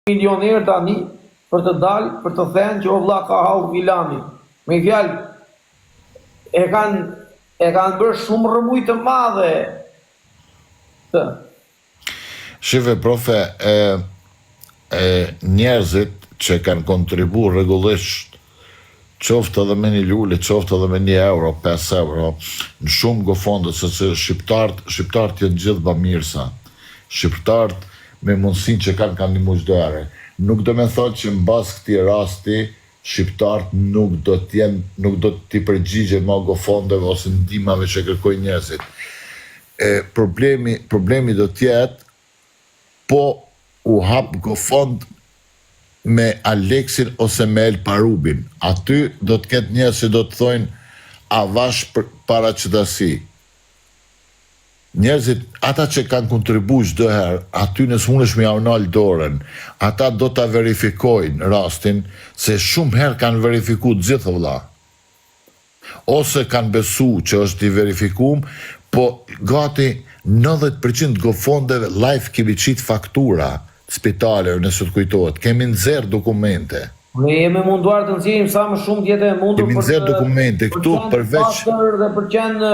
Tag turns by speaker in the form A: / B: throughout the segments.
A: Milioner tani për të dalë për të thënë që o vlla ka hall filani. Me një fjalë e kanë e kanë bërë shumë rrëmujë të madhe të.
B: Shife profe e e njerëzit që kanë kontribu rregullisht qoftë edhe me një lule qoftë edhe me një euro pesë euro në shumë gofonde sepse shqiptarët shqiptarët janë gjithë bamirësa shqiptarët me mundësinë që kanë kanë ndihmu çdo herë nuk do me thonë që mbas këtij rasti shqiptarët nuk do të jenë nuk do t'i përgjigjen ma gofondeve ose ndihmave që kërkojnë njerëzit e problemi problemi do të jetë Po u hap gofond me Aleksin ose me El Parubin aty do të ketë njerëz që do të thojnë avash para qetasi njerëzit ata që kanë kontribu çdo herë atyne s'munesh me jau nal dorën ata do ta verifikojnë rastin se shumë herë kanë verifiku të gjithë o vlla. Ose kanë besu që është i verifikum, po gati 90 për qind të gofondeve live kemi qit faktura të spitaleve nëse të kujtohet, kemi nxjerr dokumente.
A: Ne jemi munduar të nxjerrim sa më shumë të jetë e mundur
B: Kemi
A: për
B: nxjerr
A: të
B: dokumente
A: për të
B: këtu
A: qenë të
B: përveç
A: pastër dhe për të qenë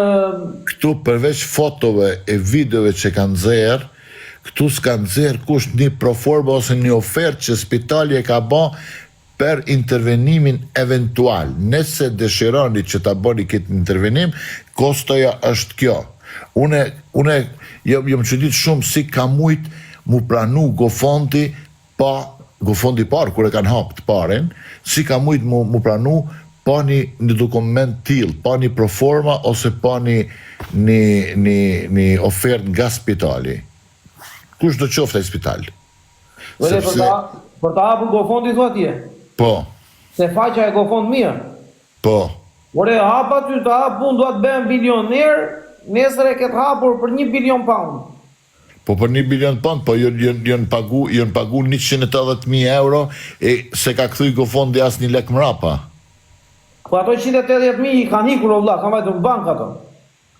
B: këtu përveç fotove e videove që kanë nxjerr, këtu s'ka nxjerr kush një proforma ose një ofertë që spitali e ka ba Per intervenimin eventual, nëse dëshironi që ta bëni këtë intervenim, kostoja është kjo. Une, une jam, jam çudit shumë si ka mujt mu pranu Gofondi pa, Gofondi i parë kur e kanë hap të parin, si ka mujt mu, mu pranu pa një, një dokument tillë, pa një proforma ose pa një, një, një, një ofertë nga spitali. Kush do qoftë ai spital.
A: Vële për ta për ta hapur GoFundMe thua ti.
B: Po.
A: Se faqja e GoFundMe.
B: Po.
A: Ore hap aty të hap unë dua të bëhem bilioner, nesër e ke të hapur për 1 bilion pound.
B: Po për 1 bilion pound, po janë janë janë pagu janë pagu 180.000 euro e s'e ka kthy GoFundMe asnjë lek mrapa.
A: Po ato 180.000 i kanë ikur o vlla, kanë vajtur në bankë ato.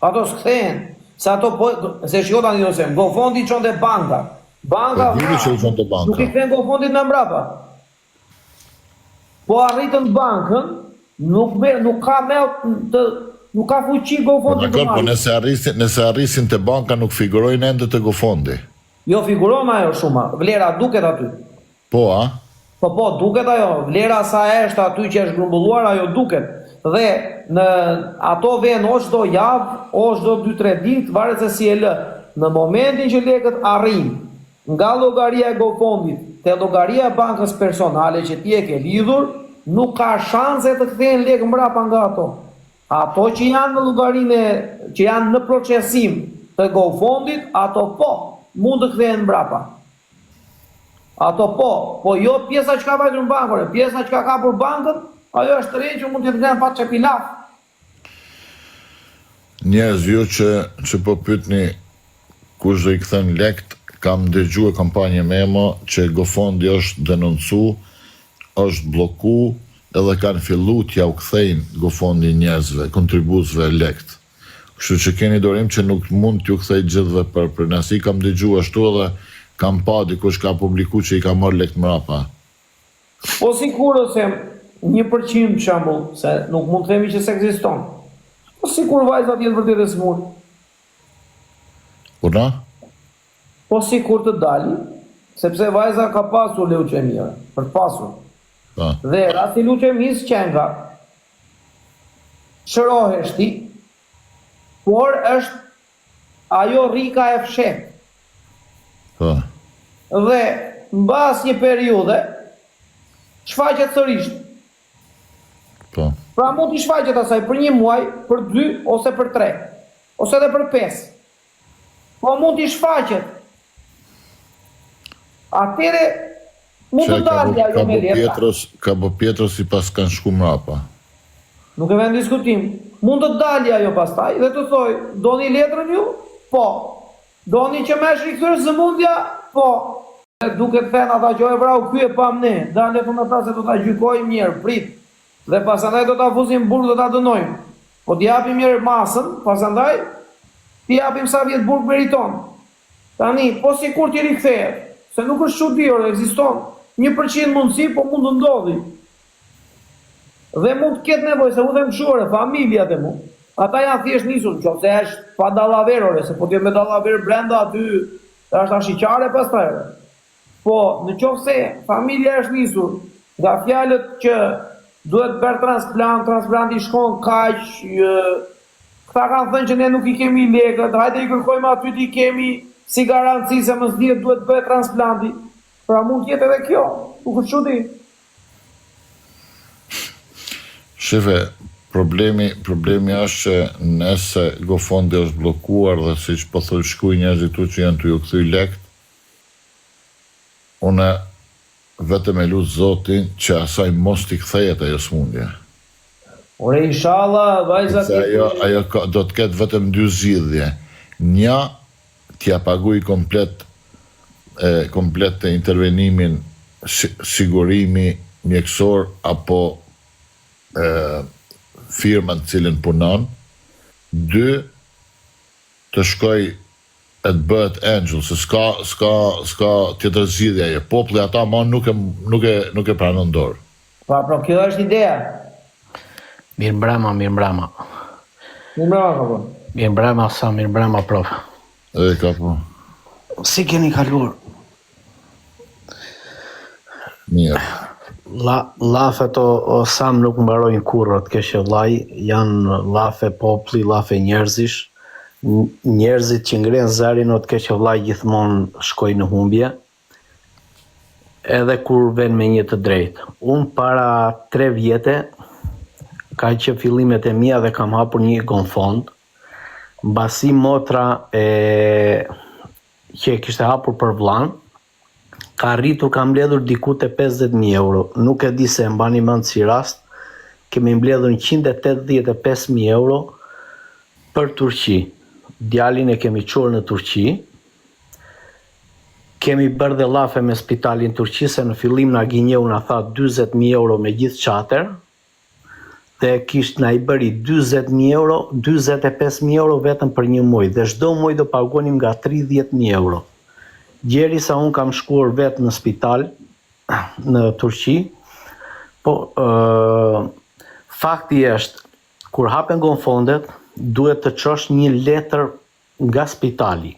A: Ato s'kthehen, se ato po, se shiko tani ose GoFundMe i çon te banka. Banka
B: Po dini që i çon te banka.
A: Nuk i kthen GoFundMe-t më mbrapa. Po arritën bankën, nuk me, nuk ka më të nuk ka fuqi GoFundMe
B: po, të marrë. Po nëse arrisin, nëse arrisin te banka nuk figurojnë ende te GoFundMe.
A: Jo figuron ajo shuma, vlera duket aty.
B: Po a?
A: Po po, duket ajo, vlera sa është aty që është grumbulluar, ajo duket. Dhe në ato vjen o çdo javë, o çdo 2-3 ditë, varet se si e lë. Në momentin që lekët arrijnë nga llogaria e GoFundMe-it te llogaria e bankës personale që ti e ke lidhur, nuk ka shanse të kthehen lekë mbrapa nga ato. Ato që janë në llogarinë e që janë në procesim të GoFundMe-it, ato po, mund të kthehen mbrapa. Ato po, po jo pjesa që ka vajtur në bankë, ore, pjesa që ka kapur bankën, ajo është tërhequr, mund të jetë ngrënë pa çepilaf.
B: Njerëz ju që që po pyetni kush do i kthen lekt, kam dëgju e kam pa një memo që GoFundMe është denoncu, është blloku edhe kanë fillu t'jau kthejnë GoFundMe njerëzve, kontribuesve lekt. Kështu që keni durim që nuk mund t'ju kthej gjithëve për pronasi kam dëgju ashtu edhe kam pa dikush ka publiku që i ka marrë lekt mrapa.
A: Po sikur ose 1% shembull, se nuk mund të themi që s'ekziston. Po sikur vajza të jetë vërtet e smur.
B: Urdhno?
A: Po sikur të dali, sepse vajza ka pasur leuçemi, për të pasur.
B: Po.
A: Dhe rasti i leuçemisë qenka Shërohesh ti, por është ajo rrika e fshehtë.
B: Po.
A: Dhe mbas një periudhe shfaqet sërish.
B: Po.
A: Pra mund t'i shfaqet asaj për një muaj, për dy ose për tre, ose edhe për pesë. Po mund t'i shfaqet. Atëherë mund të dalë ajo me letra.
B: Pietros, ka bo Pietros i pas kanë shku mrapa.
A: Nuk e vë në diskutim. Mund të dalë ajo pastaj dhe të thoj, doni letrën ju? Po. Doni që më është rikthyer sëmundja? Po. Duke thënë ata që e vrau ky e pam ne, dale thonë ata se do ta gjykojmë një herë, prit. Dhe pasandaj do ta fusim në burg do ta dënojmë. Po t'i japim një herë masën, pasandaj t'i japim sa vjet burg meriton. Tani, po sikur t'i rikthehet, se nuk është çudi, ore, ekziston. 1% mundësi, po mund të ndodhi. Dhe mund të ketë nevojë, se unë them kështu ore, familja them unë. Ata janë thjesht nisur, në qoftë se është pa dallaver ore, se po të jetë me dallaver brenda aty, është ashiqare pastaj. Ore. Po, në qoftë se familja është nisur nga fjalët që duhet bërë transplant, transplanti shkon kaq, këta kanë thënë që ne nuk i kemi lekët, hajde i kërkojmë aty t'i kemi si garanci se mos dihet duhet bëhet transplanti. Pra mund të jetë edhe kjo, nuk është çudi.
B: Shife, problemi, problemi është që nëse GoFundMe është bllokuar dhe siç po thoj shkruajnë njerëzit këtu që janë tu ju kthy lekt, unë vetëm e lut Zotin që asaj mos t'i kthehet ajo smundje.
A: Ore ishalla vajza
B: Sepse ajo ajo ka, do të ketë vetëm dy zgjidhje. Një, t'ia paguaj komplet e komplet intervenimin sigurimi mjekësor apo e, firma në të cilën punon. Dy, të shkoj e të bëhet engjëll, se s'ka s'ka s'ka tjetër zgjidhje ajo. Populli ata ma nuk e nuk e nuk e pranon dorë.
A: Po, po kjo është ideja.
C: Mirëmbrëma, mirëmbrëma.
A: Mirëmbrëma, kapo.
C: Mirëmbrëma, sa mirëmbrëma, prof.
B: E kapo.
C: Si keni kaluar?
B: Mirë.
C: La, llafet o, o Sam nuk mbarojnë kurrë, të kesh vllai, janë llafe populli, llafe njerëzish. Njerëzit që ngrenë zërin o të keq vllai gjithmonë shkojnë në humbje. Edhe kur ven me një të drejtë. Unë para 3 vjete ka që fillimet e mia dhe kam hapur një GoFund. Mbasi motra e që e kishte hapur për vllan, ka arritur ka mbledhur diku te 50.000 euro. Nuk e di se e mbani mend si rast, kemi mbledhur 185.000 euro për Turqi. Djalin e kemi çuar në Turqi. Kemi bërë dhe llafe me spitalin Turqi se në fillim na gënjeu na tha 40.000 euro me gjithë çater dhe kish na i bëri 40.000 euro, 45.000 euro vetëm për një muaj dhe çdo muaj do paguanim nga 30.000 euro. Gjeri sa unë kam shkuar vetë në spital në Turqi, po ë fakti është kur hapen GoFundet, duhet të çosh një letër nga spitali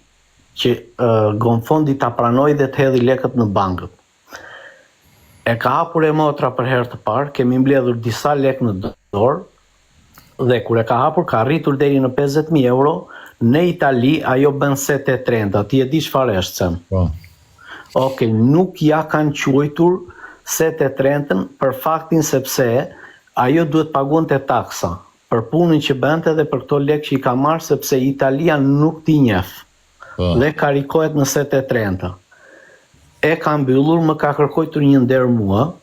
C: që uh, GoFundi ta pranojë dhe të hedhi lekët në bankët. E ka hapur e motra për herë të parë, kemi mbledhur disa lekë në dorë dhe kur e ka hapur ka arritur deri në 50.000 euro. Në Itali ajo bën 730, ti e di çfarë është Sem?
B: Po.
C: Okej, nuk ja kanë quajtur 730 për faktin sepse ajo duhet paguante taksa për punën që bënte dhe për këto lekë që i ka marrë sepse Italia nuk t'i njeh
B: Po.
C: dhe karikohet në 730. E ka mbyllur, më ka kërkojtur një nder mua,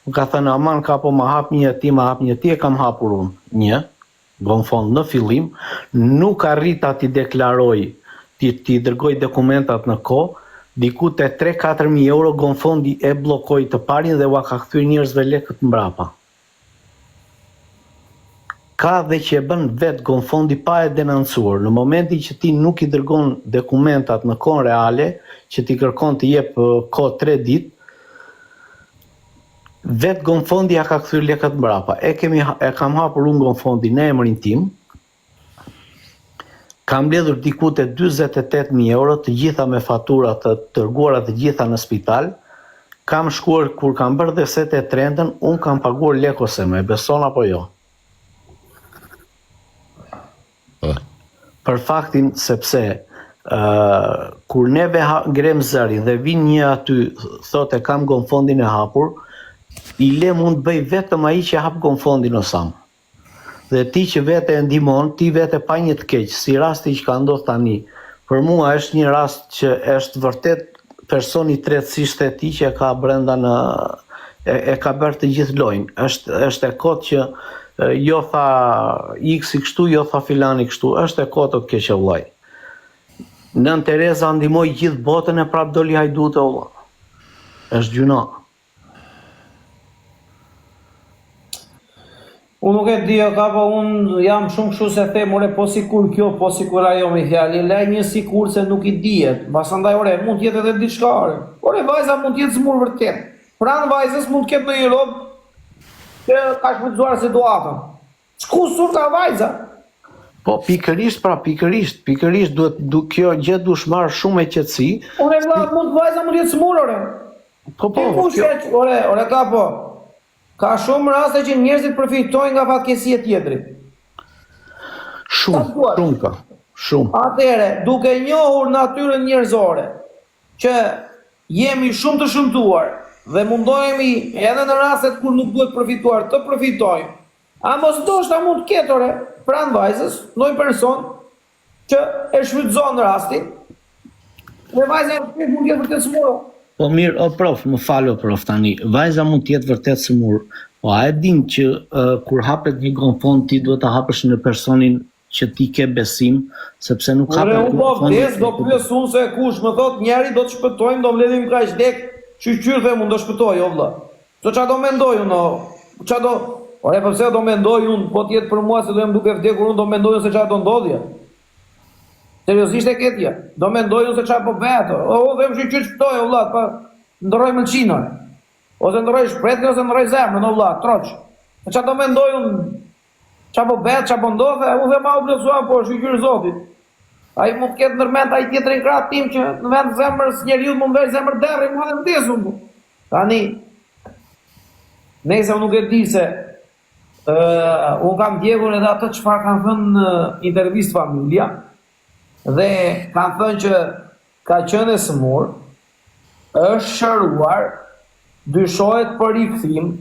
C: më ka thënë aman ka po ma hap një ti, ma hap një ti, e kam hapur unë një, GoFund në fillim, nuk arrita t'i deklaroj, t'i, t'i dërgoj dokumentat në kohë, diku te 3-4 mijë euro GoFundi e bllokoi të parin dhe ua ka kthyer njerëzve lekët mbrapa. Ka dhe që e bën vetë GoFundi pa e denoncuar. Në momentin që ti nuk i dërgon dokumentat në kohën reale, që ti kërkon të jep eh, kohë 3 ditë, vetë GoFundi ja ka kthyer lekët mbrapa. E kemi e kam hapur unë GoFundi në emrin tim. Kam mbledhur diku te 48.000 euro, të gjitha me fatura të dërguara të gjitha në spital. Kam shkuar kur kam bërë dhe sete e trentën, unë kam paguar lekë ose me beson apo jo.
B: Po.
C: Për faktin sepse ë kur neve ha, ngrem zërin dhe vin një aty thotë e kam GoFundin e hapur, i le mund të bëj vetëm ai që hap GoFundin o Sam. Dhe ti që vete e ndihmon, ti vete pa një të keq, si rasti që ka ndodhur tani. Për mua është një rast që është vërtet personi i tretë si ishte ti që e ka brenda në e, e ka bërë të gjithë lojën. Është është e kotë që e, jo tha X-i kështu, jo tha filani kështu, është e kotë o të keqe vllai. Nën Tereza ndihmoi gjithë botën e prap doli hajdute o vlla. Është gjynah.
A: Unë nuk e di, o kapo, unë jam shumë kështu se them, ore, po sikur kjo, po sikur ajo me fjalë, le një sikur se nuk i dihet. Pasandaj, ore, mund të jetë edhe diçka, ore. Ore, vajza mund të jetë smur vërtet. Pranë vajzës mund të ketë ndonjë rob që ka shfrytëzuar situatën. Ç'kusur ka vajza?
C: Po pikërisht pra pikërisht, pikërisht duhet du, kjo gjë duhet marrë shumë me qetësi.
A: Ore vlla, mund vajza mund të jetë sëmurë ore.
C: Po po,
A: kush
C: kjo...
A: e ore, ore ka po. Ka shumë raste që njerëzit përfitojnë nga fatkeqësia e tjetrit.
C: Shumë, shumë ka. Shumë.
A: Atëherë, duke njohur natyrën njerëzore, që jemi shumë të shëmtuar dhe mundohemi edhe në rastet kur nuk duhet përfituar të përfitojmë, a mos ndoshta mund të ketë ore pranë vajzës ndonjë person që e shfrytëzon rastin dhe vajza mund të jetë vërtet sëmurë.
C: Po mirë, o prof, më fal o prof tani, vajza mund të jetë vërtet sëmurë, po a e din që uh, kur hapet një GoFund ti duhet ta hapësh në personin që ti ke besim, sepse nuk
A: Ore
C: hapet
A: unë po
C: GoFund.
A: vdes, do pyes unë se kush më thot njeri do të shpëtojmë, do mbledhim kaq lek, shyqyr them unë do shpëtoj o vlla. Se ça do mendoj unë o, ça do, ore po pse do mendoj unë, po të jetë për mua se do jem duke vdekur unë do mendoj unë se ça do ndodhja. Seriozisht e ke ti? Do mendoj unë se ça po bëhet. O unë them shyqyr shpëtoj o vlla, pa ndërroj mëlçinë. ore. Ose ndërroj shpretkën ose ndërroj zemrën o vlla, troç. Se ça do mendoj unë Ça po bëhet, ça po ndodh, e unë them a u plotësuam, po shyqyr Zotit. Ai mund të ketë ndërmend ai tjetri në krah tim që në vend zemrës njeriu mund të vejë zemër derri, mua dhe vdes unë. Po. Tani, nëse unë nuk e di se uh, unë kam ndjekur edhe atë çfarë kanë thënë në intervistë familja dhe kanë thënë që ka qenë e sëmurë, është shëruar, dyshohet për rikthim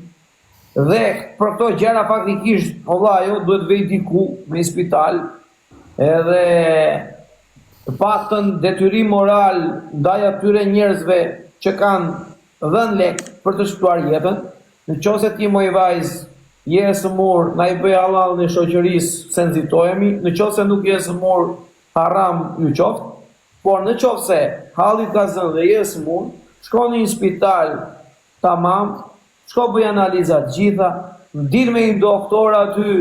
A: dhe për këto gjëra faktikisht o vlla ajo duhet të vejë diku në një spital edhe të paktën detyrim moral ndaj atyre njerëzve që kanë dhënë lek për të shpëtuar jetën, në qoftë se ti moj vajzë je e sëmurë, na i bëj hallallin shoqërisë se nxitohemi, në qoftë se nuk je e sëmurë, haram ju qoftë. Por në qoftë se halli të ka zënë dhe je e sëmurë, shko në një spital tamam, shko bëj analizat të gjitha, dil me një doktor aty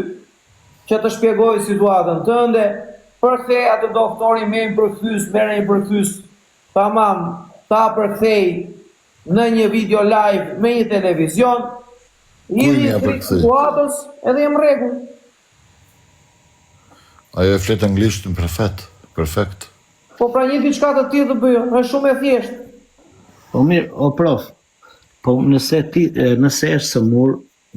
A: që të shpjegojë situatën tënde, përkthej atë doktorin me një përkthyes, merre një përkthyes tamam, ta përkthej në një video live me një televizion,
B: Kujt
A: hidhi
B: ja
A: dritë
B: përkthej?
A: situatës edhe je në rregull.
B: Ajo e flet anglisht në perfekt, perfekt.
A: Po pra një diçka të tillë të bëjë, është shumë e thjeshtë.
C: Po mirë, o prof, po nëse ti nëse është sëmur,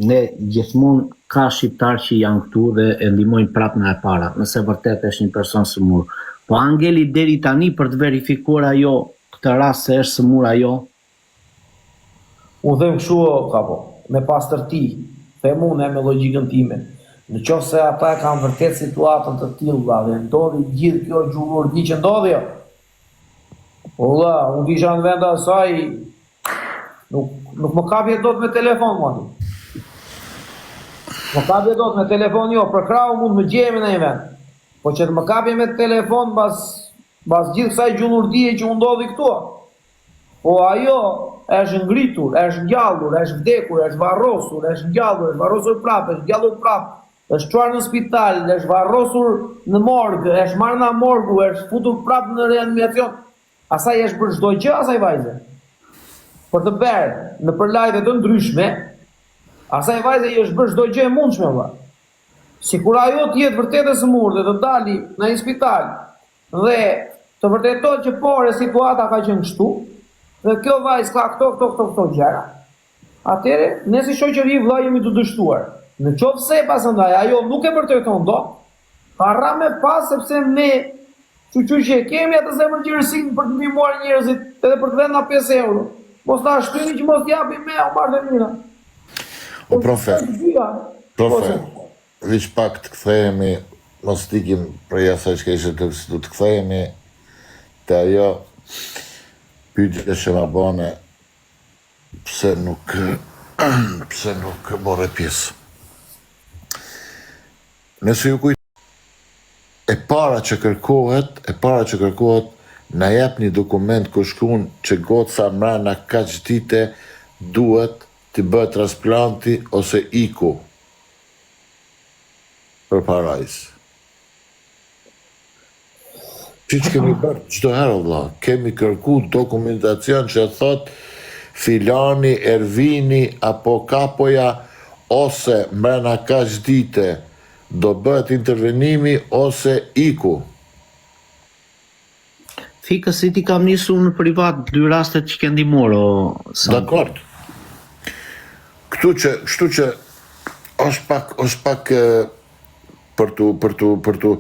C: ne gjithmonë ka shqiptar që janë këtu dhe e ndihmojnë prapë nga e para, nëse vërtet është një person sëmur. Po a ngeli deri tani për të verifikuar ajo këtë rast se është sëmur ajo?
A: Unë them kështu o kapo, me pastërti, them unë me logjikën time. Në qoftë se ata e kanë vërtet situatën të tillë vlla dhe ndodhi gjithë kjo gjullurdi që ndodhi o. O vlla, unë të isha në vend të asaj, nuk nuk më kapje dot me telefon mua ti. Më kapje dot me telefon jo, për krahu mund të më gjejmë në një vend. Po që të më kapje me telefon mbas mbas gjithë kësaj gjullurdie që u ndodhi këtu. Po ajo është ngritur, është ngjallur, është vdekur, është varrosur, është ngjallur, është varrosur prapë, është ngjallur prapë, është çuar në spital, është varrosur në morg, është marrë nga morgu, është futur prapë në reanimacion. Asaj është bërë çdo gjë asaj vajze. Për të bërë nëpër live të ndryshme, asaj vajze i është bërë çdo gjë e mundshme valla. Sikur ajo të jetë vërtet e sëmurë dhe të dali në një spital Dhe të vërtetohet që po ore situata ka qenë kështu dhe kjo vajzë ka këto këto këto këto gjëra. Atëherë ne si shoqëri vëlla jemi të dështuar. Në qoftë se pasandaj ajo nuk e vërteton dot, harram me pas sepse ne shyqyr që e kemi atë zemërgjerësinë për të ndihmuar njerëzit edhe për të dhënë na 5 euro. Mos na shtyni që mos japim me o marrë dhe mira.
B: O profe, profe, Veç pak të kthehemi, mos të ikim prej asaj çka ishte të do të kthehemi te ajo pyetja që ma bane pse nuk pse nuk more pjesë. Nëse ju kujt e para që kërkohet, e para që kërkohet na jep një dokument ku shkruan që goca mrena kaq dite duhet t'i bëhet transplanti ose iku. Për parajsë. Siç kemi bërë çdo herë o vlla, kemi kërku dokumentacion që thot. Filani, Ervini apo Kapoja ose mbrena kaq dite do bëhet intervenimi ose iku.
C: Fikës si ti kam nisur në privat dy rastet që ke ndihmuar o
B: Sandër. Dakord. Këtu që, kështu që është pak është pak për tu për tu për tu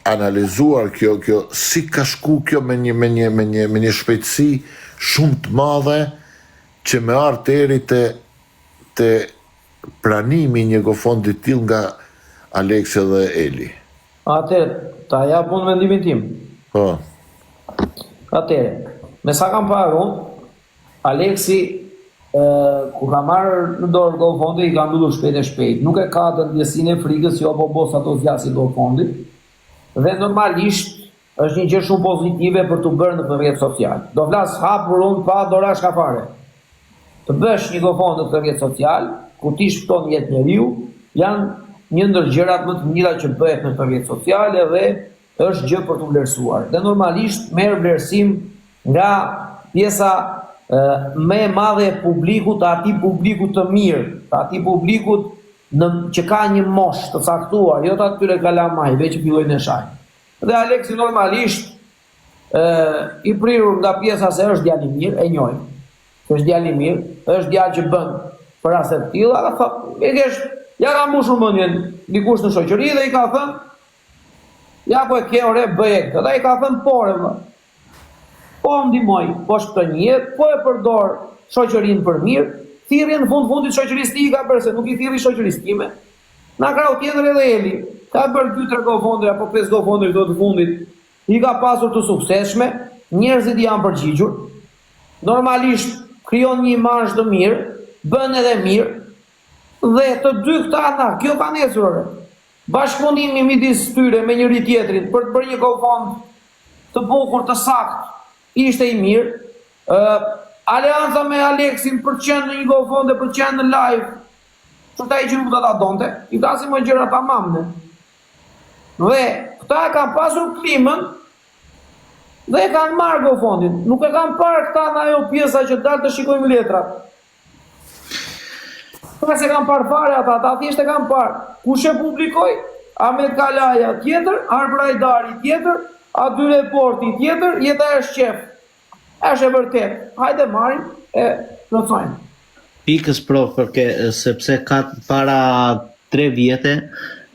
B: analizuar kjo kjo si ka shku kjo me një me një me një me një shpejtësi shumë të madhe që me ardh deri te te pranimi i një GoFundMe të tillë nga Aleksi dhe Eli.
A: Atëherë, ta jap unë mendimin tim.
B: Po.
A: Atëherë, me sa kam parë unë, Aleksi ë kur ka marrë në dorë GoFundMe i ka mbyllur shpejt e shpejt. Nuk e ka atë ndjesinë e frikës që o bo bo sa do zgjasi GoFundMe. Dhe normalisht është një gjë shumë pozitive për t'u bërë në këtë rrjet social. Do flas hapur unë pa dorashka fare. Të bësh një GoFundMe në këtë rrjet social, ku ti shpëton jetë njeriu, janë një ndër gjërat më të mira që bëhet në këtë rrjet social edhe është gjë për t'u vlerësuar. Dhe normalisht merr vlerësim nga pjesa më e madhe e publikut, të atij publikut të mirë, të atij publikut në, që ka një moshë të caktuar, jo të atyre kalamajve që fillojnë e shajnë. Dhe Aleksi normalisht ë i prirur nga pjesa se është djalë i mirë, e njohim. Është djalë i mirë, është djalë që bën për raste të tilla, dhe thotë, e kesh, ja ka mbushur mendjen dikush në shoqëri dhe i ka thënë ja ku e ke ore bëje këtë. Dhe i ka thënë po ore vëlla. Po ndihmoj, po shpëtoj një jetë, po e përdor shoqërinë për mirë, thirrjen në fund fundit shoqërisë tij i ka bërë se nuk i thirri shoqërisë time. Nga krahu tjetër edhe Eli ka bërë dy tre GoFundMe apo pesë GoFundMe këto të fundit, i ka pasur të suksesshme, njerëzit i janë përgjigjur. Normalisht krijon një imazh të mirë, bën edhe mirë dhe të dy këta na, kjo kanë ecur ore. Bashkëpunimi midis tyre me njëri tjetrin për të bërë një GoFund të bukur, të saktë, ishte i mirë. Ë aleanca me Aleksin për të qenë në një GoFund dhe për të qenë në live Qoftë ai që nuk do ta donte, i flasim më gjëra tamam ne. Dhe këta e kanë pasur klimën dhe e kanë marrë GoFundin. Nuk e kanë parë këta në ajo pjesa që dalë të shikojmë letrat. Këta s'e kanë parë fare ata, ata thjesht e kanë parë. Kush e publikoi? Ahmet Kalaja tjetër, Arbër Hajdari tjetër, Ady Reporti tjetër, jeta është qef. Është e vërtetë. Hajde marrim e plotësojmë.
C: Pikës pro përke sepse ka para 3 vjete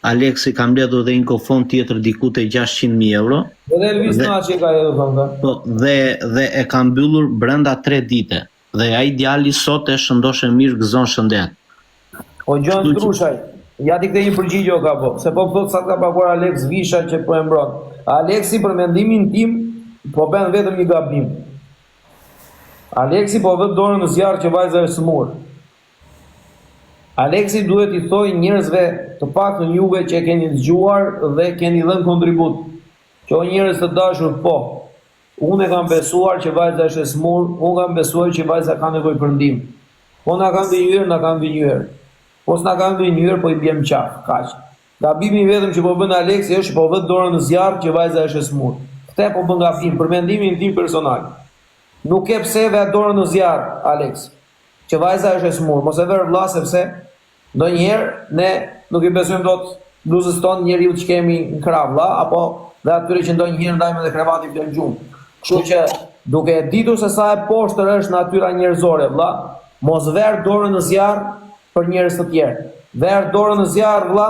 C: Aleksi ka mbledhur dhe një GoFund tjetër diku te 600.000
A: euro. Edhe Elvis Naçi ka hedhur thonë.
C: Po, dhe dhe e ka mbyllur brenda 3 dite. Dhe ai djali sot është shëndosh e mirë gëzon
A: shëndet. O Gjon Ndrushaj, ja ti kthej një përgjigje o kapo, se po thotë sa të ka paguar Aleks Visha që po e mbron. Aleksi për mendimin tim po bën vetëm një gabim. Aleksi po vë dorën në zjarr që vajza është sëmurë. Aleksi duhet t'i thojë njerëzve të paktën juve që e keni dëgjuar dhe keni dhënë kontribut. Që o njerëz të dashur po, Unë e kam besuar që vajza është e sëmurë, unë kam besuar që vajza ka nevojë për ndihmë. Po na kanë gënjyer, na kanë gënjyer. Po s'na kanë gënjyer, po i biem në qafë. Kaq. Gabimi i vetëm që po bën Aleksi është që po vë dorën në zjarr që vajza është e sëmurë. Këtë po bën gabim, për mendimin tim personal. Nuk ke pse vë dorën në zjarr, Aleks, që vajza është e sëmurë. Mos e vër vëlla sepse Ndonjëherë ne nuk i besojmë dot bluzës tonë, njeriut që kemi në krah vëlla, apo dhe atyre që ndonjëherë ndajmë edhe krevatin flemë gjumë. Kështu që duke e ditur se sa e poshtër është natyra njerëzore vëlla, mos ver dorën në zjarr për njerëz të tjerë. Ver dorën në zjarr vëlla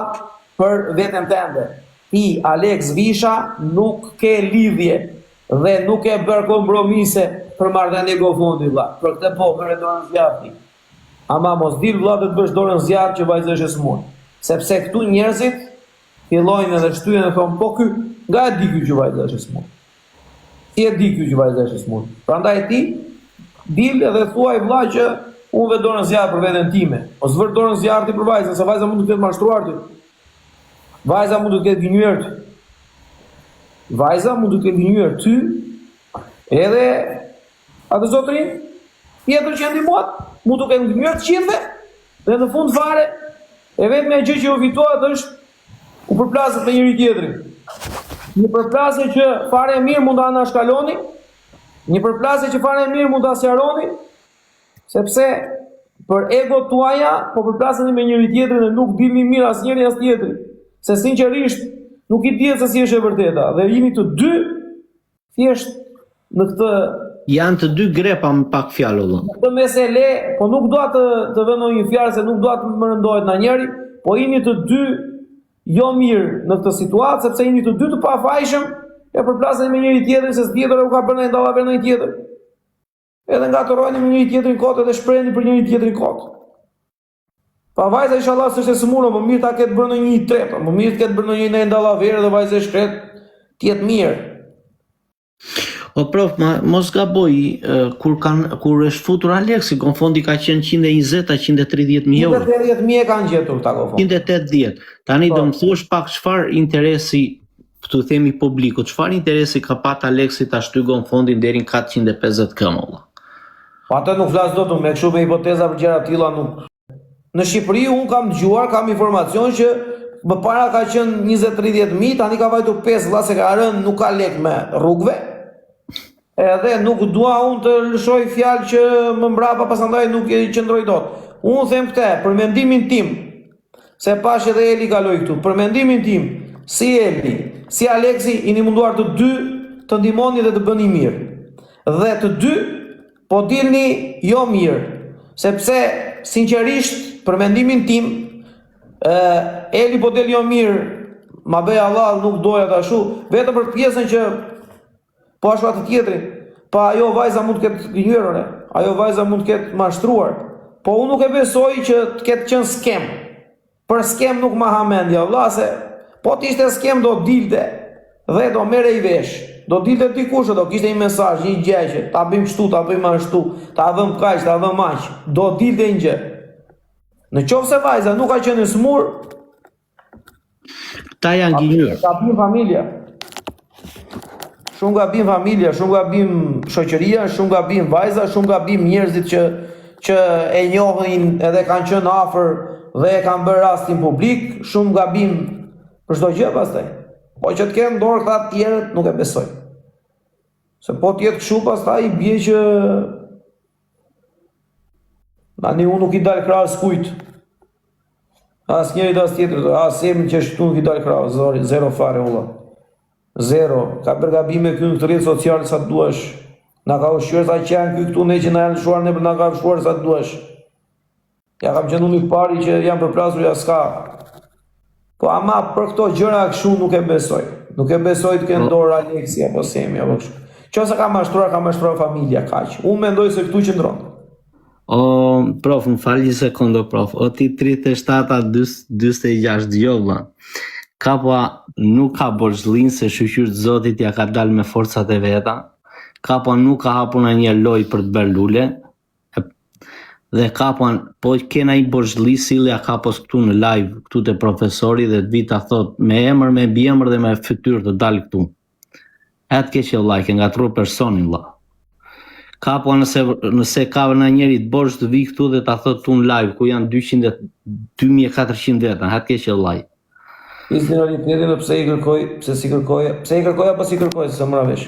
A: për veten tënde. Ti Aleks Visha nuk ke lidhje dhe nuk ke bërë kompromise për marrëdhënie GoFundMe vëlla. Për këtë po vëre dorën në zjarr ti. Ama mos dil vlla dhe të vësh dorën në zjarr që vajza është e sëmurë. Sepse këtu njerëzit fillojnë edhe shtyhen e thonë po ky, nga e di ky që vajza është e sëmurë. Si e di ky që vajza është e sëmurë. Prandaj ti dil edhe thuaj vlla që unë vë dorën në zjarr për veten time. Mos vër dorën në zjarr ti për vajzën, se vajza mund të ketë mashtruar ty. Vajza mund të ketë gënjyer ty. Vajza mund të ketë gënjyer ty. Edhe Atë zotërinë tjetër që e ndihmuat, mund t'u kenë gënjyer të gjithëve dhe në fund fare e vetmja gjë që ju fituat është u përplasët me njëri tjetrin. Një përplasje që fare e mirë mund ta anashkaloni, një përplasje që fare e mirë mund ta sqaroni, Sepse për egot tuaja po përplaseni me njëri tjetrin dhe nuk dilni mirë as njëri as tjetri. Se sinqerisht nuk i dihet se si është e vërteta dhe jeni të dy thjesht në këtë
C: Janë të dy grepa me pak fjalë vëlla.
A: Në këtë mesele, po nuk dua të të vë ndonjë fjalë se nuk dua të më rëndohet ndonjëri, po jeni të dy jo mirë në këtë situatë sepse jeni të dy të pafajshëm e përplaseni me njëri tjetrin se s'dihet ore u ka bërë ndonjë dallaver ndonjë tjetër. Edhe ngatërroheni me njëri tjetrin kot edhe shpreheni për njëri tjetrin kot. Pa vajza inshallah s'është e sëmurë, më mirë ta ketë bërë ndonjë i tretë, më mirë të ketë bërë ndonjë ndonjë dallaver dhe vajza e shkretë të jetë mirë.
C: O prof, ma, mos gaboj, kur kanë kur është futur Aleksi, GoFundMe ka qenë 120 a 130 mijë
A: euro. 180 mijë e kanë gjetur ta GoFundMe.
C: 180. Tani po. do më thuash pak çfarë interesi këtu themi publiku, çfarë interesi ka pat Aleksi ta shty GoFundMe-in deri në 450 k mo vlla.
A: Po atë nuk flas dot unë me kështu me hipoteza për gjëra të tilla nuk. Në Shqipëri unë kam dëgjuar, kam informacion që më para ka qenë 20-30 mijë, tani ka vajtur 5 vlla se ka rënë, nuk ka lek më rrugëve. Edhe nuk dua unë të lëshoj fjalë që më mbrapa pasandaj nuk e qëndroj dot. Unë them këtë, për mendimin tim, Se pashë edhe Eli kaloi këtu. Për mendimin tim, si Eli, si Aleksi, jeni munduar të dy të ndihmoni dhe të bëni mirë. Dhe të dy po dilni jo mirë, sepse sinqerisht për mendimin tim, ë Eli po del jo mirë, ma bëj Allah, nuk doja ta ashtu, vetëm për pjesën që Po ashtu atë tjetrin, pa ajo vajza mund të ketë gënjyer ore, ajo vajza mund të ketë mashtruar. Po unë nuk e besoj që të ketë qenë skemë. Për skemë nuk ma ha mendja, vlla se po të ishte skemë do dilte dhe do merrej vesh. Do dilte dikush do kishte një mesazh, një gjë që ta bëjmë kështu, ta bëjmë ashtu, ta vëmë kaq, ta vëmë aq. Do dilte një gjë. Në qoftë se vajza nuk ka qenë e sëmurë,
C: Këta janë gënjyer.
A: Gabim familja. Shumë gabim familja, shumë gabim shoqëria, shumë gabim vajza, shumë gabim njerëzit që që e njohin edhe kanë qenë afër dhe e kanë bërë rastin publik, shumë gabim për çdo gjë pastaj. Po që të kenë dorë këta të tjerët nuk e besoj. Se po të jetë kështu pastaj i bie që Tani unë nuk i dal krah askujt. As njërit as tjetrit, as emrin që është këtu nuk i dal krah, zori, zero fare vëlla. Zero, ka bërë gabime ky në këtë rrjet social sa të duash. Na ka ushqyer sa qen ky këtu ne që na janë lëshuar ne për na ka ushqyer sa të duash. Ja kam qenë unë i pari që jam përplasur ja s'ka. Po ama për këto gjëra kështu nuk e besoj. Nuk e besoj të kenë po. dorë Aleksi apo Semi apo kështu. Qoftë se ka mashtruar, ka mashtruar familja kaq. Unë mendoj se këtu qëndron.
C: O, prof, më fal një sekondë, prof. O ti 37 a 46 dëgjo vlla. Kapo nuk ka borxhlin se shyqyr të zotit ja ka dal me forcat e veta. Kapo nuk ka hapur ndonjë lojë për të bërë lule. Dhe Kapon, po ke nai borxhli sillja Kapos këtu në live, këtu te profesori dhe të vi ta thot me emër, me mbiemër dhe me fytyrë të dal këtu. E të keqe vlla, ke ngatërru personin vlla. Kapo nëse nëse ka na njeri të borxh të vi këtu dhe ta thot këtu në live ku janë 200 2400 veta, ha të keqe vlla.
A: Isni realitetin dhe pse i kërkoj, pse si kërkoj, pse i kërkoj apo si kërkoj, se mora vesh.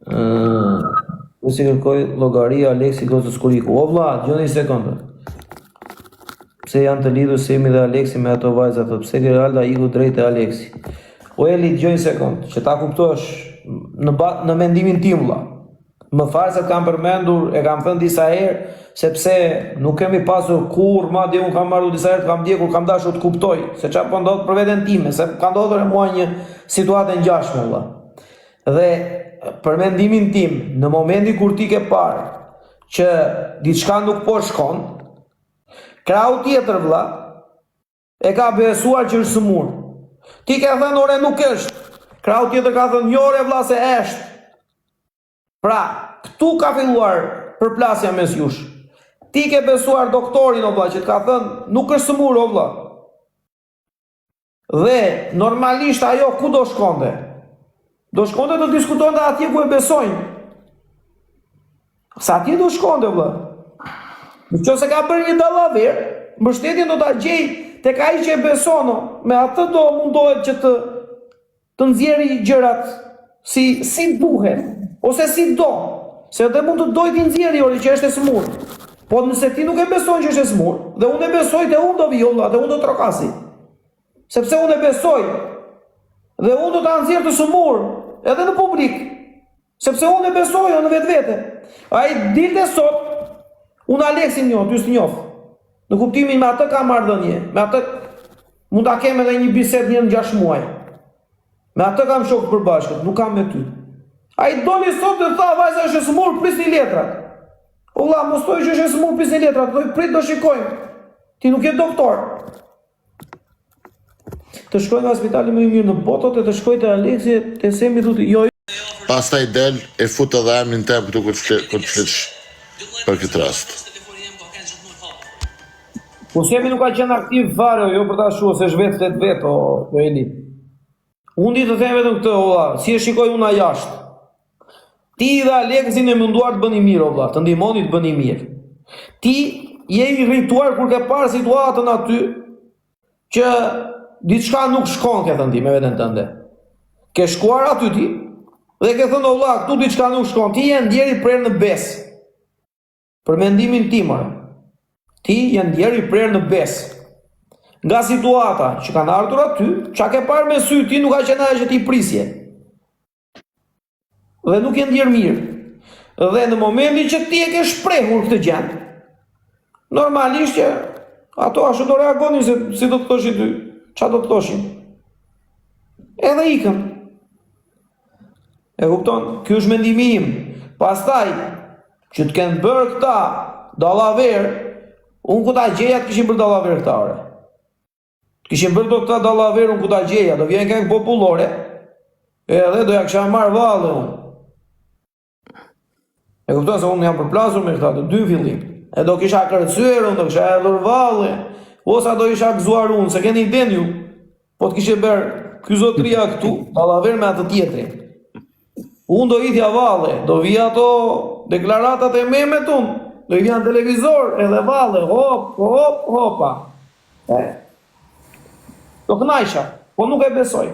A: Ëh, si kërkoj llogari Aleksi gocës kur iku. O vlla, dëgjoni një sekondë. Pse janë të lidhur Semi dhe Aleksi me ato vajza thotë, pse Geralda iku drejt te Aleksi. O Eli, dëgjoj një sekondë, që ta kuptosh në ba, në mendimin tim vlla. Më fal se të kam përmendur, e kam thënë disa herë, sepse nuk kemi pasur kurrë, madje unë kam marrë disa herë, të kam ndjekur, kam dashur të kuptoj se çfarë po ndodh për veten time, se ka ndodhur e mua një situatë e ngjashme vëlla. Dhe për mendimin tim, në momentin kur ti ke parë që diçka nuk po shkon, krahu tjetër vëlla, E ka besuar që është sëmur. Ti ke thënë ore nuk është. Krahu tjetër ka thënë jo ore vëlla se është. Pra, këtu ka filluar përplasja mes jush. Ti ke besuar doktorin o vëlla që të ka thënë nuk është sëmur o vëlla. Dhe normalisht ajo ku do shkonte? Do shkonte të diskutonte atje ku e besojnë. Se atje do shkonte vëlla. Në qoftë se ka bërë një dallaver, mbështetjen do ta gjej tek ai që e beson, me atë do mundohet që të të nxjerrë gjërat si si duhet ose si do. Se dhe mund të dojë t'i nxjerrë ore që është e sëmurë. Po nëse ti nuk e beson që është e sëmurë, dhe unë e besoj te unë do vijë, vëlla, te unë do trokasi. Sepse unë e besoj. Dhe unë do ta nxjerr të sëmurë edhe në publik. Sepse unë e besoj në vetvete. Ai dilte sot, unë Aleksin njoh, ty s'të njoh. Në kuptimin me atë kam marrëdhënie, me atë mund ta kem edhe një bisedë një në 6 muaj. Me atë kam shok të përbashkët, nuk kam me ty. Ai doli sot dhe tha vajza është e sëmurë, prisni letrat. O vlla, mos thuaj që është e sëmurë, prisni letrat, thuaj prit do shikojmë. Ti nuk je doktor. Të shkoj nga spitali më i mirë në botë e të shkoj te Aleksi te Semi thotë jo
B: Pastaj del e fut edhe emrin tem këtu kur të kur të flish për këtë rast.
A: Po Semi nuk ka qenë aktiv fare, jo për ta shu, se është vetë flet vetë, o, o Eli. Unë di të them vetëm këtë, o vlla, si e shikoj unë jashtë. Ti dhe Aleksi jeni munduar të bëni mirë, o vlla, të ndihmoni të bëni mirë. Ti je i irrituar kur ke parë situatën aty që diçka nuk shkon ke thënë ti me veten tënde. Ke shkuar aty ti dhe ke thënë o vlla, këtu diçka nuk shkon. Ti je ndjerë i prerë në besë. Për mendimin tim, ore, ti je ndjerë i prerë në besë. Nga situata që kanë ardhur aty, ça ke parë me sy ti nuk ka qenë ajo që ti prisje. Dhe nuk je ndjerë mirë. Dhe në momentin që ti e ke shprehur këtë gjë, normalisht që ato ashtu do reagonin se si do të thoshin ty, ça do të thoshin. Edhe ikën. E kupton? Ky është mendimi im. Pastaj, që të kenë bërë këta dallaver, unë ku ta gjeja të kishin bërë dallaver këta ore. Të kishin bërë do këta dallaver, unë ku ta gjeja, do vjen këngë popullore, edhe do ja kisha marrë valle unë. E kupton se unë jam përplasur me këta të dy fillim. E do kisha kërcyer unë, do kisha hedhur valle. O sa do isha gëzuar unë, s'e keni idenë ju. Po të kishte bërë ky zotria këtu, dallaver me atë tjetrin. Unë do hidhja valle, do vija ato deklaratat e memet unë, do i vija në televizor edhe valle, hop, hop, hopa. E. Do kënaqesha, po nuk e besoj.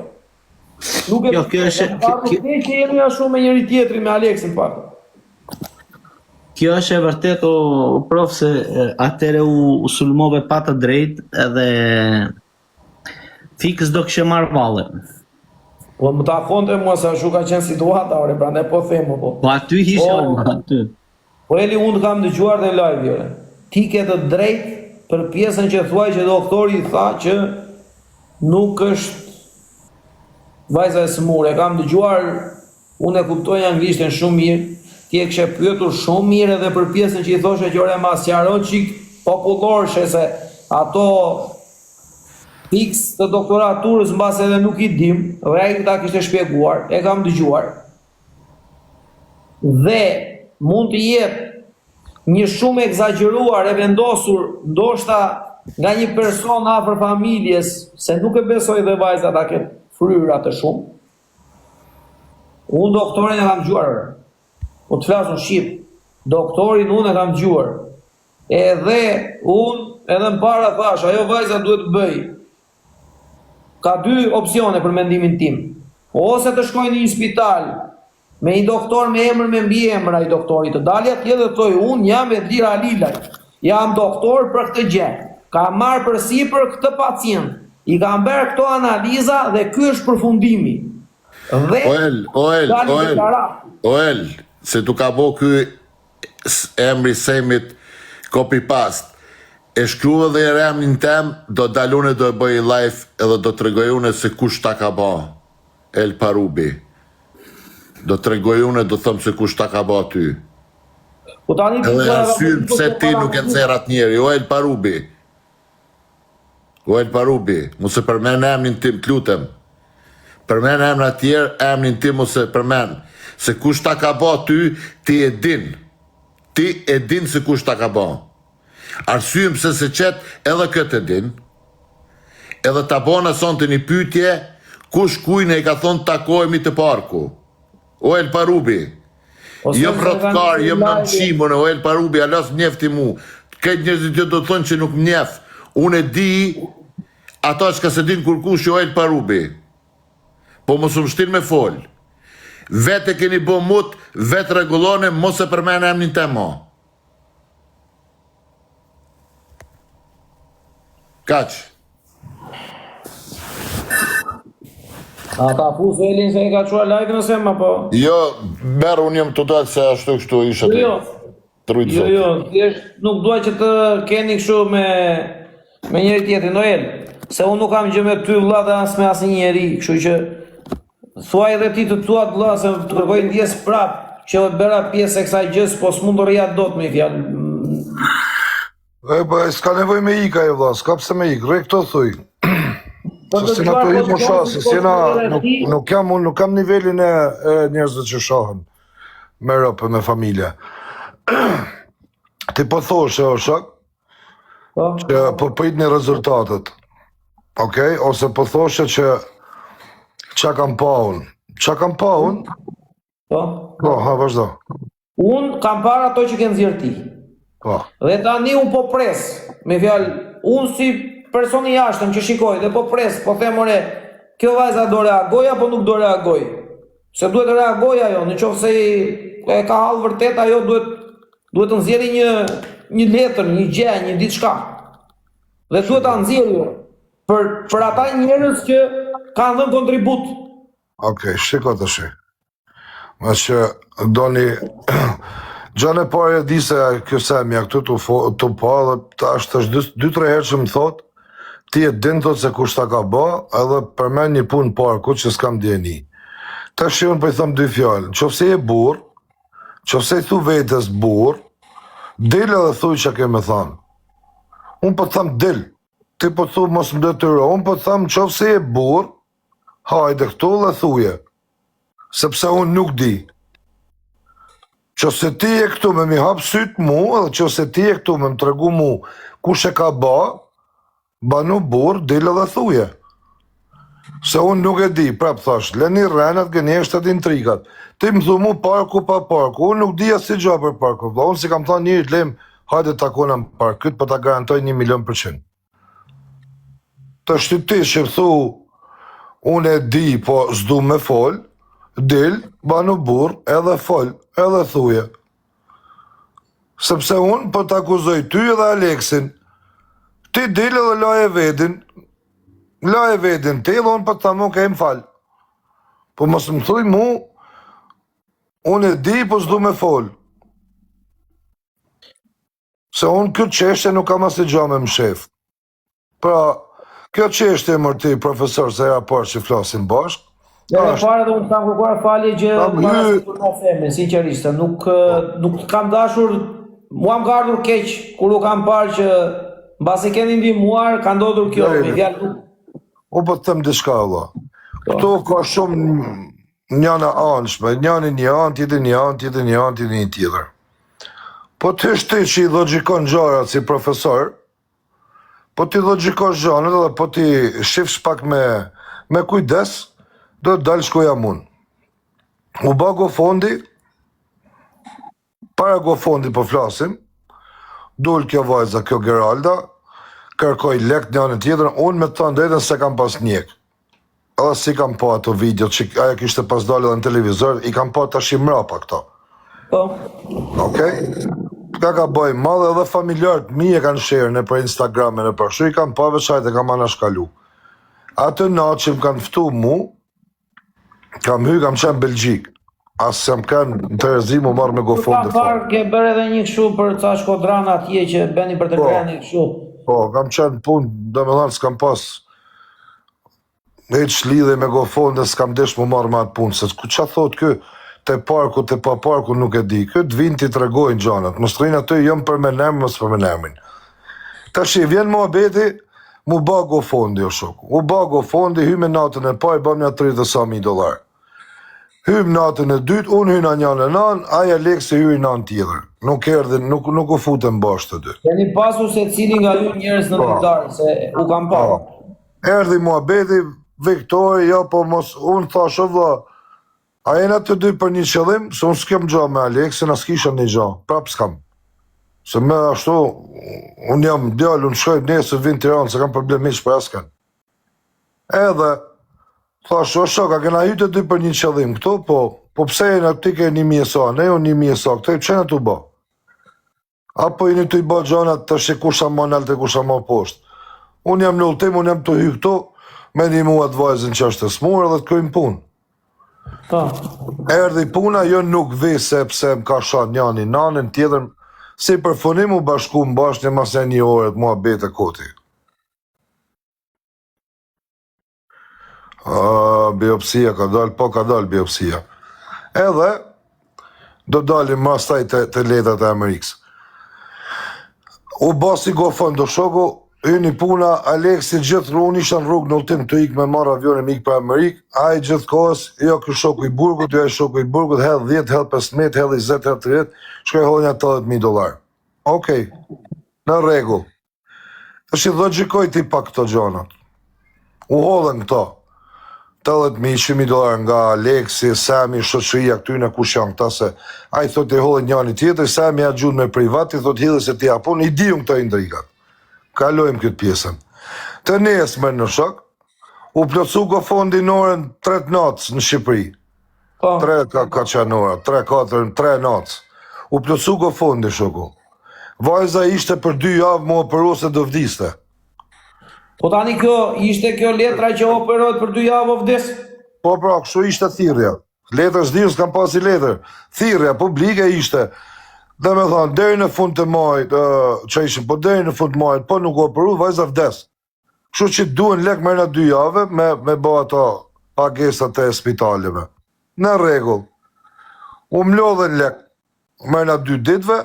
A: Nuk e
C: Jo, kjo është
A: kjo, kjo, kjo që jemi ashtu me njëri tjetrin me Aleksin pak.
C: Kjo është e vërtetë o, o prof se atëherë u, u sulmove pa të drejtë edhe fiks do kishe marrë valle.
A: Po më takonte mua se ashtu ka qenë situata, ore, prandaj po them po.
C: Po aty isha po, unë aty.
A: Po Eli unë të kam dëgjuar te live ore. Ti ke të drejtë për pjesën që thuaj që doktori tha që nuk është vajza e sëmurë. E kam dëgjuar, unë e kuptoj anglishten shumë mirë. Ti e kishe pyetur shumë mirë edhe për pjesën që i thoshe që ore ma sqaro çik popullorëshe se ato fiks të doktoraturës mbase edhe nuk i dim dhe ai ta kishte shpjeguar, e kam dëgjuar. Dhe mund të jetë një shumë e ekzagjeruar e vendosur ndoshta nga një person afër familjes, se nuk e besoj dhe vajza ta ketë fryrë atë shumë. Unë doktorin e kam dëgjuar. Po të flas unë shqip. Doktorin unë e kam dëgjuar. Edhe unë edhe më para thash, ajo vajza duhet të bëjë Ka dy opsione për mendimin tim. Ose të shkojë në një spital me një doktor me emër me mbiemër ai doktori të dalë atje dhe të thojë unë jam Edlir Halilaj, jam doktor për këtë gjë. Kam marrë përsipër këtë pacient. I kam bërë këto analiza dhe ky është përfundimi.
B: Dhe Oel, Oel, Oel, Oel, se tu ka bo ky emri Semit copy paste e shkru edhe herë emrin tem do dal une do e bëj live edhe do tregoj une se kush ta ka ba El Parubi do tregoj une do them se kush ta ka ba ty
A: Po tani
B: edhe arsyen pse ti nuk e nxjerr atë njeri o El Parubi o El Parubi mos e përmend emrin tim të lutem Përmend emra tjerë, emrin tim mos e përmend, se kush ta ka ba ty, ti e din. Ti e din se kush ta ka ba. Arsyen pse s'e qet, edhe këtë e din. Edhe ta bona sonte një pyetje, kush kujna i ka thonë takohemi te parku? O El Parubi. Jom rrotkar, jom namçim, unë o El Parubi, ala s'm'njef ti mu. Krejt njerëzit jo do të thonë që nuk m'njef. Unë e di Ata çka s'e din kurkush o El Parubi. Po mos um shtin me fol. Vetë e keni bo mut, vetë rregullone, mos e përmend emnin tem mo. Kaq.
A: A ta fus Elin se e ka çuar live-in ose më po?
B: Jo, merr unë jam të dalë se ashtu kështu isha
A: Jo, jo.
B: Trujt
A: Jo,
B: zoti.
A: jo, thjesht nuk dua që të keni kështu me me njëri tjetrin, Noel, se unë nuk kam gjë me ty vëlla dhe as me asnjë njeri, kështu që thuaj edhe ti të tuat vëlla se të kërkoj ndjesë prap që u bëra pjesë e kësaj gjës, po s'mund të rrija dot me fjalë.
D: E, po, e, s'ka nevojë me ik ajo vlla, s'ka pse me ik, rri këtu thuj.
A: Po
D: Se
A: të
D: s'jena
A: dëgjuar
D: të ik më sha,
A: po
D: se
A: po
D: s'jena,
A: edhe
D: nuk,
A: ti,
D: nuk jam, unë nuk kam nivelin e, e njerëzve që shahen me rob e me familje. Ti po thoshe, o shok,
A: po.
D: që po pritni rezultatet. Okej, ose po thoshe që ça kam pa unë. Ça kam pa unë?
A: Po.
D: Po, ha, vazhdo.
A: Unë kam parë ato që ke nxjerr ti.
D: Po.
A: Dhe tani unë po pres, me fjalë, unë si person i jashtëm që shikoj dhe po pres, po them ore, kjo vajza do reagoj apo nuk do reagoj? Se duhet të reagoj ajo, në qoftë se e ka hall vërtet ajo duhet duhet të nxjerrë një një letër, një gjë, një diçka. Dhe duhet ta nxjerrë për për ata njerëz që kanë dhënë kontribut.
D: Okej, shiko tash. Ma që doni Gjën e parë e di se kjo Semja këtu të, fo, të pa dhe tash tash dy, dy tre herë që më thot ti e din thot se kush ta ka bë edhe përmend një punë parku që s'kam dijeni. Tash unë po i them dy fjalë. Nëse je burr, nëse i thu vetes burr, dil edhe thuj çka ke me thanë. Unë po të them dil. Ti po thu mos më detyro. Unë po të them nëse je burr, hajde këtu dhe thuje. Sepse unë nuk di. Qëse ti je këtu me mi hap sytë mu, edhe qëse ti je këtu me më tregu mu kush e ka ba, banu burr, dil edhe thuje. Se unë nuk e di, prap thash, leni rrenat, gënjeshtrat, intrigat. Ti më thu mu parku pa parku, unë nuk di asnjë gjë për parku, vlla, unë s'i kam thënë njerit lem, hajde takona në park, këtë po ta garantoj 1 milion për qind. Tash ti ti që thu, unë e di, po s'du me fol, dil, banu burr, edhe fol, edhe thuje. Sepse unë po të akuzoj ty edhe Aleksin. Ti dil edhe laje vedin, laje vedin ti dhe unë po të tham okej më fal. Po mos më thuj mu, unë e di, po s'du me fol. Se unë këtë çështje nuk kam asnjë gjë me mshef. Pra, kjo çështje mër ti profesor se hera parë që flasim bashkë,
A: Dhe e
D: është
A: parë dhe unë kam kërkuar falje që
D: Kam
A: para
D: hy-
A: se të na themi, sinqerisht, se nuk nuk të kam dashur, mua më ka ardhur keq kur u kam parë që mbasi keni ndihmuar, ka ndodhur kjo,
D: Jo,
A: me
D: jo.
A: fjalë nuk
D: Unë po të them diçka valla. Këtu ka shumë njëna anshme, njëni një anë, tjetri një anë, tjetri një anë, tjetri një tjetër. Po ti është ti që i logjikon gjërat si profesor, po ti logjikosh gjërat edhe po ti shifsh pak me me kujdes, do të dalësh ku jam unë. U ba GoFundMe, para GoFundMe po flasim, dul kjo vajza, kjo Geralda, kërkoj lek në anën tjetër, unë me të thënë drejtën se kam pas njek. Edhe si kam pa ato video që ajo kishte pas dalë edhe në televizor, i kam pa tash i mrapa këto.
A: Po.
D: Okej? Ka ka bëj madhe edhe familjarët mi e kanë share në për Instagram e në për kështu i kam pa veç hajde kam anashkalu. Atë natë që më kanë ftu mu, kam hy, kam qenë në Belgjik. As jam kanë në Terezi mu marrë me
A: Kur
D: GoFund
A: kam
D: dhe fare.
A: parë ke bërë edhe një kështu për ca shkodran atje që bëni për të
D: Po.
A: ngrënë kështu.
D: Po, kam qenë në punë, do me thënë, s'kam pas hiç lidhje me GoFundMe, s'kam desh mu marrë me atë punë, se ku qa thot ky, te parku, te pa parku, nuk e di. Ky të vinë t'i tregojnë gjanat, mos të rrinë aty, jam për me emrin, mos për me emrin. Tash i vjen muhabeti, mu ba GoFundMe, o shoku. U ba GoFundMe, hymë natën e parë, bëm një 30 sa mijë dollar. Hym natën e dytë, unë hyna një në anë, ai Aleksi hyri në anë tjetër. Nuk erdhi, nuk nuk u futën bashkë të dy.
A: Keni pasur secili nga ju njerëz në
D: Po.
A: dritare, se u kam parë.
D: Po. Erdhi muhabeti, Viktori, jo, po mos, unë thash, o vlla, a jena të dy për një qëllim, se unë s'kem gjë me Aleksin, as kisha një gjë, prap s'kam. Se me ashtu, unë jam djalë, unë shkoj nesër vin Tiranë, se kam problem hiç për askën. Edhe, thash, o shok, a kena hy të dy për një qëllim këtu, po, Po pse jena ti ke 1000 e sa, ne jo 1000 e sa, këto ç'jena tu bë? Apo jeni tu i bë gjanat tash kush a më nalt e kush a më poshtë. Unë jam në udhëtim, unë jam tu hy këtu, me ndihmu atë vajzën që është e smurë dhe të kryjmë punë.
A: Po.
D: Erdhi puna, jo nuk vi sepse më ka sha njani nanën, tjetër, si përfundim u bashkum bashkë një mas një një orë të muhabete koti. Uh, biopsia ka dalë, po ka dalë biopsia. Edhe, do dalim mastaj te, te letrat e Amerikës. U ba si GoFund o shoku, hyni puna, Aleksi gjithë rrugën, isha në rrugë në udhëtim tu ik me marrë avionin me ik për Amerikë, ai gjithë kohës, jo ky shoku i burgut, jo ai shoku i burgut, hedh 10, hedh 15, hedh 20, hedh 30, shkoi hodhi nja 80.000 dollar. Okej, në rregull. Tash i logjikoj ti pak këto gjanat. U hodhën këto. 80.000, 100.000 dollar nga Aleksi, Sami, shoqëria këtyne kush janë këta se ai thotë i hodhi njani tjetri, Sami ja gjun me privat, i thotë hidhe se ti apun, i di unë këto intrigat. Kalojmë këtë pjesën. Të nesërmen o shok, u plotësu GoFundi në orën 3 të natës në Shqipëri.
A: Po.
D: 3 ka, ka qenë ora, 3, 4, 3 natës. U plotësu GoFundi, shoku. Vajza ishte për dy javë mu operu se do vdiste.
A: Po tani kjo ishte kjo letra që operohet për dy javë o vdes?
D: Po pra, kështu ishte thirrja. Letër s'di, s'kam pasi letër. Thirrja publike ishte, dhe me thonë, deri në fund të majit, që ishin, po deri në fund të majit, po nuk u operu, vajza vdes. Kështu që duhen lek mrena dy jave me, me bo ato pagesat e spitaleve. Në rregull. U mlodhen lek mrena dy ditëve,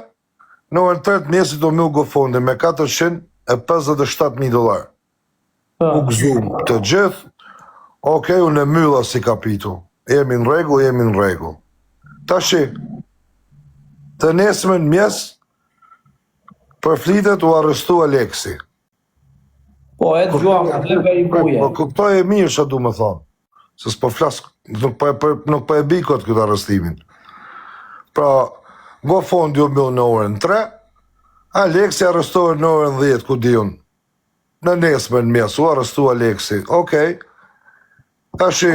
D: në orën 3 të mëngjesit u myll GoFundi me 457.000 dollar.
A: Po.
D: U gëzum të gjithë, okej, unë e mylla si kapitull. Jemi në rregull, jemi në rregull. Tashi, të nesërmen mëngjes, përflitet u arrestu Aleksi.
A: Po, e dëgjuam, dhe bëri buje.
D: Po, kuptoj e mirë çfarë du me thonë. Se s'po flas, nuk po e, për, nuk po e bi kot këtë arrestimin. Pra, GoFundi u mbyll në orën 3, Aleksi arrestohet në orën 10, ku di unë. Në nesërmen mëngjes, u arrestu Aleksi. Okej. Tashi,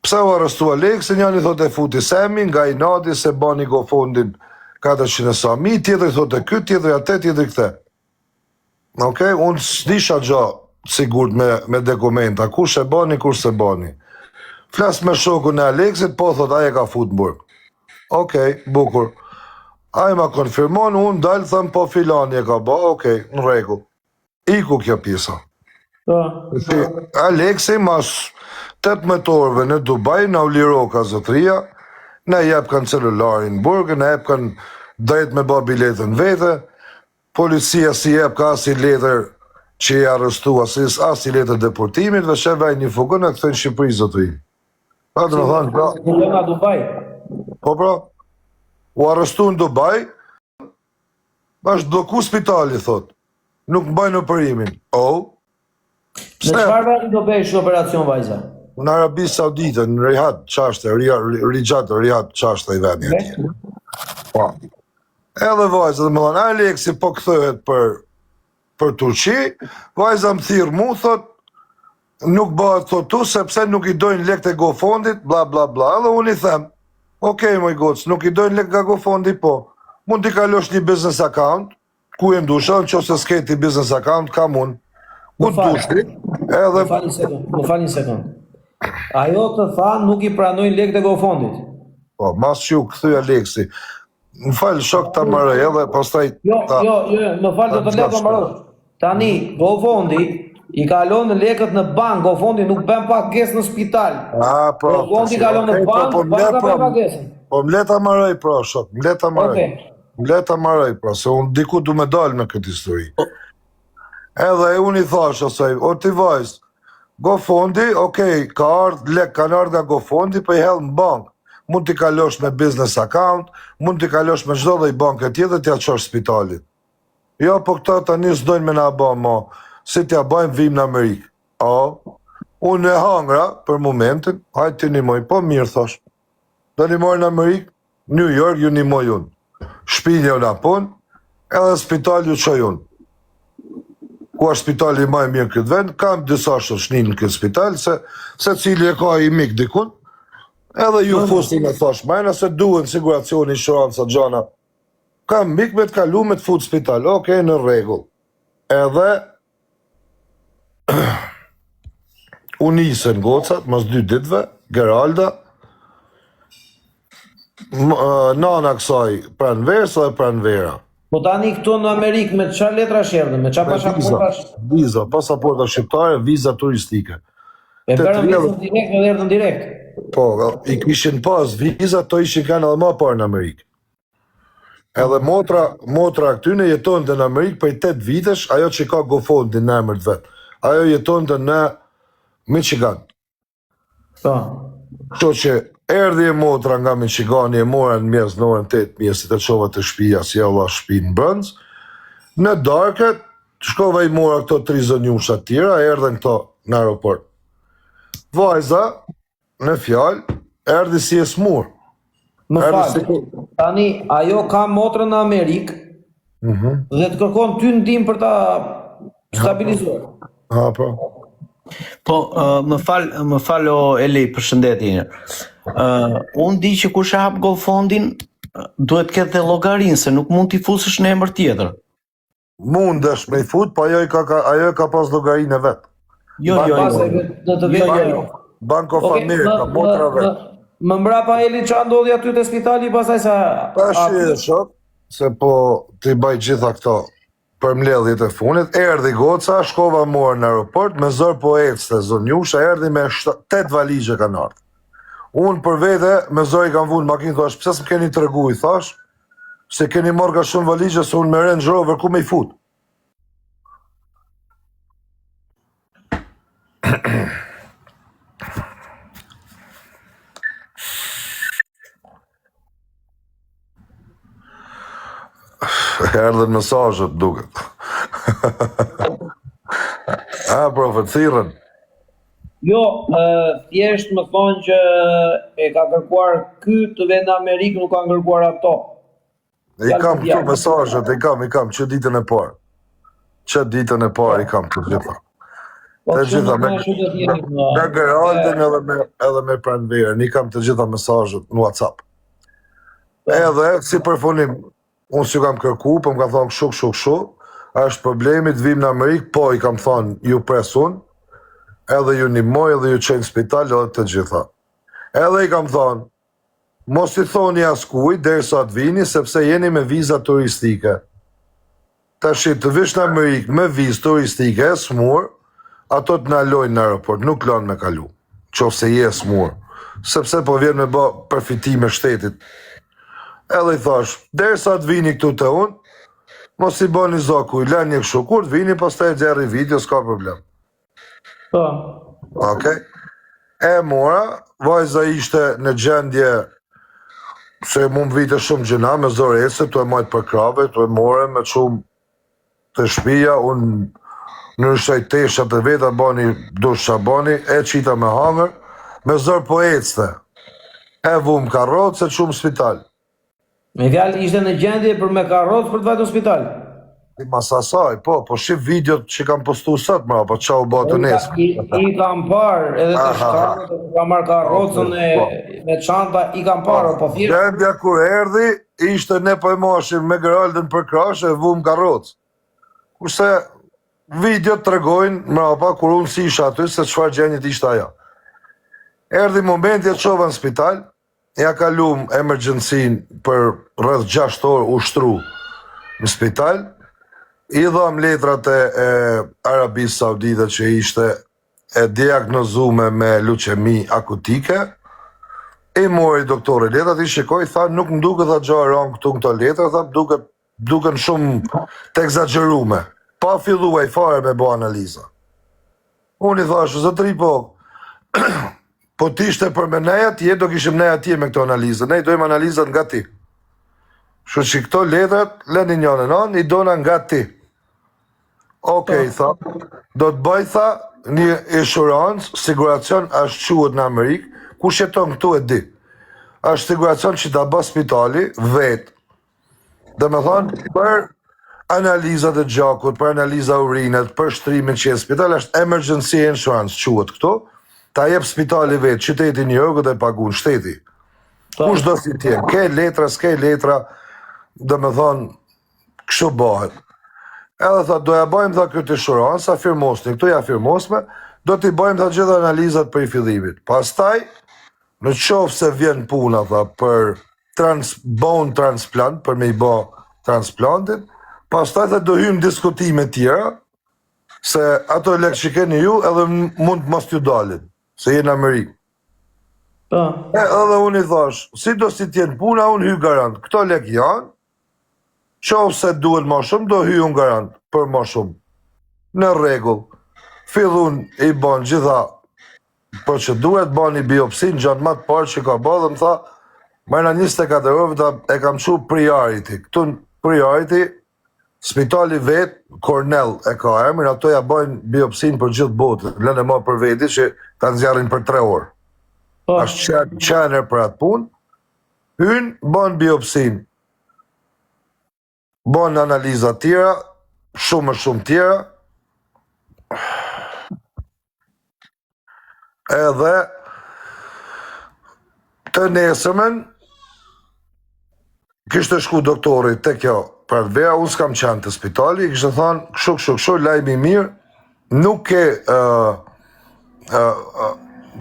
D: pse u arrestu Aleksi, njani thotë e futi Semi, nga inati se bani GoFundin 400 e sa mi, tjetri thotë e ky, tjetri atë, tjetri këte. Okej, unë s'disha gjo sigurt me, me dokumenta, kush e bani, kush s'e bani. Flas me shokun e Aleksit, po thot, ai e ka fut në burg. Okej, bukur. Ai ma konfirmon, unë dal them po filani e ka ba, okej, në rregull. Iku kjo pjesa.
A: Po.
D: Si, Aleksi mas 18 orëve në Dubai na u liroka zotëria, na jep kanë celularin në burg, na jep kanë drejt me ba biletën vete, Policia s'i jep ka asnjë letër që i arrestu, as asnjë letër deportimit, veç e vejnë një furgon e kthejnë në Shqipëri zotëri. Pra do të thonë, pra,
A: Në nga Dubai.
D: po pra, u arrestu në Dubai, është blloku spitali thot. Nuk mbajnë operimin. Oh.
A: Në çfarë vendi do bësh operacion vajza?
D: Në Arabi Saudite, në Riyadh, çashte, Riyadh, Riyadh, çashte i vendi atje. Po. Edhe vajza, do më thonë, Aleksi po kthehet për për Turqi, vajza më thirr mu, thot, nuk bëhet thot tu, sepse nuk i dojnë lekët e GoFundit, bla bla bla, edhe unë i them, okej moj gocë, nuk i dojnë lekët nga GoFundi, po, mund t'i kalosh një business account, Ku e ndushon, që ose s'ke ti business account, kam unë. Ku
A: Më fal.
D: dush ti, edhe
A: Më fal një sekond, më fal një sekond. Ajo të tha nuk i pranojnë lekët e GoFundit.
D: po, mas që u kthy Aleksi. Më fal shok ta mbaroj edhe pastaj
A: Jo,
D: ta
A: jo, jo, më fal do të
D: ta
A: lë të mbarosh. Tani GoFundi i kalon lekët në bank, GoFundi nuk bën pagesë në spital.
D: A, po,
A: GoFundi
D: tash,
A: kalon në
D: okej, po,
A: bank,
D: po, më le,
A: banka
D: po,
A: bën pagesën.
D: Po më le ta mbaroj pra, shok, më le ta mbaroj.
A: Okej.
D: Më le ta mbaroj pra, se unë diku du me dalë me këtë histori. Edhe unë i thash asaj, o ti vajzë, GoFundi, okej, ka ardhë lek, kanë ardhë nga GoFundi, po i hedh në bank. Mund t'i kalosh me business account, mund t'i kalosh me çdo lloj banke tjetër t'ja çosh spitalit. Jo, po këta tani s'dojnë me na ba mo, si t'ja bajmë vim në Amerikë. O, unë e hangra për momentin, hajt t'i nimoj, po mirë thash. Do nimoj në Amerikë, New York ju nimoj unë. Shpinë ju na pun, edhe në spital ju çoj unë. Ku është spitali më i mirë në këtë vend, kam disa shoqni në këtë spital, se secili e ka i mik dikun. Edhe ju fus unë e thash, mrena se duhen siguracioni, insuranca, gjana. Kam mik me të kalu me të fut spital, okej, në rregull. Edhe u nisën gocat, mas dy ditëve, Geralda, nana kësaj Pranverës dhe Pranvera.
A: Po tani këtu në Amerikë me çfarë letrash erdhën, me çfarë
D: pasaportash? Viza, pasaporta shqiptare, viza turistike.
A: E bërën vizën direkt dhe erdhën direkt.
D: Po, i kishin pas viza, to ishin kanë edhe ma parë në Amerikë. Edhe motra, motra këtyne jetonte në Amerikë prej 8 vitesh, ajo që ka GoFundin në emër të vet. Ajo jetonte në Michigan.
A: Po.
D: Kështu që erdhi e motra nga Michigani e mora në mjes në orën 8 mjesit e çova te shtëpia si e la shtëpinë në Brënz. Në darkë shkova i mora këto tri zonjusha të tjera, erdhën këto në aeroport. Vajza në fjalë erdhi si e smur.
A: Më fal. Si... Tani ajo ka motrën në Amerikë. Mm -hmm. Dhe të kërkon ty ndihmë për ta stabilizuar.
D: Ha, po.
C: Po, uh, më fal, më fal o Eli, përshëndetje një. Uh, unë di që kush e hap GoFundin, duhet të ketë dhe llogarinë se nuk mund t'i fusësh në emër tjetër.
D: Mundesh me i fut, po ajo i ka, ka ajo e ka pas llogarinë e
C: vet. Jo, jo, jo.
A: Në të
D: vetë. Jo, jo. Bank of okay, America, motra vet.
A: Më mbrapa Eli ça ndodhi aty te spitali pastaj sa
D: Tash e shok se po t'i baj gjitha këto përmbledhjet e fundit, erdhi goca, shkova mora në aeroport, me zor po ecte zonjusha, erdhi me 8 valixhe kanë ardhur. Unë për vete, me zor i kam vunë makinë, thash, pse s'më keni tregu, i thash, se keni marrë kaq shumë valixhe, se unë me Range Rover, ku me i fut? Erdhën mesazhet, duket. A, profe, thirrën.
A: Jo, thjesht më thonë që e ka kërkuar ky të vjen në Amerikë, nuk kanë kërkuar ato.
D: I kam këto mesazhet, i kam, i kam, që ditën e parë. Që ditën e parë i kam të gjitha.
A: Po,
D: të gjitha me, me, me Geraldin edhe me, edhe me Pranverën, i kam të gjitha mesazhet në WhatsApp. Po. Edhe, si përfundim, unë s'ju kam kërku, po më ka thonë kshu, kshu, kshu, është problemi të vim në Amerikë, po i kam thonë, ju pres unë, edhe ju nimoj, edhe ju çoj në spital, edhe të gjitha. Edhe i kam thonë, Mos i thoni askujt derisa të vini sepse jeni me viza turistike. Tashi të vish në Amerikë me vizë turistike e smur, ato të nalojnë në aeroport, nuk lanë me kalu. Qoftë se je e smur, sepse po vjen me bë përfitime shtetit. Edhe i thash, derisa të vini këtu te unë, mos i bëni zë kujt, lëni kështu, kur të vini pastaj e nxjerri video, s'ka problem.
A: Po.
D: Okej. E mora, vajza ishte në gjendje se mu më vite shumë gjynah, me zor ecte, tu e majtë për krave, tu e more, me çu te shpia, unë ndryshoj teshat e veta, bani dush ça bani, e qita me hangër, me zor po ecte. E vum karrocë, e çum spital.
A: Me fjalë ishte në gjendje për me karrocë për të vajtur në
D: spital. I mas asaj, po, po shif videot që kam postu sot mrapa, ça u bë të
A: nesër. I, i kam parë edhe të shkallët, e kam marrë karrocën e po. me çanta, i kam parë, po
D: thjesht. Gjendja kur erdhi, ishte ne po e mashim me Geraldën për krahësh e vum karrocë. Kurse videot tregojnë mrapa kur unë s'isha aty se çfarë gjendje ishte ajo. Erdhi momenti e çova në spital, Ja kalum emergjencin për rreth 6 orë u shtru në spital. I dham letrat e, e Arabisë Saudite që ishte e diagnozume me leuçemi akutike. I mori doktori letrat, i shikoi, tha nuk më duket tha gjë e rëndë këtu në këto letra, tha duket duken shumë të ekzagjerume. Pa fillu ai fare me bo analiza. Unë i thashë, zotëri po, po t'ishte për me nej atje, do kishim nej atje me këto analiza. Ne i dojmë analizat nga ti. Kështu që këto letrat, lëni njënën anë, i dona nga ti. Okej, okay, tha, do të bëj, tha, një insurance, siguracion është quhet në Amerikë, kush jeton këtu e di. Është siguracion që ta bë spitali, vetë, Domethonë, për analizat e gjakut, për analiza urinët, për shtrimin që je në spital, është emergency insurance, quhet këtu. Ta jep spitali vetë, qyteti New Yorkut e pagun, shteti.
A: Po.
D: Kush do si t'jenë, ke letra, s'ke letra, domethonë, kështu bëhet. Edhe tha, do ja bëjmë tha këtë insurance, sa firmosni, këtu ja firmosme, do t'i bëjmë tha gjithë analizat për i fillimit. Pastaj, në qoftë se vjen puna tha për trans, bone transplant, për me i bë transplantin, pastaj tha do hyjmë diskutime tjera, se ato lekë që keni ju edhe mund të mos t'ju dalin, se jeni në Amerikë.
A: Po.
D: E, edhe unë i thash, si do si t'jenë puna, unë hy garant. Këto lek janë, qoftë se duhet ma shumë, do hy unë garant për ma shumë. Në rregull. Fillun i ban gjitha procedurat, bani biopsin, gjatë më të parë që ka bë dhe më tha, mrena 24 orëve ta e kam çu priority. Këtu në priority, spitali vet, Cornell e ka emrin, ato ja bëjnë biopsin për gjithë botën, lënë e ma për veti që ta nxjerrin për 3 orë.
A: Po.
D: Është qenë qenë për atë punë. Hyn, bën biopsin. Bën analiza tjera, shumë e shumë tjera. Edhe të nesërmen kishte shku doktori te kjo Pranvera, unë s'kam qenë të spitali, i kishte thonë, kështu, kështu, kështu, lajmi i mirë, nuk ke, uh, uh, uh,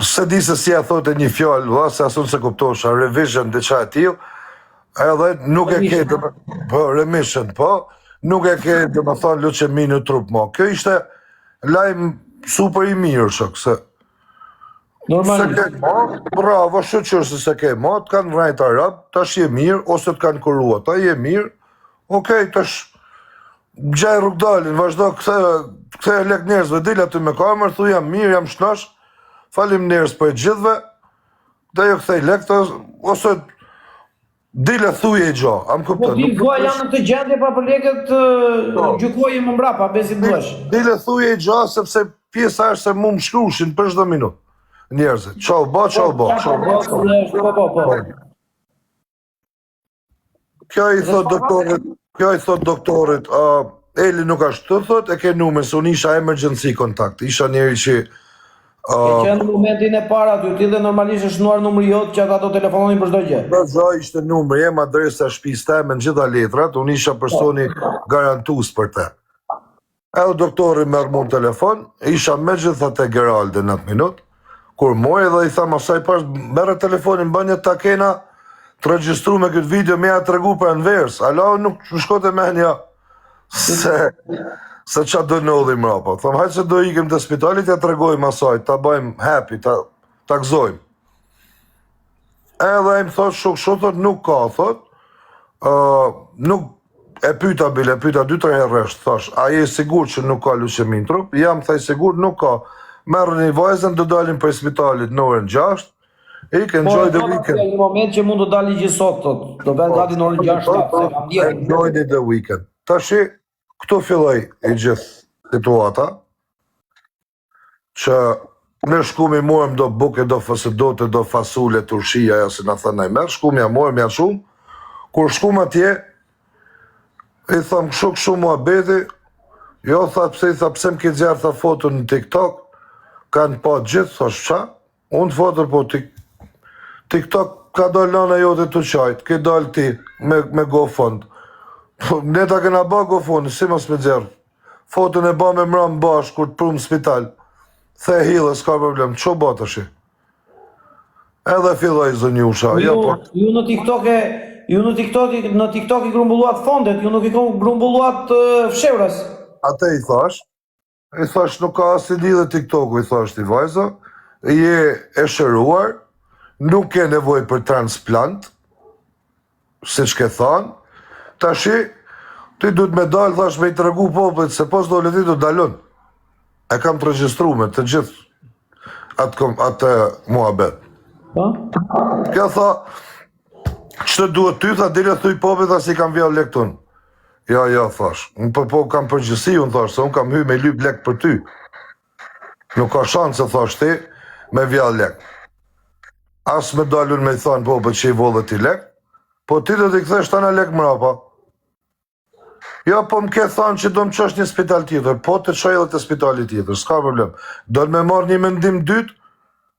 D: se di se si ja thotë një fjalë, valla, se as unë se kuptosha, revision, diçka e tillë, edhe nuk e ke,
A: Remission.
D: do, po, remission, po, nuk e ke, domethënë, leuçemi në trup mo. Kjo ishte lajm super i mirë, shok, se Se
A: Normalisht.
D: ke ma, bravo, shyqyr se se ke ma, të kanë rrejt arab, tash je mirë, ose të kanë kurua, ta je mirë, okej, tash gjaj rrugdalin, vazhdo kthe, kthe lek njerëzve, dil aty me kamerë, thu jam mirë, jam shnosh, faleminderit për gjithëve, dhe jo kthej lek, të, ose dil e thuje i gjo, am
A: Po
D: kupton,
A: ti
D: nuk
A: thua janë në këtë gjendje pa për lekët
D: Po.
A: gjykoje më mbrapa, besi duash.
D: Dil e thuje i gjo, sepse pjesa është se mu më shkrushin për çdo minutë. Njerëzit, çau bë, çau bë, çau bë.
A: Po, po, po, po.
D: Kjo i thot doktorit, kjo i thot doktorit, uh, Eli nuk është këtu, thot, e ke numrin, se unë isha emergency kontakt, isha njeri që
A: Ke
D: uh,
A: qenë në momentin e parë aty, ti dhe normalisht është shënuar numri jot që ata do telefononin për çdo gjë.
D: Dhe ishte numri jem, adresa e shtëpisë teme, në gjitha letrat, unë isha personi garantues për te. Edhe doktori merr mu në telefon, isha me gjitha te Geralde në atë minut, kur mori dhe i tham asaj pash, merre telefonin, bën një ta kena të regjistru me këtë video, me ja tregu për Anvers, ala nuk më shkote menja se se qa do ndodhi mrapa. Tham, hajde se do ikim të spitalit, ja tregojmë asaj, ta bëjmë happy, ta, ta gëzojmë. Edhe ai më thot, shuk, shuk, thot, nuk ka, thot, uh, nuk e pyeta bile, e pyeta dy tre herë rresht, thash, a je i sigurt që nuk ka leuçemi në trup? Jam, tha i sigurt, nuk ka. Merrni vajzën, do dalim prej spitalit në orën 6. Ik, enjoy the
A: Po,
D: weekend.
A: Në moment që mund të dali gjithë sot, thot, do bëhet gati në orën 6 7, se kam ndjekur.
D: Enjoy the weekend. Tashi, këtu filloi i gjithë situata, që ne shkum i morëm do buke, do fësëdote, do fasule, turshia, ja se na thënë ai merr, shkum ja morëm, ja shumë. Kur shkum atje, i tham kështu kështu muhabeti, jo tha pse i tha pse më ke nxjerr tha foton në TikTok, kanë pa gjithë, thash qa? Unë të foton po tik, TikTok ka dalë nana jote të qajt, ke dalë ti me, me GoFund. Po, ne ta kena ba GoFund, si mos me nxjerr. Foton e ba me mram bashkë kur të prum në spital. The hille, s'ka problem, ç'u bë tash? Edhe filloi zonjusha,
A: Ju,
D: jo po.
A: ju në TikTok e ju në TikTok në TikTok i grumbulluat fondet, ju nuk i grumbulluat uh, fshehurës.
D: Atë i thash, i thash nuk ka asnjë lidhje TikToku, i thash ti vajza, je e shëruar, nuk ke nevojë për transplant, siç ke thanë, tashi ti duhet me dal, thash me i tregu popullit se po s'dole ti do dalon. E kam të regjistruar të gjithë atë kom, atë muhabet.
A: Po?
D: Kjo tha, që të duhet ty, tha, dile thuj popullit, tha, si kam vjellë lek unë. Jo, jo, thash. Unë po, po kam përgjësi, unë thash, se unë kam hy me lyp lek për ty. Nuk ka shanse, thash ti, me vjellë lek. As me dalun me i thonë popullit që i vodhe ti lek, po ti do t'i kthesh tana lek mrapa. Jo, po më ke thonë që do më qosh një spital tjetër, po të çoj edhe te spitali tjetër, s'ka problem. Do të me marrë një mendim dytë?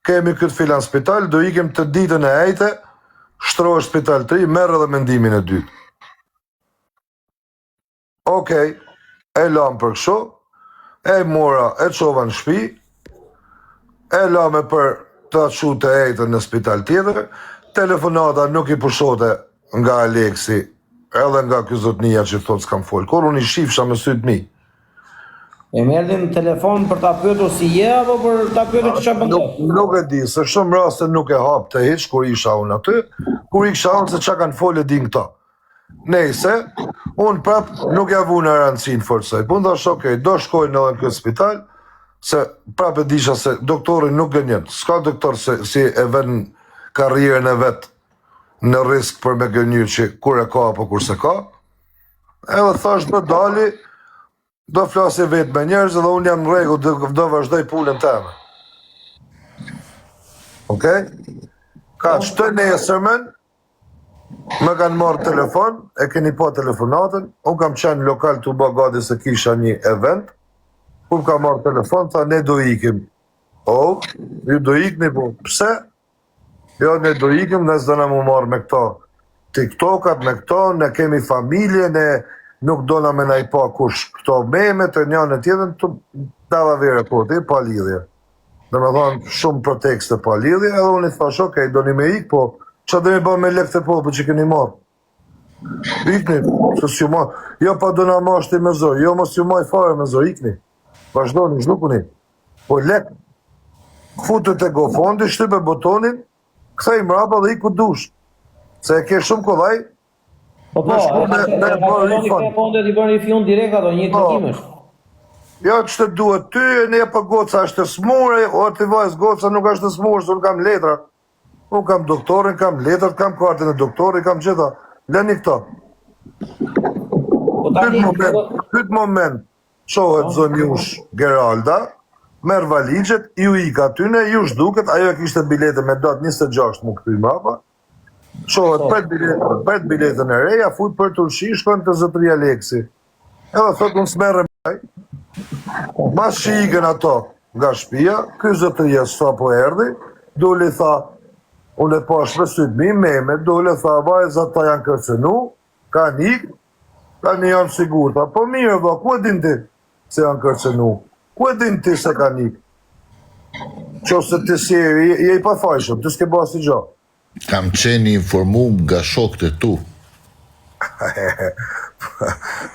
D: Kemi këtë filan spital, do ikim të ditën e ejte, shtrohesh spital të ri, merr edhe mendimin e dytë. Okej, e lamë për kështu, e mora, e çova në shtëpi, e lamë për ta çu të ejtën në spital tjetër, telefonata nuk i pushote nga Aleksi, edhe nga ky zotnia që thotë s'kam fol, kur unë i shifsha me sytë mi.
A: E merrnin në telefon për ta pyetur si je apo për ta pyetur çfarë bën
D: Nuk, nuk e di, se shumë raste nuk e hapte hiç kur isha unë aty, kur isha unë se çka kanë fol e din këta. Nejse, unë prap nuk ja vuna rëndësinë fort saj. Po thash, okej, do shkojnë edhe në këtë spital, se prap e disha se doktori nuk gënjen. S'ka doktor se si e ven karrierën e vet në risk për me gënjy që kur e ka apo kur s'e ka. Edhe thash do dali, Do flasi vetë me njerëz dhe unë jam në rregull, do, do vazhdoj punën teme. Okej? Ka që të nesërmen, më kanë marrë telefon, e keni pa telefonatën, unë kam qenë në lokal tu ba gati se kisha një event, kur ka marrë telefon, tha ne do ikim. O, ju do ikni, po, pse? Jo, ne do ikim, ne s'dona mu marrë me këto TikTokat, me këto, ne kemi familje, ne nuk dona me na i pa kush këto meme të njënë e tjetën, të dallavere koti, pa lidhje. Dhe me thonë, shumë pretekste pa lidhje, edhe unë i thash, okej, doni me ik, po, ça do me ba me lekët e popullit që keni marrë? Ikni, se s'ju ma, jo pa do na mash ti me zor, jo mos ju maj fare me zor, ikni. Vazhdoni, zhdukuni. Po lek, futu te GoFundMe, shtype butonin, kthej mrapa dhe ik ku dush. Se e ke shumë kollaj,
A: Po po,
D: Me shku me-
A: e
D: me
A: ka
D: bërë
A: kaloni
D: refund.
A: këto fondet i bën refund direkt ato, një
D: Po.
A: klikim është.
D: Jo që të duhet ty, e ne po goca është e smure, o ti vajzë goca nuk është e smure, se unë kam letra. Unë kam doktorin, kam letrat, kam kartën e doktorit, kam gjitha. Lëni këto.
A: Po tani
D: Këtë moment, këtë moment çohet zonjush Geralda, merr valixhet, ju ik atyne, ju zhduket, ajo e kishte biletën me datë 26 mu kthy mbrapa. Çohet
A: Po.
D: pret biletën, pret biletën e re, ja fut për Turqi, shkon te zotëri Aleksi. Edhe thot unë s'merrem me. Mas që ikën ato nga shtëpia, ky zotëria sapo erdhi, doli tha, unë e pash me sytë mi, meme, doli tha, vajzat ta janë kërcënu, kanë ik, tani janë sigurta. Po mirë, vlla, ku e din ti se janë kërcënu? Ku e din ti se kanë ik? Qofse ti si je, je i pafajshëm, ti s'ke bërë asnjë gjë.
B: Kam qenë i informum nga shokët e tu.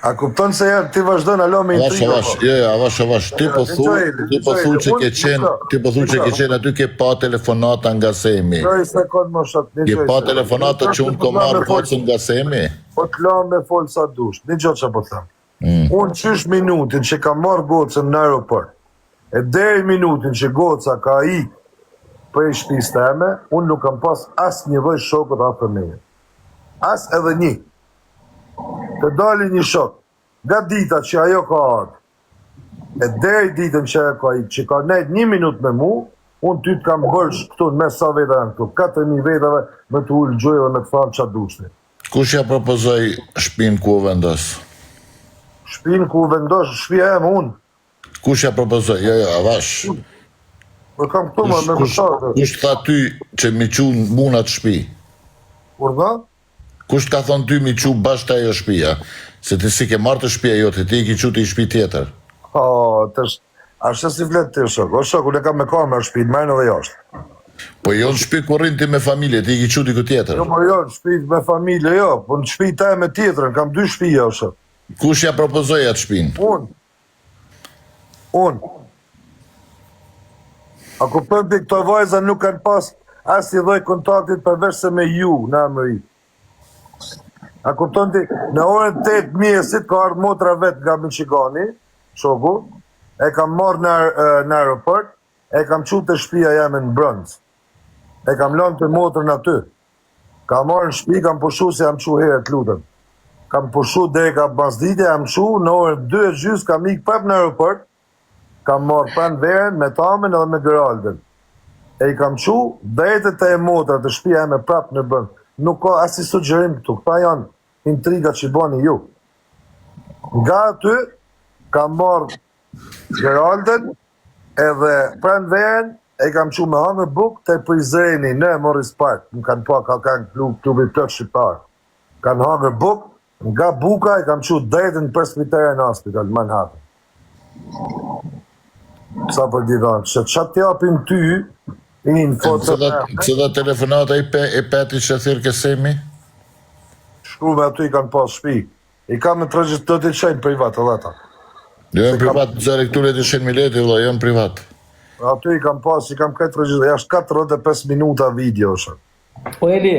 D: A kupton se ja, ti vazhdon alo me
B: Avash,
D: intriga.
B: avash, jo, jo, avash, avash, ti po thu, ti po thu që ke qenë, ti po thu që ke qenë aty ke pa telefonata nga Semi.
D: Një sekond më shok, një
B: Ke
D: gjë.
B: pa telefonata që unë kom marrë gocën nga Semi?
D: Po të la me fol sa dush. Një gjë që po them.
B: Mm.
D: Unë qysh minutin që kam marrë gocën në aeroport, e deri minutin që goca ka ik prej shtëpisë teme, unë nuk kam pas asnjë lloj shokut afër meje. As edhe një. Të dali një shok, nga dita që ajo ka ardhur, e deri ditën që ajo ka ik, që ka nejt një minut me mu, unë ty të kam bërë këtu në mes sa veta janë këtu, 4000 vetave me të ulë gjojë dhe me të thanë qa dush ti.
B: Kush ja propozoi shtëpinë ku u vendos?
D: Shpinë ku u vendos, shtëpia jem unë.
B: Kush ja propozoi? Jo, jo, avash.
D: Po kam këtu më
B: Kush
D: me
B: kush
D: mësate.
B: kush tha ty që mi çu mu në atë shtëpi?
D: Urdhë?
B: Kush të ka thonë ty mi çu bash te ajo shtëpia? Se ti si ke marrë të shtëpia jote, ti i ke çu te një shtëpi tjetër.
D: Po, tash ashtu si flet ti shok. O shok, unë e kam me kamerë shtëpinë, merrën edhe jashtë.
B: Po jo në shtëpi ku rrin ti me familje, ti i ke çu diku tjetër.
D: Jo, po jo, në shtëpi me familje, jo, po në shtëpi teme tjetrën, kam dy shtëpia, o shok.
B: Kush ja propozoi atë shtëpinë?
D: Unë. Unë. A kupton ti këto vajza nuk kanë pas asnjë lloj kontaktit përveç se me ju në Amerikë. A kupton ti, në orën 8 mëngjesit ka ardhur motra vet nga Michigani, shoku, e kam marrë në, në aeroport, e kam çu te shtëpia jeme në Bronx. E kam lënë të motrën aty. Kam marrë në shtëpi, kam pushu se jam çu herët, lutem. Kam pushu deri ka pasdite, jam çu në orën 2 e gjys, kam ik prap në aeroport, kam marrë Pranverën me Tamen edhe me Geraldën. E i kam çu drejt te e motra te shtëpia ime prap në Bronx. Nuk ka asnjë sugjerim këtu. Këta janë intriga që bani ju. Nga aty kam marrë Geraldën edhe Pranverën. E kam çu me hangër bukë te Prizreni në Morris Park, më kanë pa ka kanë klub, klubi plot shqiptar. Kanë hangër bukë, nga buka e kam çu drejt në Presbyterian Hospital, Manhattan. Sa për di dhanë, që ça t'japim ty, info të
B: Cila, cila telefonata i, pe, e peti që thirr ke Semi?
D: Shkrume aty i kanë pas shpi. I kam me të do t'i çojnë privat edhe ata.
B: Jo në privat, zëre këtu le të shen mileti, vëlla, jo në privat.
D: Aty i kam pas, i kam këtë regjistër, jashtë 45 minuta video është.
A: Po Eli,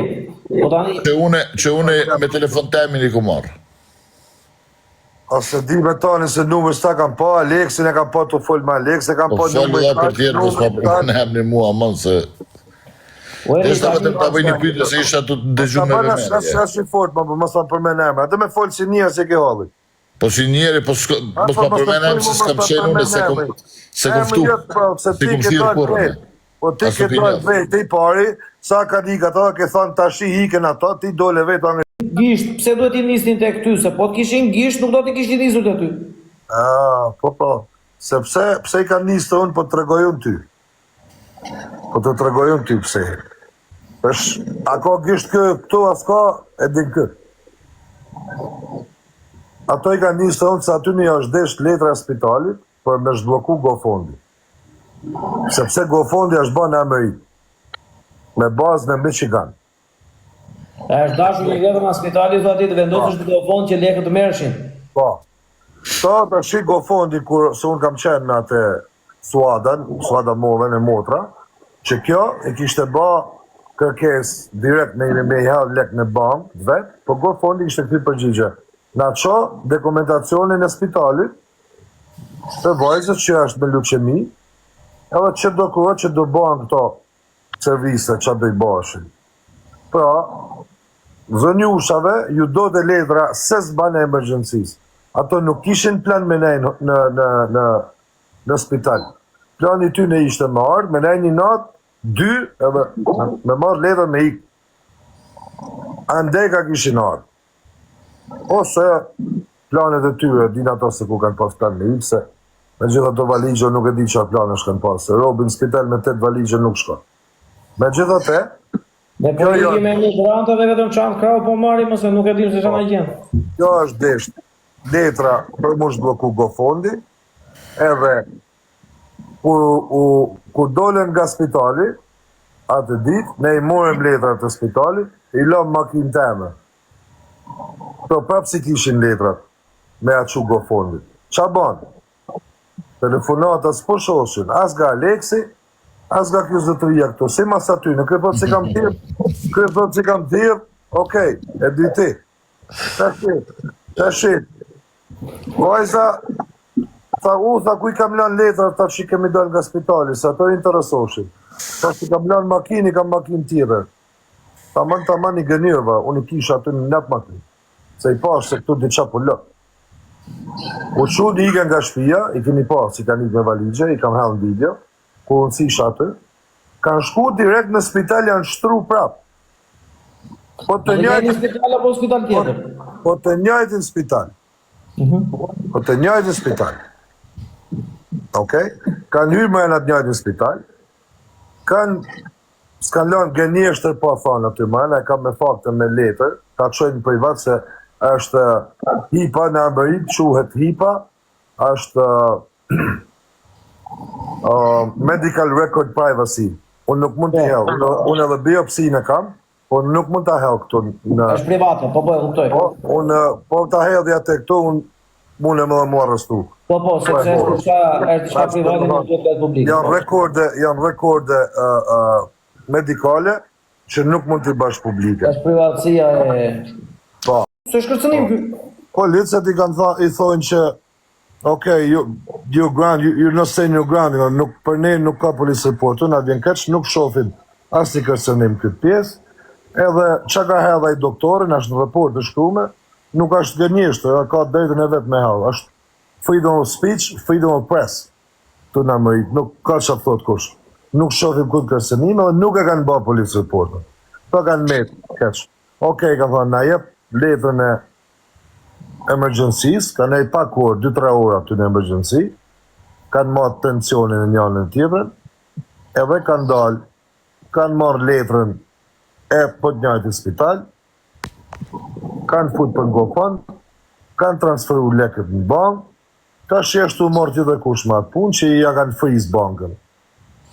A: po tani
B: Që une, që une me telefon temin i ku marrë.
D: Ose di me tani se numër s'ta kam pa, Aleksin e kam pa të fol me Aleks, e kam
B: Po
D: pa
B: fol
D: numrin
B: vëlla për tjerë, mos ma përmend emrin mua aman se
A: Po Eli
B: Desha
A: tani
B: vetëm ta bëj një pyetje se isha tu të dëgju
D: Ta
B: me
D: bën as as
B: vëmendje.
D: as i fort, ma mos ma përmend emrin. Atë me fol si njerëz se ke hallin.
B: Po si njeri, po s'ko,
D: A,
B: mos
D: po,
B: ma
D: mos
B: përmend
D: të
B: emrin se
D: thuj,
B: s'kam
D: mos ta
B: qenë unë
D: përmend
B: se kom
D: emrin.
B: se kom
D: Emri
B: ftu.
D: jot, po, se
B: Si
D: ti
B: kom
D: ke
B: thirr
D: dalë
B: kurrë.
D: vet. Po ti
B: As
D: ke
B: nuk i
D: dalë
B: njoh.
D: vet, ti pari, sa ka ikë ata, ke thënë tash i ikën ato, ti dole vet angë.
A: gisht, pse duhet i nisnin tek ty, se po të kishin gisht nuk do t'i kishin nisur te ty.
D: Ah, po po. Sepse pse i kanë nisë të unë, po të tregoj unë ty. Po të tregoj unë ty pse. Është, a ka gisht kë këtu, a s'ka, e din kë. Ato i kanë nisë të unë, se aty një është desh letra e spitalit për me zhblloku GoFundMe. Sepse GoFundMe është bërë në Amerikë, me bazë në Michigan.
A: A është dashur një letër nga spitali thua ti të vendosësh në telefon që lekët të merreshin.
D: Po. Këto tash GoFundMe kur se unë kam qenë me atë Suadan, Suada Mollën e motra, që kjo e kishte ba kërkesë direkt me me i hedh lek në bank vet, po GoFundMe ishte kthy përgjigje. Na ço dokumentacionin e spitalit të vajzës që është me leuçemi, edhe që do kohë që do bëhen këto servise që do i bëshin. Pra, zonjushave ju do të letra se s'ban e emergjencisë. Ato nuk kishin plan me nej në, në, në, në, në spital. Plani ty në ishte me ardhë, me nej një natë, dy, edhe me marrë letër me ikë. Andej ka kishin ardhë. Ose planet e tyre, din ato se ku kanë pas plan me ikë, se me gjithë ato valigje nuk e di çfarë planesh kanë pas. Se robi në spital me 8 valigje nuk shkon. Me gjithë atë,
A: Ne po
D: Kjo jo.
A: ikim me emigrantët dhe vetëm çantë krahu po marrim ose nuk e dim se çfarë na gjen.
D: Kjo është desht letra për mu zhblloku GoFundMe, edhe kur, u, kur dolën nga spitali, atë ditë, ne i morëm letrat e spitalit, i lëm makinë teme. Këto prapë si kishin letrat me a çu GoFundMe. Qa ban? Telefonata s'po shoshin, as nga Aleksi, as nga kjo zotëria këtu, si mas aty, në kë thot si kam thirr, kë thot si kam thirr, okej, e di ti. Tashi, tashi, vajza, tha u, tha ku i kam lënë letrat, tha që i kemi dalë nga spitali, se ato i interesoshin. Tha që i kam lënë makinë, i kam makinë tjetër. Taman, taman i gënjeva, unë i kisha aty në atë makinë. Se i pash se këtu diçka po lë. U çuni ikën nga shtëpia, i kemi pa si kanë ikë me valigje, i kam hedhë në video, ku unë si isha aty. Kanë shku direkt në spital, janë shtru prap. Po të
A: Në një
D: njëjtin
A: spital apo spital tjetër?
D: po të njëjtin spital. Po të njëjtin spital. Okej? Kanë hyrë më në atë njëjtin spital. Kanë s'kan lënë gënjeshtër pa thonë aty më, e kam me fakte me letër, ta çojnë në privat se është HIPAA në Amerikë, quhet HIPAA, është uh, Medical Record Privacy. Unë nuk mund të hedh, unë, unë edhe biopsinë e kam, po nuk mund ta hedh këtu në
A: Është private, po po e kuptoj.
D: Po, unë po ta hedh atë këtu, unë mundem edhe mu arrestu.
A: Po po, sepse
D: Po,
A: është diçka është diçka private nuk duhet të bëhet publike.
D: Janë rekorde, janë rekorde uh, uh, medikale që nuk mund t'i bësh publike.
A: Është privatësia e
D: Po.
A: Se është kërcënim ky.
D: Policët i kanë tha, i thonë që okay, you you ground, you, you're not saying your ground, you know, nuk për ne nuk ka police report, na vjen keq, nuk shohim asnjë kërcënim këtë pjesë. Edhe çka ka hedh ai doktorin, është në raport të shkruar, nuk është gënjeshtër, ka drejtën e vet me hedh. Është freedom of speech, freedom of press. Këtu në Amerikë, nuk ka çfarë thot kush. Nuk shohim këtë kërcënim edhe nuk e kanë bërë police reportin. Po kanë met keq. Okej, ka thënë, na jep letrën e emergjencisë, kanë nej pak orë, 2-3 orë aty në emergjenci, kanë marrë tensionin e njërin e tjetrin. Edhe kanë dalë, kanë marrë letrën e po të njëjtit spital, kanë fut për GoFund, kanë transferu lekët në bankë, tash është tu marrë tjetërkush me atë punë që ja kanë friz bankën.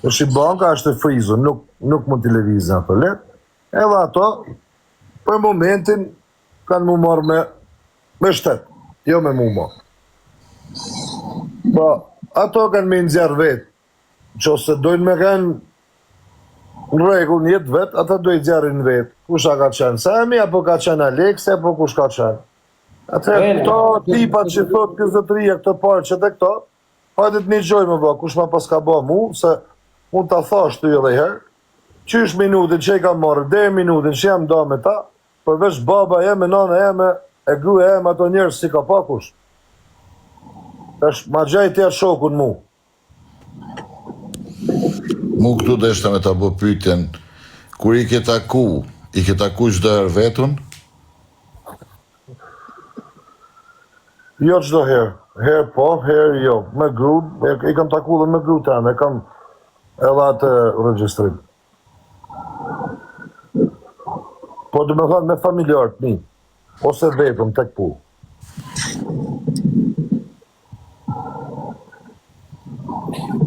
D: Tash banka është e frizur, nuk, nuk mund t'i lëvizin ato lekë, edhe ato për momentin kanë mu marrë me, me shtet, jo me mu marrë. Po, ato kanë me nxjerrë vetë, qoftë se dojnë me qenë në rregull në jetë vetë, ata do i nxjerrin vetë. Kush a ka qenë Semi, apo ka qenë Aleksi, apo kush ka qenë. Atëherë, këto tipat që thot ky zotëria, këto parë që të këto, hajde të nigjojmë vlla, kush ma paska bo mu, se mund ta thash ty edhe herë, qysh minutin që i kam marrë, deri minutin që jam da me ta, përveç baba jem e nana jeme, e gruaja jem ato njerëz s'i ka pa kush. Tash ma gjej ti atë shokun mu.
B: Mu këtu deshta me ta bo pyetjen, kur i ke taku, i ke taku çdo herë vetun?
D: Jo çdo herë, herë po, herë jo. Me gru, e, i kam taku dhe me gru teme, e kam edhe atë regjistrim. Po do me thënë me familjarët mi, ose vetëm tek pu.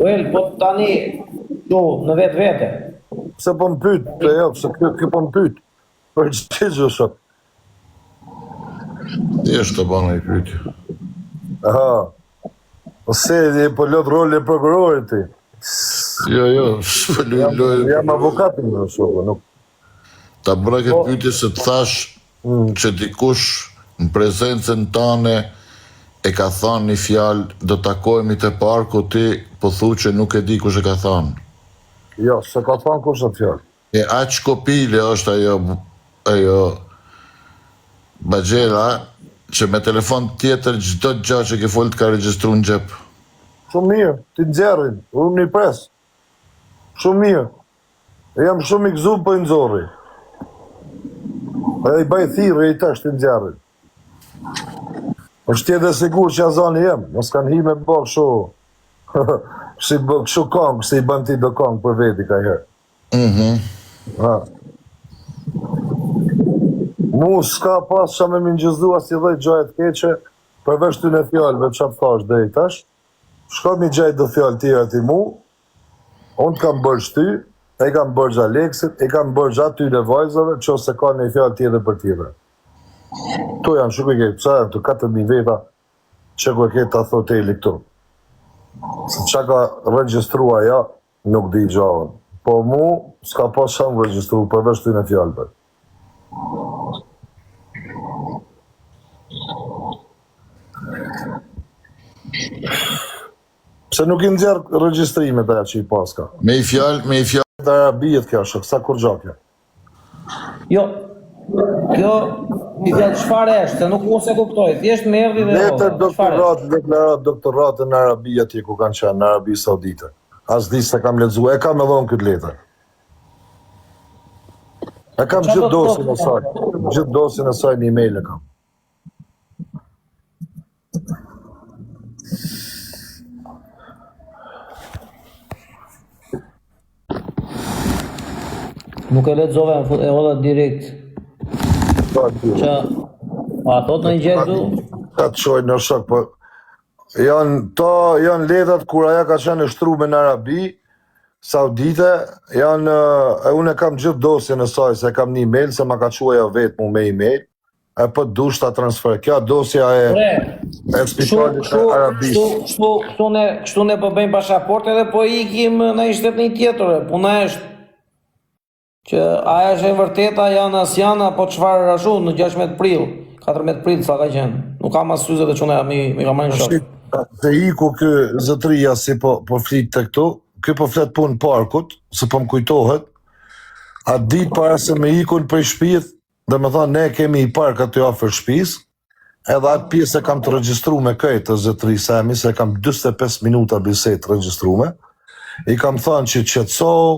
A: Well, po tani, tu, në vetë vete.
D: Pse po më pyet? Po jo, pse ky ky po më pyet? Për ç'gjë sot?
B: Thjesht të bana një pyetje.
D: Aha. Po se e po lën rolin e prokurorit ti.
B: Jo, jo, s'po luaj
D: Jam,
B: lojën e
D: jam
B: prokurorit.
D: avokat në shoku, nuk.
B: Ta bëra këtë
A: Po,
B: pyetje se të thash
D: Mm.
B: që dikush në prezencën tane e ka thanë një fjalë do takohemi te parku ti po thu që nuk e di kush e ka thanë.
D: Jo, s'e ka thanë kush atë fjalë.
B: E aq kopile është ajo ajo baxhela që me telefon tjetër çdo gja që ke fol të ka regjistru në xhep.
D: Shumë mirë, t'i nxjerrin, unë i pres. Shumë mirë. Jam shumë i gëzuar po i nxorri. Dhe i bëj thirrje i tash t'i nxjerrin. Është tjetë e sigurt që azani jem, mos kanë hi me bë kështu. si bë kështu kongë, si i bën ti do kongë për veti ka herë.
B: Mhm.
D: Ha. Mu s'ka pas që me më inçizu asnjë lloj gjaje të keqe, përveç ty në fjalëve që të thash deri tash. Shko mi gjej do fjalë tjera ti mu, unë të kam borxh ty, e kam borxh Aleksit, e kam borxh atyne vajzave, qoftë se ka një fjalë tjetër për tjetër. Ktu janë, shiko i ke, pse janë këtu 4000 veta, që ku e ke ta thot Eli këtu. Se ça ka regjistru ajo, nuk di gja unë. Po mu, s'ka pas ça me regjistru, përveç tyne fjalëve. Pse nuk i nxjerr regjistrimet aja që i paska?
B: Me i fjalë, me i fjalë.
D: Të Arabijet kjo, shok, sa kurgjo kjo.
A: Jo. Kjo mi fjalë çfarë është, se nuk unë s'e kuptoj. Thjesht më erdhi dhe
D: Letër doktorat, deklarat doktorat në Arabi atje ku kanë qenë, në Arabi Saudite. As di se kam lexu, e kam edhe unë këtë letër. E kam gjithë dosjen e saj, gjithë dosjen e saj në email e kam.
A: Nuk e lexova, e hodha direkt.
D: Po,
A: Që a thot në një gjë këtu?
D: Ta të çoj në shok, po janë to janë letrat kur ajo ka qenë e shtrume në Arabi Saudite, janë e unë e kam gjithë dosjen e saj se e kam në email se ma ka çu ajo vetë mu me email. E po dush ta transferoj. Kjo dosja e
A: Ore,
D: e spitalit të Arabisë.
A: Kështu, kështu, kështu ne, kështu ne po bëjmë pasaportë edhe po ikim në një shtet në një tjetër. Puna është që a është e vërteta janë as janë apo çfarë ashtu në 16 prill, 14 prill sa ka qenë. Nuk kam as syze të çuna mi mi ka marrë shok.
D: Se iku ky zotëria si po po flit te këtu, ky po flet punë parkut, se po më kujtohet. Atë ditë para se me ikun prej shtëpisë, Domethonë, ne kemi i park aty afër shtëpisë, edhe atë pjesë e kam të regjistrume këtë zotëri Semi, se kam 45 minuta bisedë të regjistrume. I kam thënë që qetësohu,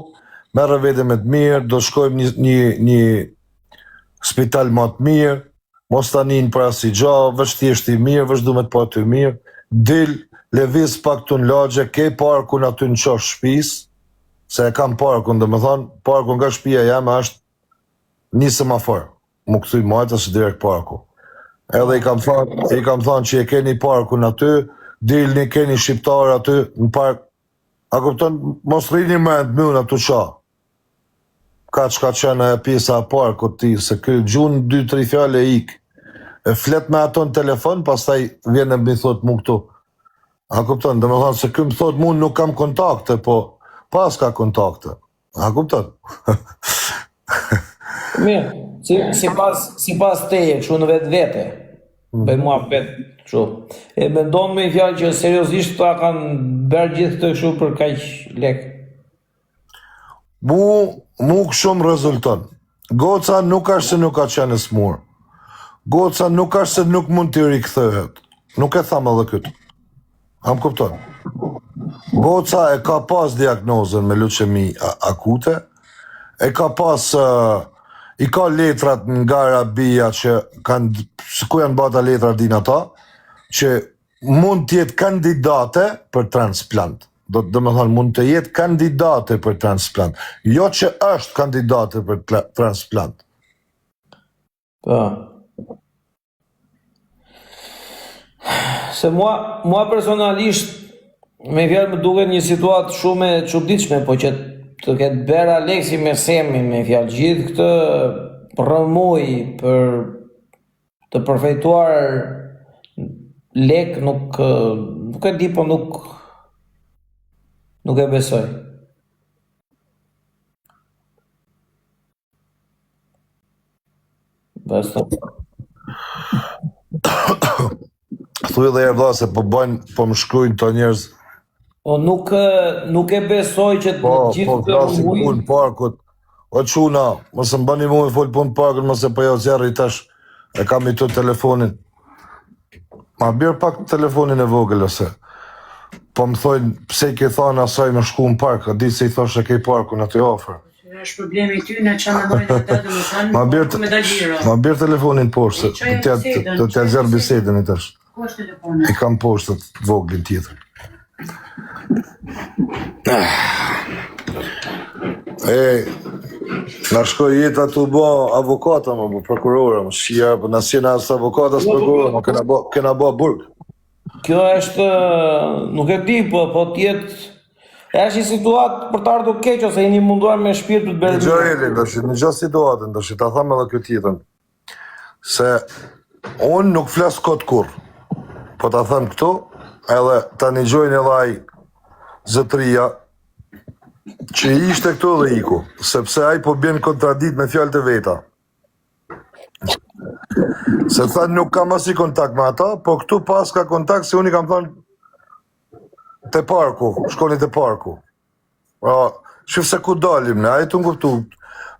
D: merre veten me të mirë, do shkojmë një, një, një spital më të mirë, mos ta nin për asnjë gjë, veç thjesht i mirë, veç du me të pa ty mirë, dil, lëviz pak këtu në lagje, ke parkun aty në qosh shtëpisë. Se e kam parkun, domethonë, parku nga shpia jeme është një semafor. M'u kthy majtas direkt parku. Edhe i kam thonë, i kam thonë që e keni parkun aty, dilni keni shqiptar aty në park. A kupton, mos rrini më të mynë aty qa. Ka çka qenë ajo pjesa e parkut ti, se ky gjun dy tri fjalë e ik. E flet me ato në telefon, pastaj vjen e m'i thot mu këtu. A kupton, domethonë se ky më thot mu nuk kam kontakte, po pas ka kontakte. A kupton?
A: Mirë, si, sipas, sipas teje, kështu në vetvete, mm. bëj muhabet, kështu. E mendon me një fjalë që seriozisht këta kanë bërë gjithë këtë kështu për kaq lek.
D: Mu, mu kështu më rezulton. Goca nuk është se nuk ka qenë e smur. Goca nuk është se nuk mund t'i rikthehet. Nuk e tham edhe këtë. A më kupton? Goca e ka pas diagnozën me leuçemi akute, e ka pas, uh, i ka letrat nga Arabia që kanë, ku janë ba ata letrat din ata, që mund të jetë kandidate për transplant. Do të domethonë, mund të jetë kandidate për transplant. Jo që është kandidate për transplant.
A: Po. Se mua, mua personalisht, me fjalë më duket një situatë shumë e çuditshme, po që të ketë bërë Aleksi me Semin, me fjalë gjithë këtë rrëmujë për të përfituar lek nuk nuk e di po nuk nuk e besoj. Basta.
D: Thuj edhe herë vlla se po bëjnë, po më shkruajnë këto njerëz.
A: Po nuk nuk e besoj që të
D: po, gjithë po, të rrëmujë. Po, parkut. O çuna, mos më bëni mua me fol punë parkut, mos e po ja zjerri tash. E kam i të telefonin. Ma bjer pak telefonin e vogël ose. Po më thojnë, pse i ke thonë asaj me shku në park, a di se i thoshe ke parkun aty afër.
E: Është problemi i tyne që mendojnë ata domethënë,
D: Ma bjer,
E: me dalë liro.
D: ma bjer telefonin poshtë, se
E: Çoja
D: do t'ja
E: bisedën,
D: do t'ja
E: çoja
D: zjerr
E: bisedën.
D: bisedën i tash.
E: Ku është telefoni?
D: E kam poshtë të voglin tjetër. E, na shkoi jeta tu bo avokata, më bo prokurora, më shia, po na s'jena as avokata, as prokurora, më kena bo, kena bo burg.
A: Kjo është, nuk e di, po, po të jetë, është një situatë për të ardhur keq ose jeni munduar me shpirt për të bërë
D: Një gjë Elin, tash, një gjë situatën, tash, ta tham edhe këtë tjetrën. Se unë nuk flas kot kurr. Po ta them këtu, edhe ta nigjojnë edhe ai zotëria që ishte këtu dhe iku, sepse ai po bjen kontradit me fjalët e veta. Se tha nuk kam asnjë kontakt me ata, po këtu pas ka kontakt se unë i kam thënë te parku, shkoni te parku. Pra, shif se ku dalim ne, a je tu më kuptu.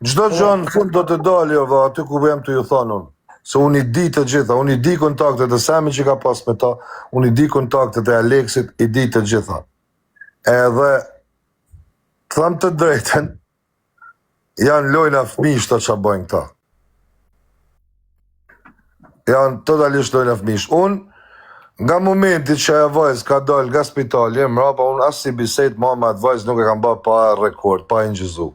D: Çdo gjë në fund do të dali o vlla, aty ku jam tu ju thonë unë. Se unë i di të gjitha, unë i di kontaktet e Samit që ka pas me ta, unë i di kontaktet e Aleksit, i di të gjitha. Edhe, të them të drejtën, Janë lojna fëmijësh këto që bëjnë këta. Janë totalisht lojna fëmijësh. Unë, nga momenti që ajo vajzë ka dalë nga spitali, e mrapa, unë asnjë bisedë ma me atë vajzë nuk e kam ba pa rekord, pa inçizu.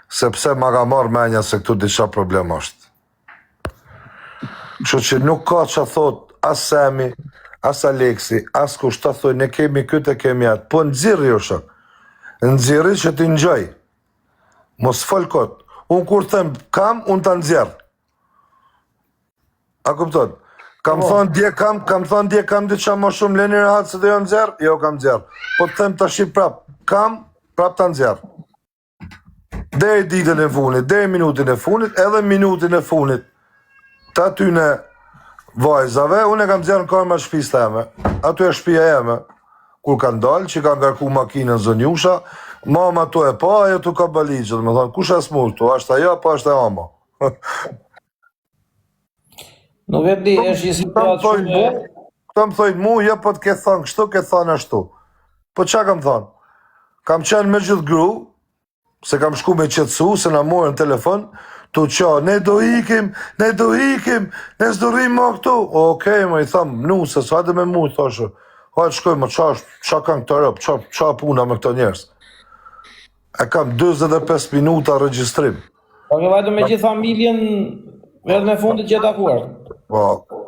D: Sepse ma ka marrë menja se këtu diçka problem është. Kështu që nuk ka ça thot as Semi, as Aleksi, as kush ta thoj, ne kemi këtë e kemi atë. Po nxirri o shok. Nxirri që t'i ngjoj. Mos fol kot. Unë kur them kam, unë ta nxjerr. A kupton? Kam po. thonë dje kam, kam thonë dje kam diçka më shumë leni rahat se do ja nxjerr, jo kam nxjerr. Po të them tash prap, kam, prap ta nxjerr. Deri ditën e fundit, deri minutën e fundit, edhe minutën e fundit të atyne vajzave, unë e kam nxjerrë në kamera shtëpisë teme. Aty është shtëpia jeme. Kur kanë dalë, që kanë ngarku makinën zonjusha, mama tu e pa, ajo tu kap valixhet, me thonë, kush është smur këtu, është ajo, apo është e ama?
A: Nuk e di, është një situatë
D: shumë e... Këta më thojnë mu, jo po të ke thonë kështu, ke thonë ashtu. Po ça kam thonë? Kam qenë me gjithë gru, se kam shku me qetësu, se na morën telefon, tu qa, ne do ikim, ne do ikim, ne s'do rrim më këtu. Okej, më i tham, nuse, sa hajde me mu, thashë, hajde shkoj, më qa, qa kanë këta rob, qa, qa puna me këto njerëz. E kam 45 minuta regjistrim.
A: Po ke vajtur me gjithë familjen vetëm e fundit që je takuar.
D: Po,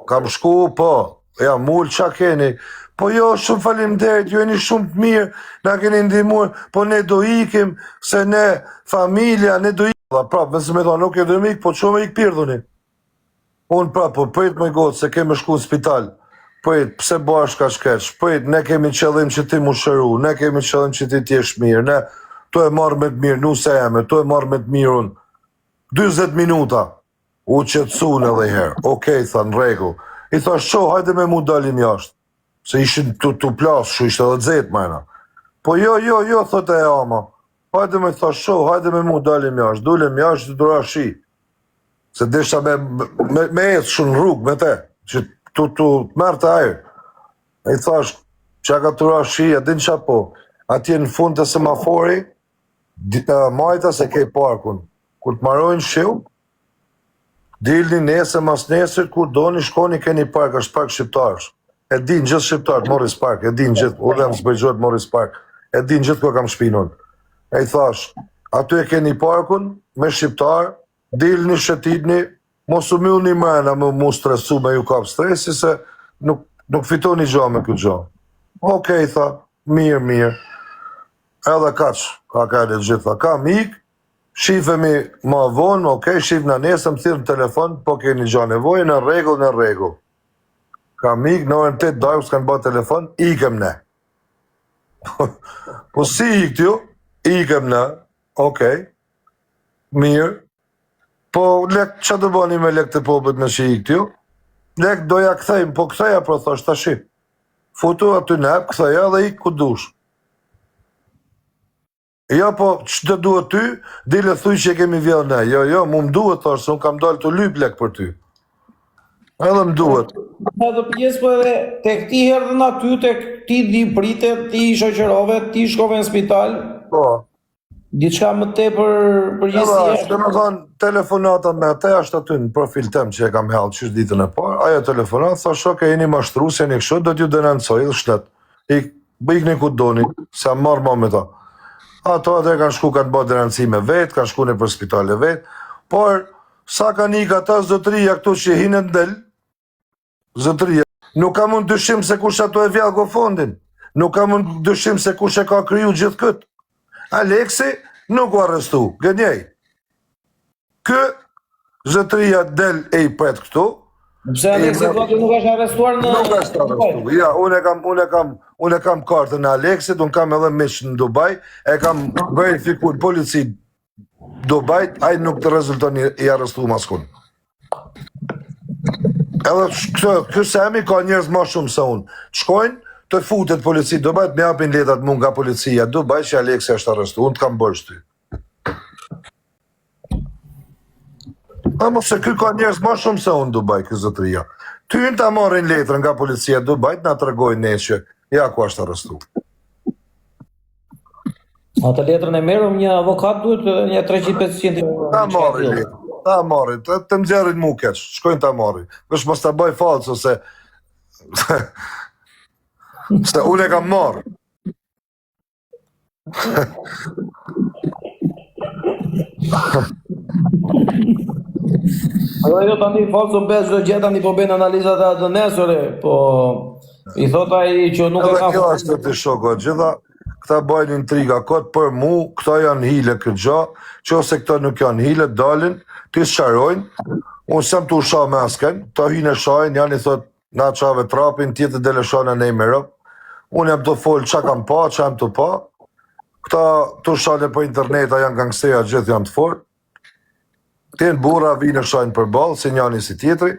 D: kam shku, po, jam ul, ça keni? Po jo, shumë faleminderit, ju jeni shumë të mirë, na keni ndihmuar, po ne do ikim, se ne familja, ne do ikim. Dhe prapë, nëse me thonë, nuk e do me ik, po që me ik pirdhuni. Unë prapë, po prit me gotë, se kemi shku në spital. Prit, pse bëhesh kaq keq? Prit, ne kemi qëllim që ti mu shëru, ne kemi qëllim që ti t'jesh mirë, ne tu e marrë me të mirë, nuse eme, tu e marrë me të mirë unë. 40 minuta, u qetësun edhe herë. Okej, tha, në rregull. I thash, ço, hajde me mu dalim jashtë. Se ishin tu, tu plas, shu ishte edhe nxehtë mrena. Po jo, jo, jo, thotë e ama. Hajde me thash, ço, hajde me mu dalim jashtë. Dulem jashtë, tu ra shi. Se desha me, me, me ecë shumë në rrugë me te, që tu, tu të merrte ajër. E i thash, që ka tu ra shi, a din qa po, atje në fund të semafori, majta se ke parkun, kur të marojnë shiu, dilni nesër, mas nesër, kur doni, shkoni, keni park, është park shqiptarësh. E din gjithë shqiptarët, Morris Park, e din gjithë, unë jam zbërgjot Morris Park, e din gjithë ku e kam shpinë unë. E i thash, aty e keni parkun me shqiptar, dilni, shëtitni, mos u myllni mrena me mu stresu, me ju kap stresi, se nuk, nuk fitoni gja me këtë gja. Okej, tha, mirë, mirë. Edhe kaq, ka ka e gjitha. Kam ik, shifemi ma vonë, okej, shifna nesër, më thirrë në telefon, po keni gja nevojë, në rregull, në rregull. Kam ik, në orën 8 darkës kanë bërë telefon, ikëm ne. po si ikët ju? Ikëm ne. Okej. Mirë. Po lek, që të bëni me lek të popullit me që ikët ju? Lek do ja kthejmë, po ktheja po thash tashi. Futu aty në app, ktheja dhe ik ku dush. Jo, po, ç'të duhet ty, dil e thuj që e kemi vjedhë ne. Jo, jo, mu më duhet, thash, se unë kam dalë të lyp lek për ty. Edhe më
A: duhet. Atë pjesë po edhe tek ti erdhën aty, tek ti di pritet, ti i shoqërove, ti shkove në spital.
D: Po.
A: Diçka më tepër
D: përgjegjësie. Edhe është, domethënë, telefonata me atë është aty në profil tem që e kam hedhë qysh ditën e parë, ajo telefonata, thash, ok, jeni mashtrues, jeni kështu, do t'ju denoncoj dhe shlet. Ik, ikni ku doni, se jam marrë ma me ta. Ato atë kanë shku, kanë bërë denoncime vetë, kanë shku nëpër spitale vetë, por sa kanë ikë ata zotëria këtu që hinë në del, zotëria, nuk kam unë dyshim se kush ato e vjedh GoFundin, nuk kam unë dyshim se kush e ka kriju gjithë këtë. Aleksi nuk u arrestu, gënjej. Ky zotëria del e i pret
A: këtu. Pse Aleksi thua ti nuk është arrestuar
D: në Nuk është arrestuar. Ja, unë e kam unë e kam unë e kam kartën e Aleksit, unë kam edhe miq në Dubai, e kam verifikuar polici Dubai, ai nuk të rezulton i, i arrestuar askund. Edhe këtë, ky Semi ka njerëz më shumë se unë. Shkojnë, të futet polici Dubai, të më japin letrat mu nga policia Dubai që Aleksi është arrestuar, unë të kam borxh ty. A mos se ky ka njerëz më shumë se unë Dubai, ky zotëria. Ty ta marrin letrën nga policia e Dubait, na tregojnë ne që ja ku është arrestuar.
A: Atë letrën e merr një avokat duhet një 300-500
D: euro. Ta marrin letrën, ta marrin, të, të nxjerrin mu keq, shkojnë ta marrin. Veç mos ta bëj falso se se unë e kam marrë.
A: Edhe jo tani falso bëhet çdo gjë tani po bëjnë analizat e ADN-s ore, po i thot ai që nuk
D: e ka. Kjo është të shoko, gjitha këta bëjnë intriga kot për mu, këta janë hile këtë gjë, qofse këta nuk janë hile, dalin, t'i sqarojnë. Unë s'jam tu sha me askën, ta hynë e shajnë, janë i thot Na çave trapin, tjetër del e shan e ne me rob. Unë jam tu fol ça kam pa, ça jam tu pa. Këta tu sha nëpër internet, a janë gangstera, gjithë janë të fort. Të jenë burra, vinë e shajnë përballë, si njani si tjetri.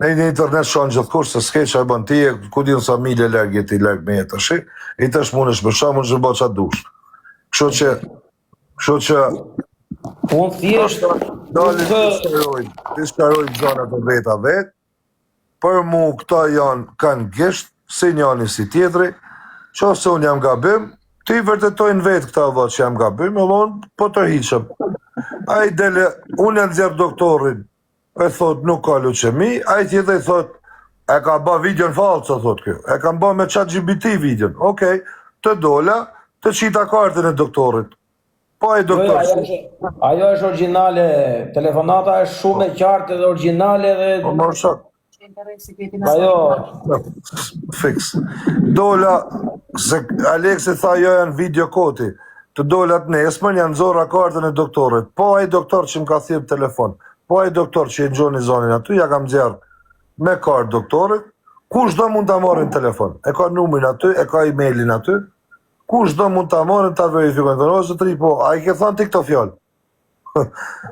D: Në një internet shanë gjithkush, se s'ke ça e bën ti, ku di unë sa milje larg je ti larg me jetë tash. I tash mundesh me sha, mundesh me bë ça dush. Kështu që kështu që
A: unë thjesht
D: dalin të sqarojnë, të sqarojnë gjërat e veta vet. Për mu këta janë kanë gisht, si njani si tjetri, qoftë se unë jam gabim, t'i vërtetojnë vetë këta vëlla që jam gabim, edhe unë po tërhiqem. Ai del, unë e nxjerr doktorin, e thot nuk ka leuçemi, ai tjetri thot e ka ba videon falso, thot ky. E kam ba me chat GPT videon. Okej, të dola, të qita kartën e doktorit. Po ai
A: Jo, jo,
D: doktor,
A: ajo është, ajo është origjinale, telefonata është shumë e qartë dhe origjinale dhe
D: po mor shok,
A: ajo
D: Fiks. Dola, se Aleksi tha jo janë video koti. Të dola të nesërmen janë nxorra kartën e doktorit. Po ai doktor që më ka thirrë në telefon, po ai doktor që e ngjoni zonin aty, ja kam nxjerr me kartë doktorit. Kush do mund ta marrë në telefon? E ka numrin aty, e ka emailin aty. Kush do mund ta marrë ta verifikojnë. Thonë, o zotri, po, a i ke thënë ti këto fjalë?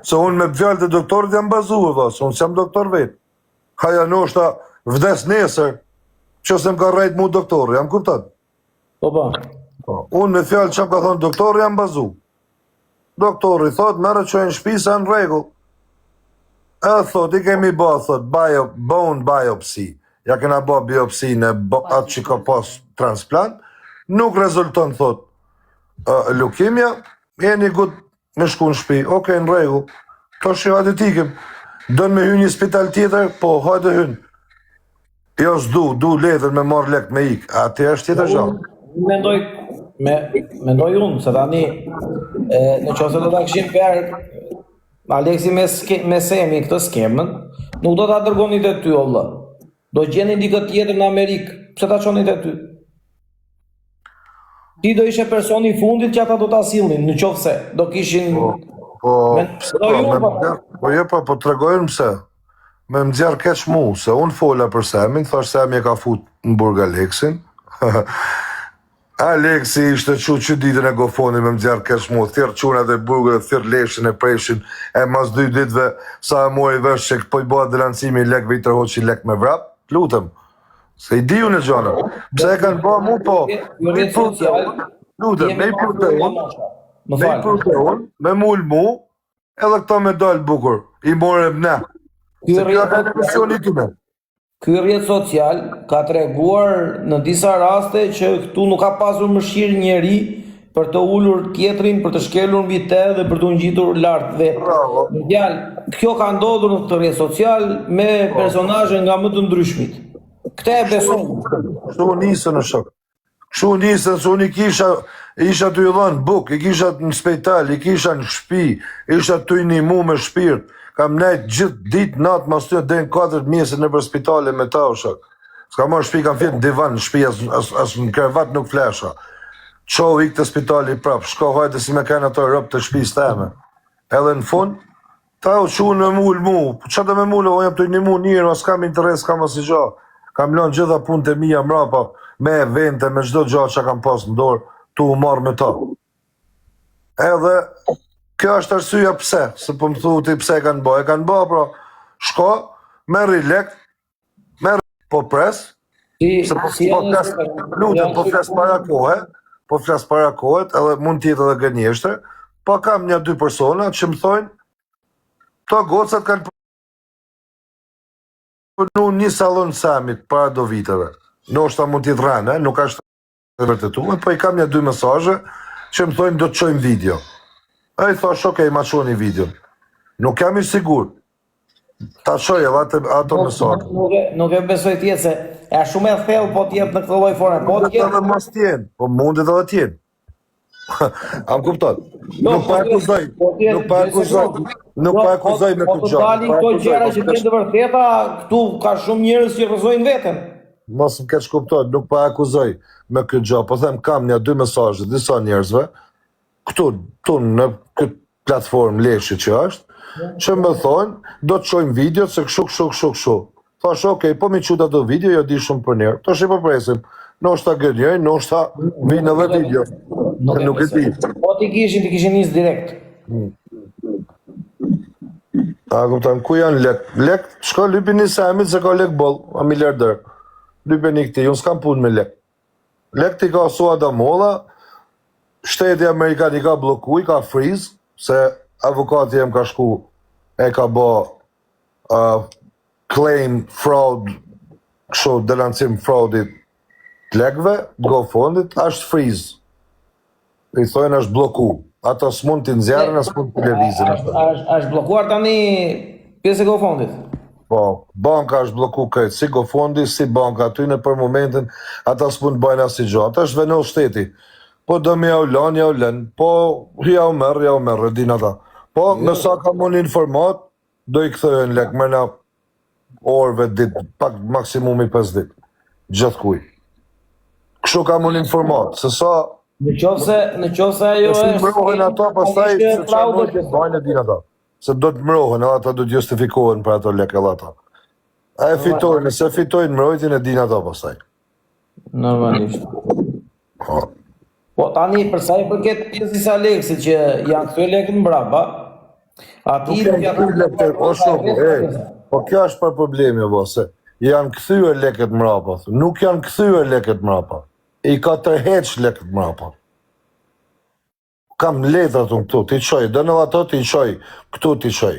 D: Se unë me fjalët e doktorit jam bazuar, valla, se unë s'jam doktor vetë. Haja ndoshta vdes nesër, që se më ka rrejt mu doktori, jam kupton?
A: Po po.
D: Po, unë me fjalë që më ka thonë doktori jam bazu. Doktori thot, merre çoje në shtëpi se në rregull. E thot, i kemi bë, thot, bio, bone biopsy. Ja kena bë biopsi në bo, atë që ka pas transplant. Nuk rezulton, thot, uh, leukemia, jeni good me shku në shtëpi. Okej, në rregull. Tash hajde t'ikim. Don me hy një spital tjetër? Po, hajde hyn. Jo, s'du, du letër me marr lek me ik. Aty është tjetër gjë.
A: Unë mendoj me mendoj unë se tani e, në qoftë se do ta kishin bërë Aleksi me ske, me Semi këtë skemën, nuk do ta dërgonin te ty o vëlla. Do gjenin dikë tjetër në Amerikë. Pse ta çonin te ty? Ti do ishe personi i fundit që ata do ta sillnin, në qoftë se do kishin
D: Po, po,
A: Me-
D: pse
A: do
D: po,
A: ju,
D: me,
A: po.
D: po jo po, po tregojnë pse. Me më nxjerr keq mu, se unë fola për Semin, thash Semi e ka fut në burg Aleksin. Aleksi ishte çu që ditën e GoFundit me më nxjerr keq mu, thirr çunat e burgut e thirr leshin e preshin, e mas dy ditëve sa e mori vesh që po i bëhet denoncimi i lekëve i tërhoqi lek me vrap, lutem. Se i di unë gjëra. Pse e kanë bë mu po?
A: Jo rrjet social.
D: Lutem, me i prute unë,
A: Më
D: me i
A: fal.
D: prute unë, me mul mu, edhe këto me dal bukur, i morëm ne.
A: Ky
D: Se kjo
A: rrjet
D: ka misioni i tyre.
A: Ky rrjet social ka treguar në disa raste që këtu nuk ka pasur mëshirë njeri për të ulur tjetrin, për të shkelur mbi të dhe për të ngjitur lart vetë.
D: Bravo.
A: Në fjalë, kjo ka ndodhur në këtë rrjet social me personazhe nga më të ndryshmit. Këtë e besoj.
D: Kështu u nisën në shok. Kështu u nisën se unë i kisha isha tu i dhënë buk, i kisha në spital, i kisha në shtëpi, isha tu i nimu me shpirt. Kam nejt gjithë ditë natë mas tyre deri në 4 të mëngjesit nëpër spitale me ta o shok. S'kam marrë shtëpi, kam fjetë në divan në shtëpi, as, as, as në krevat nuk flesha. Çohu ik te spitali prap, shko hajde si me kanë ato rob të shtëpisë teme. Edhe në fund, ta u çuan me mul mu, po ç'a do me mul, unë jam tu nimu njërin, as kam interes, kam asnjë gjë. Kam lënë gjitha punët e mia mrapa, me evente, me çdo gjë që kam pas në dorë, tu u marrë me to. Edhe kjo është arsyeja pse, se po më thu ti pse e kanë bë, e kanë bë pra, shko, merri lek, merri po pres,
A: Si,
D: se po,
A: si
D: po
A: janë
D: flas, lutem, po flas para kohe, po flas para kohe, edhe mund të jetë edhe gënjeshtër, po kam një dy persona që më thonë, këto gocat kanë punu në një sallon Samit para do viteve. Ndoshta mund të jetë rrenë, nuk është e vërtetuar, po i kam një dy mesazhe që më thonë do të çojmë video. Ai thash, ok, ma çoni videon. Nuk jam i sigurt. Ta çoj edhe atë ato mesazhe.
A: Nuk e nuk e besoj të jetë se e shumë e thellë po të jetë në këtë lloj forme. Po të
D: Mundet
A: jetë
D: edhe mos të jenë, po mundet edhe të jenë. A më kupton?
A: Jo,
D: Nuk
A: po
D: pa
A: të jetë-
D: akuzoj,
A: po të jetë-
D: nuk pa akuzoj, nuk
A: Jo,
D: pa akuzoj me
A: po
D: këtë
A: të
D: gjë.
A: dalin
D: nuk pa
A: këto
D: akuzoj,
A: gjëra
D: po
A: që
D: të
A: të jenë të vërteta, këtu ka shumë njerëz që rrëzojnë veten.
D: Mos më keq kuptoj, nuk pa akuzoj me këtë gjë, po them kam një dy mesazhe disa njerëzve këtu, këtu në këtë platformë leshi që është, që më thonë, do të çojmë video se kështu kështu kështu kështu. Thash, ok, po mi çut ato video, jo di shumë për njerë. Tash i po presim. Ndoshta gënjej, ndoshta vinë edhe video.
A: Nuk e
D: Nuk e di.
A: besoj. Po ti kishin, ti kishin nis direkt.
D: A kupton ku janë lek? Lek, shko lypini Samit se ka lek boll, a miliarder. Lypini këtij, unë s'kam punë me lek. Lek ti ka Suada Molla, shteti amerikan i ka blloku, i ka freeze, se avokati jem ka shku e ka bë uh, claim fraud, kështu denoncim fraudit të lekëve, GoFundit, është freeze. I thojnë është blloku. Ato s'mund t'i nxjerrin, as mund t'i lëvizin.
A: Është është është bllokuar tani pjesë e GoFundit.
D: Po, banka është blloku krejt, si GoFundi, si banka aty në për momentin, ata s'mund të bëjnë asnjë gjë. Ata është vendos shteti. Po do me jau lan, jau len, po jau merr, jau merr, e din ata. Po, me sa kam unë informat, do i kthehen lek mrena orëve ditë, pak maksimumi 5 ditë. Gjithkuj. Kështu kam unë informat, se sa
A: Në qoftë se, në qoftë se ajo
D: se si
A: është
D: mbrohen ata pastaj
A: ishte
D: se çfarë
A: fraude,
D: mbrojtje bajnë e din ata. Se do të mbrohen edhe ata do të justifikohen për ato lekë edhe ata. A e fitojnë, nëse fitojnë mbrojtjen e din ata pastaj.
A: Normalisht.
D: Po.
A: Po tani për sa i përket pjesës së Aleksit që janë kthyer lekët mbrapa, atij
D: Nuk
A: nuk
D: janë
A: ja
D: kthyer lekët, o shoku, e, po kjo është për problemi o se janë kthyer lekët mbrapa, thu. nuk janë kthyer lekët mbrapa. I ka tërheq lekët mbrapa. Kam letrat unë këtu, t'i çoj, do në ato t'i çoj, këtu t'i çoj.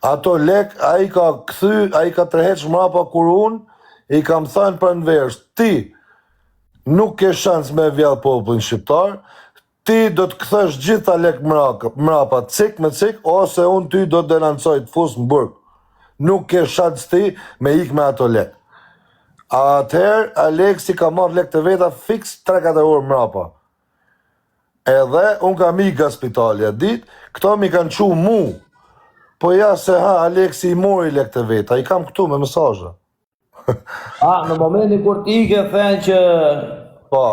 D: Ato lek, ai ka kthy, ai ka tërheq mbrapa kur unë i kam thënë Pranverës, ti nuk ke shans me vjedh popullin shqiptar, ti do të kthesh gjitha lek mraka, mrapa, cik me cik, ose unë ty do të denoncoj, të fus në burg. Nuk ke shans ti me ik me ato lek. Atëherë Aleksi ka marrë lek të veta fiks 3-4 orë mrapa. Edhe unë kam ik nga spitali atë ditë, këto mi kanë çu mu. Po ja se ha, Aleksi i mori lek të veta, i kam këtu me mesazhe.
A: A, në momentin kur ti ike thënë që
D: Po,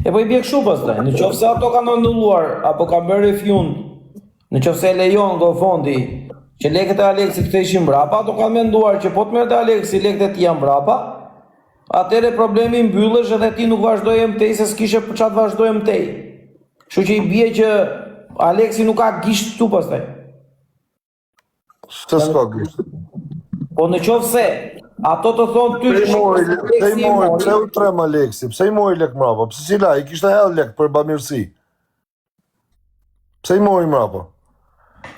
A: E po i bie kështu pastaj, në qoftë se ato kanë anulluar apo kanë bërë refund, në qoftë se e lejon GoFundMe që lekët e Aleksit ktheheshin mbrapa, ato kanë menduar që po të merrte Aleksi lekët e tija mbrapa, atëherë problemi mbyllesh edhe ti nuk vazhdoje më tej se s'kishe për çfarë të vazhdoje më tej. Kështu që i bie që Aleksi nuk ka gisht këtu pastaj.
D: Se s'ka gisht.
A: Po në qoftë se ato të thonë ty
D: Pse i
A: që
D: mori, pse i
A: Aleksi i
D: mori,
A: mori,
D: pse u trem Aleksi, pse i mori lek mrapa, pse s'i la, i kishte hedh lek për bamirësi. Pse i mori mrapa?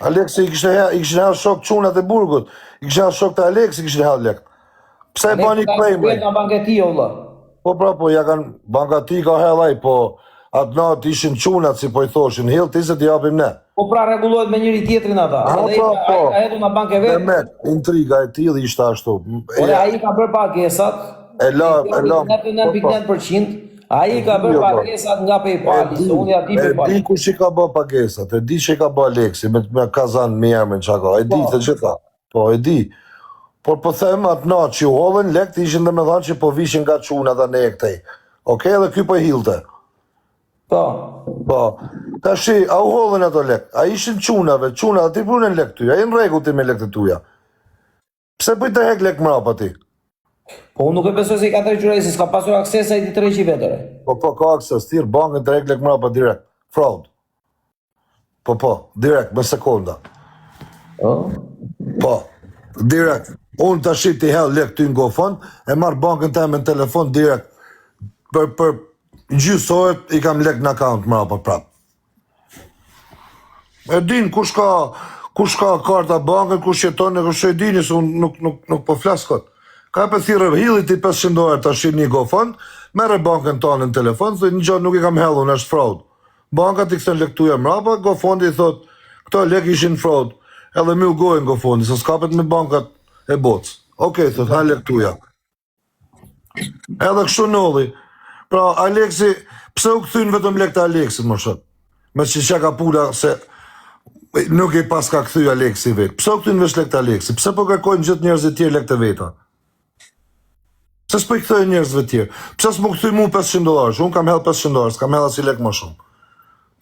D: Aleksi i kishte hedh, i kishin hedh shok çunat e burgut, i kishin hedh shok të Aleksi i kishin hedh lek. Pse e bani
A: Aleksi ka
D: claim ai?
A: nga banka e tij o vëlla.
D: Po pra po, ja kanë banka ti ka hedh ai, po atë natë ishin çunat si po i thoshin, hill ti se t'i japim ne.
A: Po pra rregullohet me njëri tjetrin ata.
D: Ha
A: Edhe ai
D: pra
A: ka,
D: po,
A: ai ka hedhur nga banka e vet.
D: Demek, intriga e tillë ishte ashtu.
A: Ore
D: E,
A: ai ka bërë pagesat,
D: e la,
A: e
D: e la, po po.
A: 99.9%, ai
D: E
A: ka
D: di
A: bërë
D: jo po.
A: pagesat nga
D: E
A: PayPali,
D: di,
A: se unë ja di
D: e di
A: PayPalin.
D: kush i ka bë pagesat, e di që i ka bë Aleksi me, me Kazan me emrin çka ka, e di
A: Po.
D: të gjitha. Po e di. Por po them atë natë që u hodhën lekët ishin domethënë që po vishin nga çunat anë e këtej. Okej, edhe ky po e hillte.
A: Po.
D: Po. Tashi, a u hodhën ato lek? A ishin çunave, çunat aty prunen lek ty, a je në rregull ti me lekët e tuaja? Pse po i tërhek lek mrapa ti?
A: Po unë nuk e besoj se i ka tërhequr ai, se s'ka pasur akses ai t'i tërheqi vetë. ore.
D: Po po ka akses, thirr bankën tërhek lek mrapa direkt. Fraud. Po po, direkt me sekonda.
A: Po.
D: Po, direkt. Unë tash ti hedh lek ty në GoFund, e marr bankën teme në telefon direkt. Për për gjysë ore i kam lek në account mrapa prap. E din kush ka kush ka karta bankën, kush jeton e kush e dini se unë nuk nuk nuk po flas kot. Ka pe thirrë hilli ti 500 dollar tash një GoFund, merre bankën tonë në telefon, thotë një gjë nuk i kam hedhur, është fraud. Banka t'i kthen lek tuja mrapa, GoFundi i thot, këto lek ishin fraud. Edhe myll gojën GoFundi, se s'kapet me bankat e botës. Okej, thot, ha lek tuja. Edhe kështu ndodhi. Pra, Aleksi, pse u kthyn vetëm lek të Aleksit, më shët? Me që që ka pula se nuk i pas ka kthy Aleksi vetë. Pse u kthyn veç lek të Aleksit? Pse po kërkojnë gjithë njerëzit tjerë lek të veta? Pse s'po i kthejnë njerëzve tjerë? Pse s'mu kthy mu 500 dollarësh? Unë kam hedh 500 dollarë, s'kam hedh asnjë lek më shumë.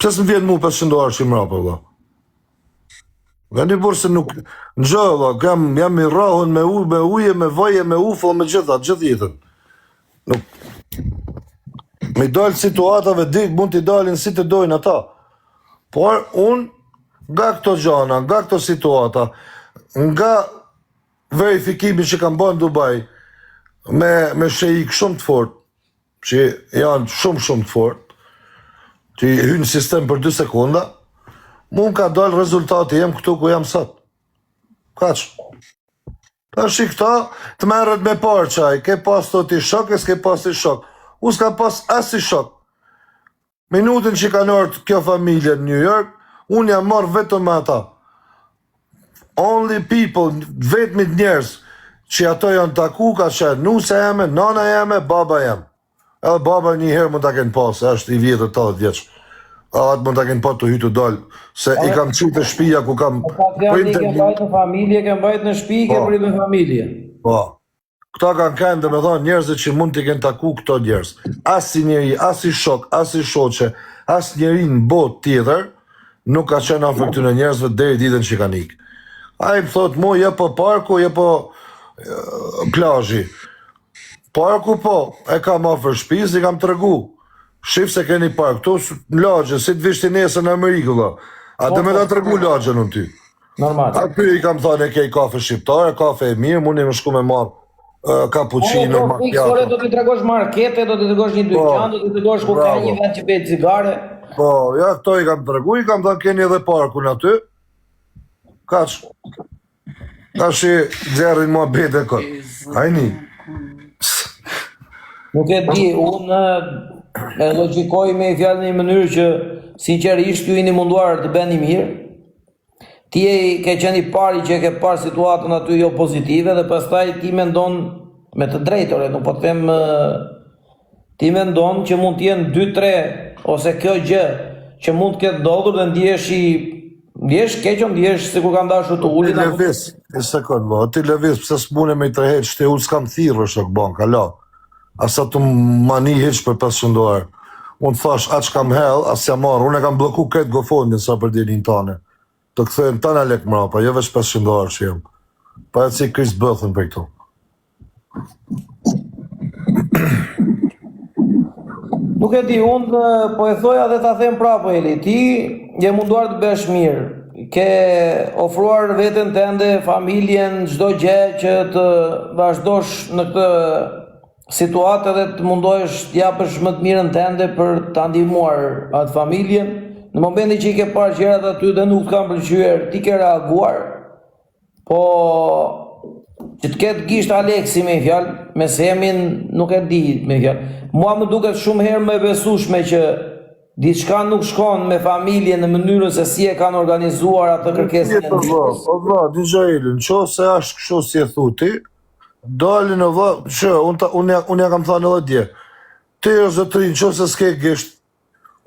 D: Pse s'më vjen mu 500 dollarësh i mrapa vëlla? Nga një burë se nuk në gjë vëlla, kam jam i rrahun me ujë, me ujë, me vaje, me ufo, me gjitha, gjithë jetën. Nuk me dalë situatave dik mund t'i dalin si të dojnë ata. Por unë nga këto gjana, nga këto situata, nga verifikimi që kam bërë në Dubai me me sheik shumë të fort, që janë shumë shumë të fort, që hynë në sistem për 2 sekonda, mu më ka dalë rezultati jem këtu ku jam sot. Kaq. Tash i këta të merret me parë qaj, ke pas të ti shok e s'ke pas ti shok. Unë s'kam pas as i shok. Minutën që kanë ardhur kjo familje në New York, unë jam marrë vetëm me ata. Only people, vetmit njerëz që ato janë taku ka qenë nuse jeme, nana jeme, baba jem. Edhe baba një herë mund ta kenë pa, se është i vjetër 80 vjeç. Edhe atë mund ta kenë pa tu hy tu dal, se i kam çu te shtëpia ku kam
A: Po
D: prindët
A: ke
D: e mi.
A: mbajt në familje, ke mbajt në shtëpi, ke
D: Po,
A: prit në familje.
D: po. Këta kanë qenë, domethënë, njerëzit që mund t'i kenë taku këto njerëz. Asnjë njeri, asnjë shok, asnjë shoqe, asnjeri në botë tjetër, nuk ka qenë afër këtyre njerëzve deri ditën që kanë ikë. Ai më thotë mu, je po parku, je po plazhi. Parku po, e kam afër shtëpisë, i kam tregu. Shif se keni park këtu në lagje, si të vish ti nesër në Amerikë, vëlla. A
A: Po,
D: do me
A: po,
D: ta tregu lagjen unë ty?
A: Normal.
D: Aty i kam thënë e kej kafe shqiptare, kafe e mirë, mundi me shku me marr uh, cappuccino,
A: Po, po, ore,
D: macchiato.
A: do t'i tregosh markete, do t'i tregosh një
D: Po,
A: dyqan, do t'i tregosh ku ka një
D: bravo.
A: vend që bëhet cigare.
D: Po, ja këto i kam tregu, i kam thënë keni edhe parkun aty. Kaq. Tash i nxjerrin muhabete kot. Ajni.
A: Nuk e di, unë e logjikoj me fjalë në një mënyrë që sinqerisht ju jeni munduar të bëni mirë. Ti e ke qenë i pari që e ke parë situatën aty jo pozitive dhe pastaj ti mendon me të drejtë, ore, nuk po të them ti mendon që mund të jenë 2-3 ose kjo gjë që mund të ketë ndodhur dhe ndihesh i ndihesh keq o ndihesh sikur kanë dashur të
D: Ti
A: ulin apo
D: lëviz, një sekond, mo, ti lëviz, pse s'mune me i tërheq, ti unë s'kam thirrë, shok banka, la. Asa të mani hiq për 500 dollar. Unë thash, aq kam hell, as jam marrë, unë e kam blloku këtë GoFundMe sa për djenin tane. Të kthehen tana lek mrapa, jo veç 500 dollar që jam. Pa e si Chris Bëthën për këtu.
A: Nuk e di, unë po e thoja dhe ta them prapë Eli, ti je munduar të bësh mirë. Ke ofruar veten tënde, familjen, çdo gjë që të vazhdosh në këtë situatë edhe të mundohesh të japësh më të mirën tënde për ta ndihmuar atë familjen. Në momentin që i ke parë gjërat aty dhe nuk të kanë pëlqyer, ti ke reaguar. Po që të ketë gisht Aleksi me një fjalë, me Semin nuk e di me një fjalë. Mua më duket shumë herë më e besueshme që diçka nuk shkon me familjen në mënyrën se si e kanë organizuar atë kërkesën e
D: Po vlla,
A: ndihmës.
D: po vlla, dëgjoj Elin, në qoftë se është kështu si e thu ti, dalin o vlla, që unë ta, unë ja, unë ja kam thënë edhe dje. Ti o zotëri, në qoftë se s'ke gisht,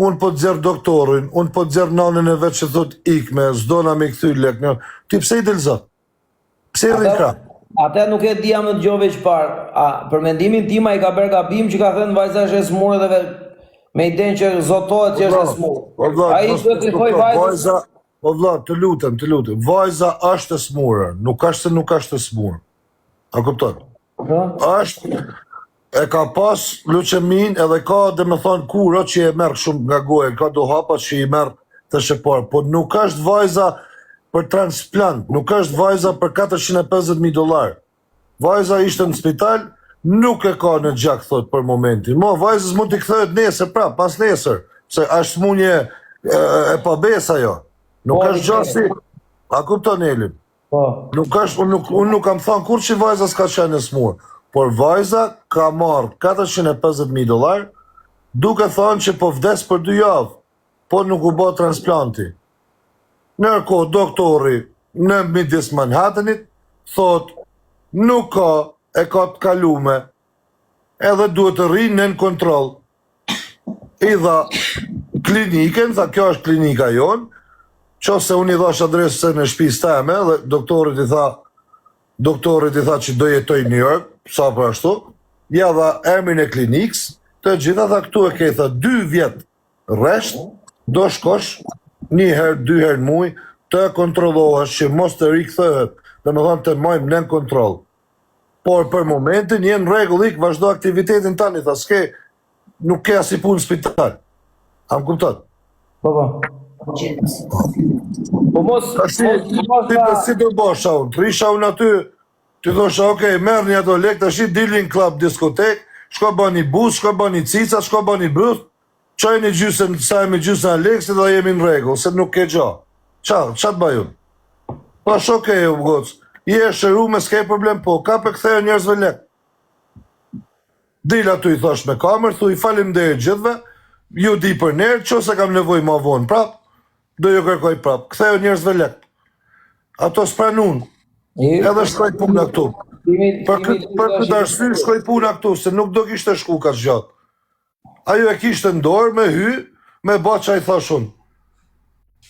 D: unë po të nxjerr doktorin, unë po të nxjerr nanën e vet që thot ikme, s'dona me i kthy lek. Në, ti pse i del zot? Pse i rrin
A: Atë
D: krah?
A: atë nuk e di a më dëgjove çfarë. A për mendimin tim ai ka bërë gabim që ka thënë vajza është e smurë dhe me idenë që zotohet
D: O
A: që është e
D: vlla,
A: smurë.
D: o vlla,
A: Ai
D: mos
A: duhet t'i
D: mos
A: thojë
D: kupto,
A: vajzës
D: vajza, o vlla, të lutem, të lutem. Vajza është e smurë, nuk është se nuk është e smurë. A kupton?
A: Po.
D: Është e ka pas leuçemin edhe ka dhe me thonë kuro që e merr shumë nga goja, ka do hapa që i merr të shepar, po nuk është vajza për transplant, nuk është vajza për 450.000 dollar. Vajza ishte në spital, nuk e ka në gjak, thot për momentin. Mo, vajzës mund t'i kthehet nesër, prap, pas nesër, se është smunje e, e pabesë ajo. Nuk
A: Po,
D: është gjë si, a kupton Elin?
A: Po.
D: Nuk është, unë nuk, unë nuk kam thënë kur që vajza s'ka qenë e smur, por vajza ka marrë 450.000 dollar, duke thënë që po vdes për dy javë, po nuk u bë transplanti. Ndërkohë doktori në midis Manhattanit thot nuk ka, e ka të kalume, edhe duhet të rrinë nën kontroll. I dha klinikën, tha kjo është klinika jonë, qoftë se unë i dhash adresën e shtëpisë teme dhe doktorit i tha doktorit i tha që do jetoj në New York, sa për ashtu, ja dha emrin e klinikës, të gjitha tha këtu e ke tha dy vjet rresht, do shkosh një herë, dy herë në muaj, të kontrollohesh që mos të rikthehet, domethënë të majmë nën kontroll. Por për momentin je në rregull, ik vazhdo aktivitetin tani, tha s'ke nuk ke asnjë punë në spital. A më kupton?
A: Po po. Po mos
D: Tash
A: mos mos
D: ti
A: ta
D: po si do bosha unë, të risha unë aty, ti thosha, ok, merrni ato lek, tash i dilni në klub diskotek, shko bani bus, shko bani cica, shko bani byth, çojni gjysën sa me gjysën Aleksit dhe jemi në rregull, se nuk ke gjë. Ça, ça të bëj unë? Thash, ok, u goc, je e shërume, s'ke problem, po, ka për ktheu njerëzve lek. Dil aty i thash me kamerë, thuj faleminderit gjithëve, ju di për ner, qose kam nevojë ma vonë prap, do ju kërkoj prap. Ktheu njerëzve lek. Ato s'pranun, edhe shkoj puna këtu.
A: Kimi
D: Për
A: kimi
D: këtë për këtë arsye shkoj puna këtu, se nuk do kishte shku kaq gjatë. Ajo e kishte në dorë me hy, me ba ça i thash unë.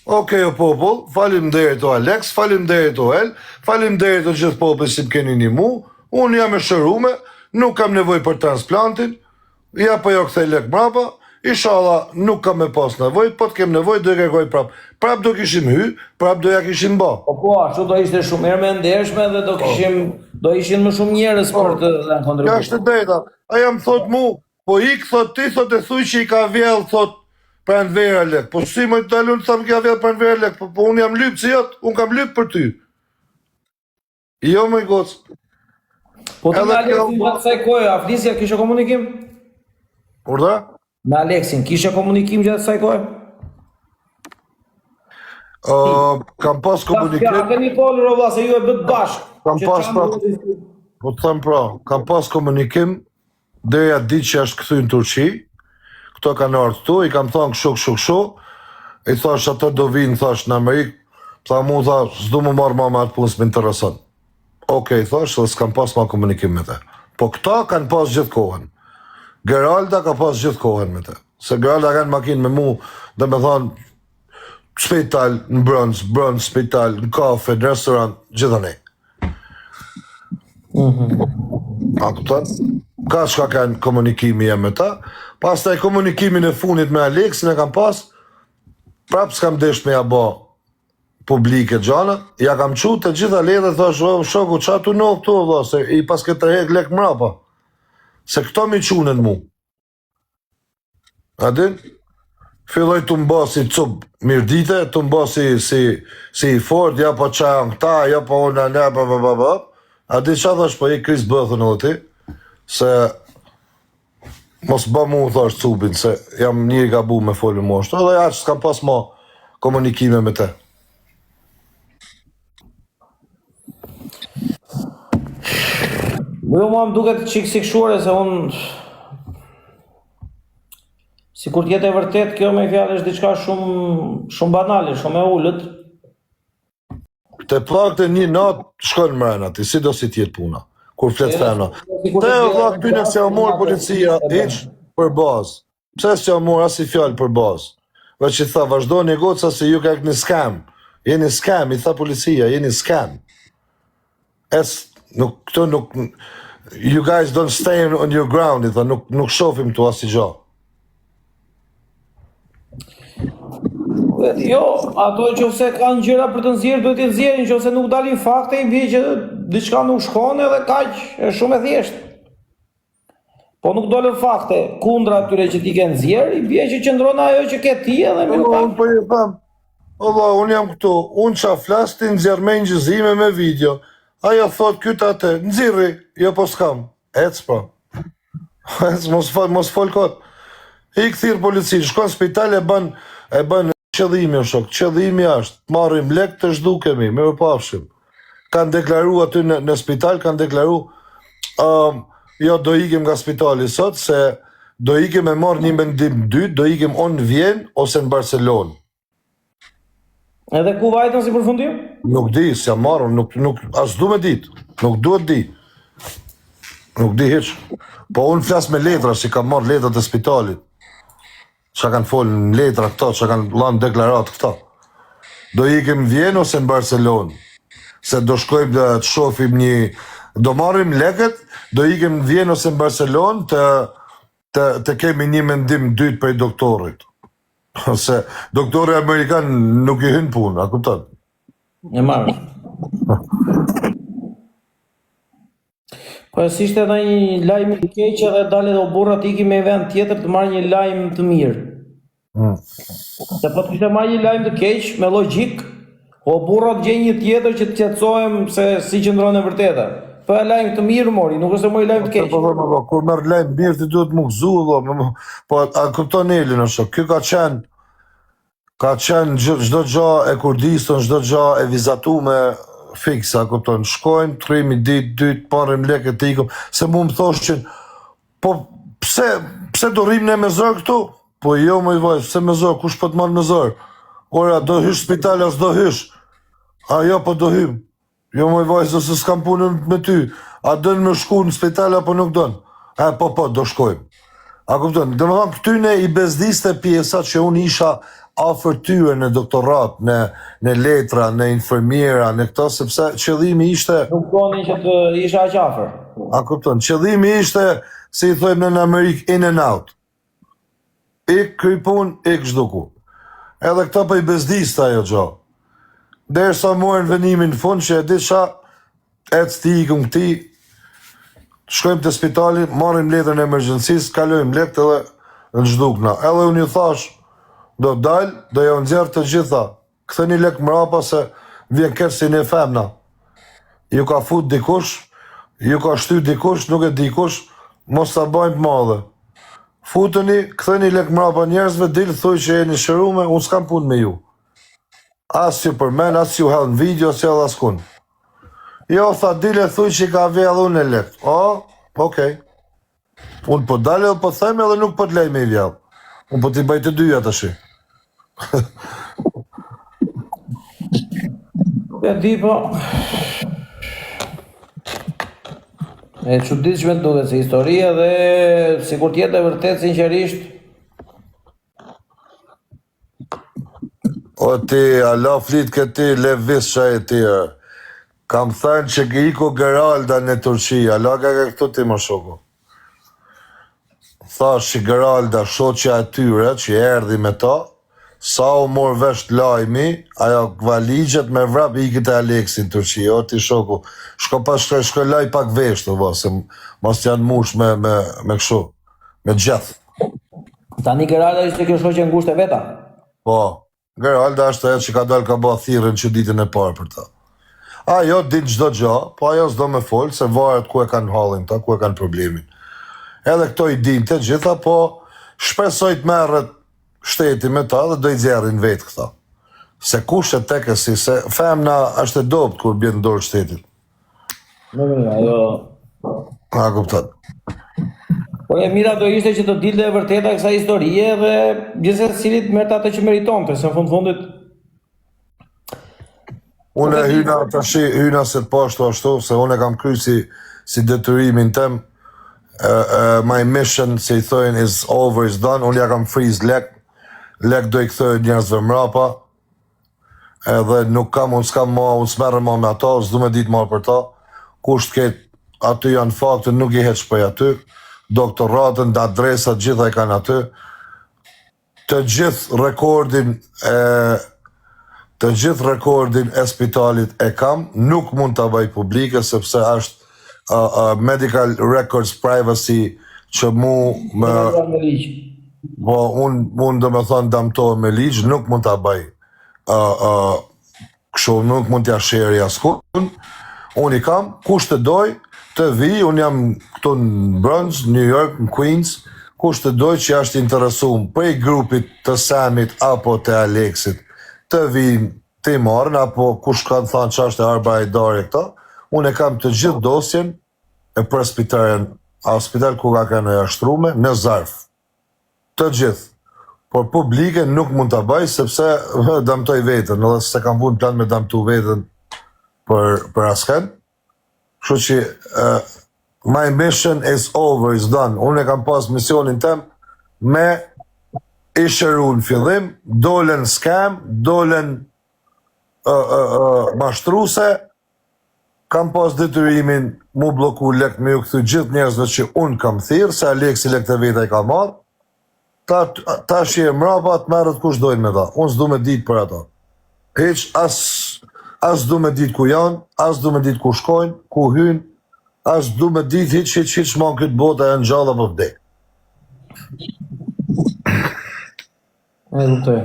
D: Okej o popull, faleminderit o Alex, faleminderit o El, faleminderit o gjithë popull si më keni nimu, unë jam e shërume, nuk kam nevojë për transplantin, ja po ja kthej lek mrapa, ishalla nuk kam me pas nevojë, po të kem nevojë do i kërkoj prap. Prap do kishim hy, prap do ja kishim ba.
A: Po po, ashtu do ishte shumë herë më e ndershme dhe do kishim do ishin më shumë njerëz për të dhënë
D: Kjo
A: kontribut.
D: është e drejta. Ajo më thot mu, Po ik thot ti thot e thuj që i ka vjell thot Pranvera lek. Po si më dalun të tham ka vjell Pranvera lek, po, po unë jam lypsi jot, unë kam lyp për ty. Jo moj gocë.
A: Po ti
D: Edhe
A: me Aleksin
D: kjo-
A: gjatë kësaj kohe, a flisja kishe komunikim?
D: Urdhë?
A: Me Aleksin kishe komunikim gjatë kësaj kohe?
D: Uh, kam pas
A: Ja,
D: komunikim,
A: keni folur o vlla se ju e bët bashkë.
D: Kam
A: Që
D: pas
A: çan
D: pra-
A: duhet-
D: po të them pra, kam pas komunikim deri atë ditë që është kthy në Turqi. Këto kanë ardhur këtu, i kam thënë kështu kështu kështu. I thash ato do vinë thash në Amerikë. Tha mu tha, s'du më marrë ma me atë punë s'më intereson. Okej, thash, dhe s'kam pas ma komunikim me te. Po këta kanë pas gjithë kohën. Geralda ka pas gjithë kohën me te. Se Geralda kanë makinë me mu, dhe me thonë, spital, në brëndës, brëndës, spital, në kafe, në restorant, gjithanej. A kupton? Ka çka kanë komunikimi jem me ta. Pastaj komunikimin e fundit me Aleksin e kam pas, prap s'kam desh me ja bo publike gjana, ja kam çu të gjitha letrat, thash, o shoku, ça tu ndodh këtu, vlla, se i paske tërhek lek mrapa. Se këto mi çunën mu. A din? Filloi të mba si cup mirdite, të mba si, si, si i fort, ja po qa janë këta, ja po unë, ne, pa, pa, pa, pa. A di qa thash, po i kris bëthën edhe ti, se mos bë mu thash cupin, se jam një i gabu me folë mu ashtu, edhe aq s'kam pas ma komunikime me te.
A: Jo, mua më duket çik si kshure se unë sikur të jetë e vërtet kjo me fjalë është diçka shumë shumë banale, shumë e ulët.
D: Të paktën një natë shkon mrena ti, si do si të jetë puna, kur flet
A: Edhe
D: femna.
A: sikur
D: Te
A: të
D: o vlla
A: jetë
D: këtyne s'ja u mor policia hiç për bazë. Pse s'ja u mor asnjë fjalë për bazë? Veç i tha vazhdoni goca se ju ka një scam. Jeni scam, i tha policia, jeni scam. Es nuk këto nuk you guys don't stay on your ground, i tha, nuk nuk shohim këtu asnjë gjë.
A: Jo, ato që se kanë gjëra për të nxjerrë, duhet t'i nxjerrin, nëse nuk dalin fakte, i bie që diçka nuk shkon edhe kaq, është shumë e thjeshtë. Po nuk dolën fakte kundra atyre që ti ke nxjerr, i bie që qëndron ajo që ke ti edhe
D: Po,
A: mirë pa.
D: unë po i them, o vlla, unë jam këtu, unë qa flas ti nxjerr me inçizime me video. Ajo thot kyt atë, nxirri, jo po s'kam. Ec po. Ec mos fol, mos fol kot. Ik thirr policinë, shkon në spital e bën e bën qëllimi o shok, qëllimi është të marrim lek të zhdukemi, mirupafshim. Kanë deklaru aty në, në spital, kanë deklaru um, jo do ikim nga spitali sot se do ikim me marr një mendim dytë, do ikim o në Vjenë ose në Barcelonë.
A: Edhe ku vajtën si përfundim?
D: Nuk di, s'jam marrë, nuk, nuk, as du me ditë, nuk duhet di. Nuk di hiç. Po unë flas me letra, si kam marrë letrat e spitalit. Çka kanë folë në letra këto, çka kanë dhënë deklaratë këto. Do ikim në Vjenë ose në Barcelonë, se do shkojmë dhe të shohim një do marrim lekët, do ikim në Vjenë ose në Barcelonë të të të kemi një mendim dytë prej doktorit. Se doktori amerikan nuk i hyn punë, a kupton?
A: E marrë. Po si ishte edhe një lajm i keq edhe dalë edhe o burra të ikim me një vend tjetër të marrë një lajm të mirë.
D: Mm.
A: Se po të kishte marrë një lajm të keq me logjik, o burra të gjej një tjetër që të qetësohem se si qëndron e vërteta. Po e lajm të mirë mori, nuk është se mori lajm të keq.
D: Po po po, kur merr lajm mirë ti duhet mu gëzu, valla. Po a kupton Elin o shok, ky ka qenë Ka qenë çdo gja e kurdisën, çdo gja e vizatume fiks, a kupton, shkojmë, të rrimë një ditë, dy, të marrim lekët të ikum, se mu më thoshin, po pse, pse do rrimë ne me zor këtu? Po jo moj vajzë, pse me zor, kush po të marr me zor? Ora, do hysh spital, a s'do hysh? A jo, po do hym. Jo moj vajzë, se s'kam punën me ty. A don me shku në spital apo nuk don? E po po, do shkojmë. A kupton? Domethënë këtyne i bezdiste pjesa që unë isha afër tyre në doktorat, në në letra, në infermiera, në këto sepse qëllimi ishte
A: Nuk donin që të isha aq afër.
D: A kupton? Qëllimi ishte, si i thojmë në Amerikë, in and out. Ik kry punë, ik zhduku. Edhe këta po i bezdiste ajo gjo. Derisa morën vendimin në fund që e di ça, ec ti ikum këti, shkojmë te spitali, marrim letrën e emergjencisë, kalojmë lekt edhe në zhdukna. Edhe unë ju thash, do dal, do jau nxjerr të gjitha. Ktheni lek mrapa se vjen keq se jeni femna. Ju ka fut dikush, ju ka shty dikush, nuk e di kush, mos ta bajmë të madhe. Futeni, ktheni lek mrapa njerëzve, dil thuj që jeni shërume, unë s'kam punë me ju. As ju përmen, as ju hedh në video, as ju hedh askun. Jo, tha, dil e thuj që i ka vjedh unë lekt. O, okej. Unë po dal edhe po them edhe nuk po të lej me i vjedh. Unë po t'i bëj të dyja tashi.
A: E di po. E çuditshme duket si histori edhe sikur të jetë e vërtetë sinqerisht
D: O ti, ala flit këti, levis që e ti, e. Kam thënë që iku Geralda në Turqi, ala ka ka këtu ti më shoku. Thash që Geralda, shoqja e tyre, që erdhi me ta, sa u mor vesh lajmi, ajo valixhet me vrap iki te Aleksi në Turqi, o ti shoku, shko pas shko, shko laj pak vesh të vo, se mos janë mush me, me, me kështu, me gjeth.
A: Tani Geralda ishte kjo shoqe ngushtë e veta.
D: Po, Geralda është ajo që ka dalë ka bë thirrjen që ditën e parë për ta. Ajo din çdo gjë, po ajo s'do me fol se varet ku e kanë hallin ta, ku e kanë problemin. Edhe këto i din të gjitha, po shpresoj të merret shteti me ta dhe do i nxjerrin vetë këta. Se kush e tek e si, se femna është e dobët kur bjen në dorë shtetit.
A: Në mirë, ajo...
D: A kupton.
A: Por e mira do ishte që të dilte e vërteta e kësaj historie dhe gjithsecili të merrte atë që meritonte, se në fund fundit
D: Unë e hyna tashi, hyna se të pashtu ashtu, se unë e kam kry si, si detyrimin tem, e, e, my mission, si i thojnë, is over, is done, unë ja kam freeze lek, lek do i kthej njerëzve mrapa, edhe nuk kam, unë s'kam ma, unë s'merrem ma me ato, s'du me ditë ma për ta, kush të ketë, aty janë fakte, nuk i heq prej aty, doktoratën, adresat, gjitha i kanë aty, të gjithë rekordin e të gjithë rekordin e spitalit e kam, nuk mund ta bëj publike sepse është uh, uh, medical records privacy që mu më
A: me ligj.
D: Po, unë un do me thonë damtohem me ligj, nuk mund ta bëj. Uh, uh, kështu nuk mund t'ja sheri askun. Unë i kam, kush të doj, të vi, unë jam këtu në Bronx, New York, në Queens, kush të doj që është interesum prej grupit të Samit apo të Alexit, të vi të i marrën, apo kush kanë thanë që është e Arba e Dare këto, unë e kam të gjithë dosjen e Presbyterian Hospital ku ka kanë e shtrume në zarf. Të gjithë. Por publike nuk mund ta bëj sepse damtoj veten, edhe se kam vunë plan me damtu veten për për askën. Kështu që uh, my mission is over, is done. Unë e kam pas misionin tem me i shëru në fillim, dolën scam, dolën uh, uh, uh, mashtruse, kam pas detyrimin mu bloku lek me ju kthy gjithë njerëzve që unë kam thirrë, se Aleksi lek të veta i ka marrë, ta, tash je mrapa të merret kush dojnë me ta. Unë s'du me ditë për ato. Hiq as as du me ditë ku janë, as du me ditë ku shkojnë, ku hynë, as du me ditë hiq hiq hiq ma në këtë botë a janë gjallë apo vdek.
A: E kuptoj.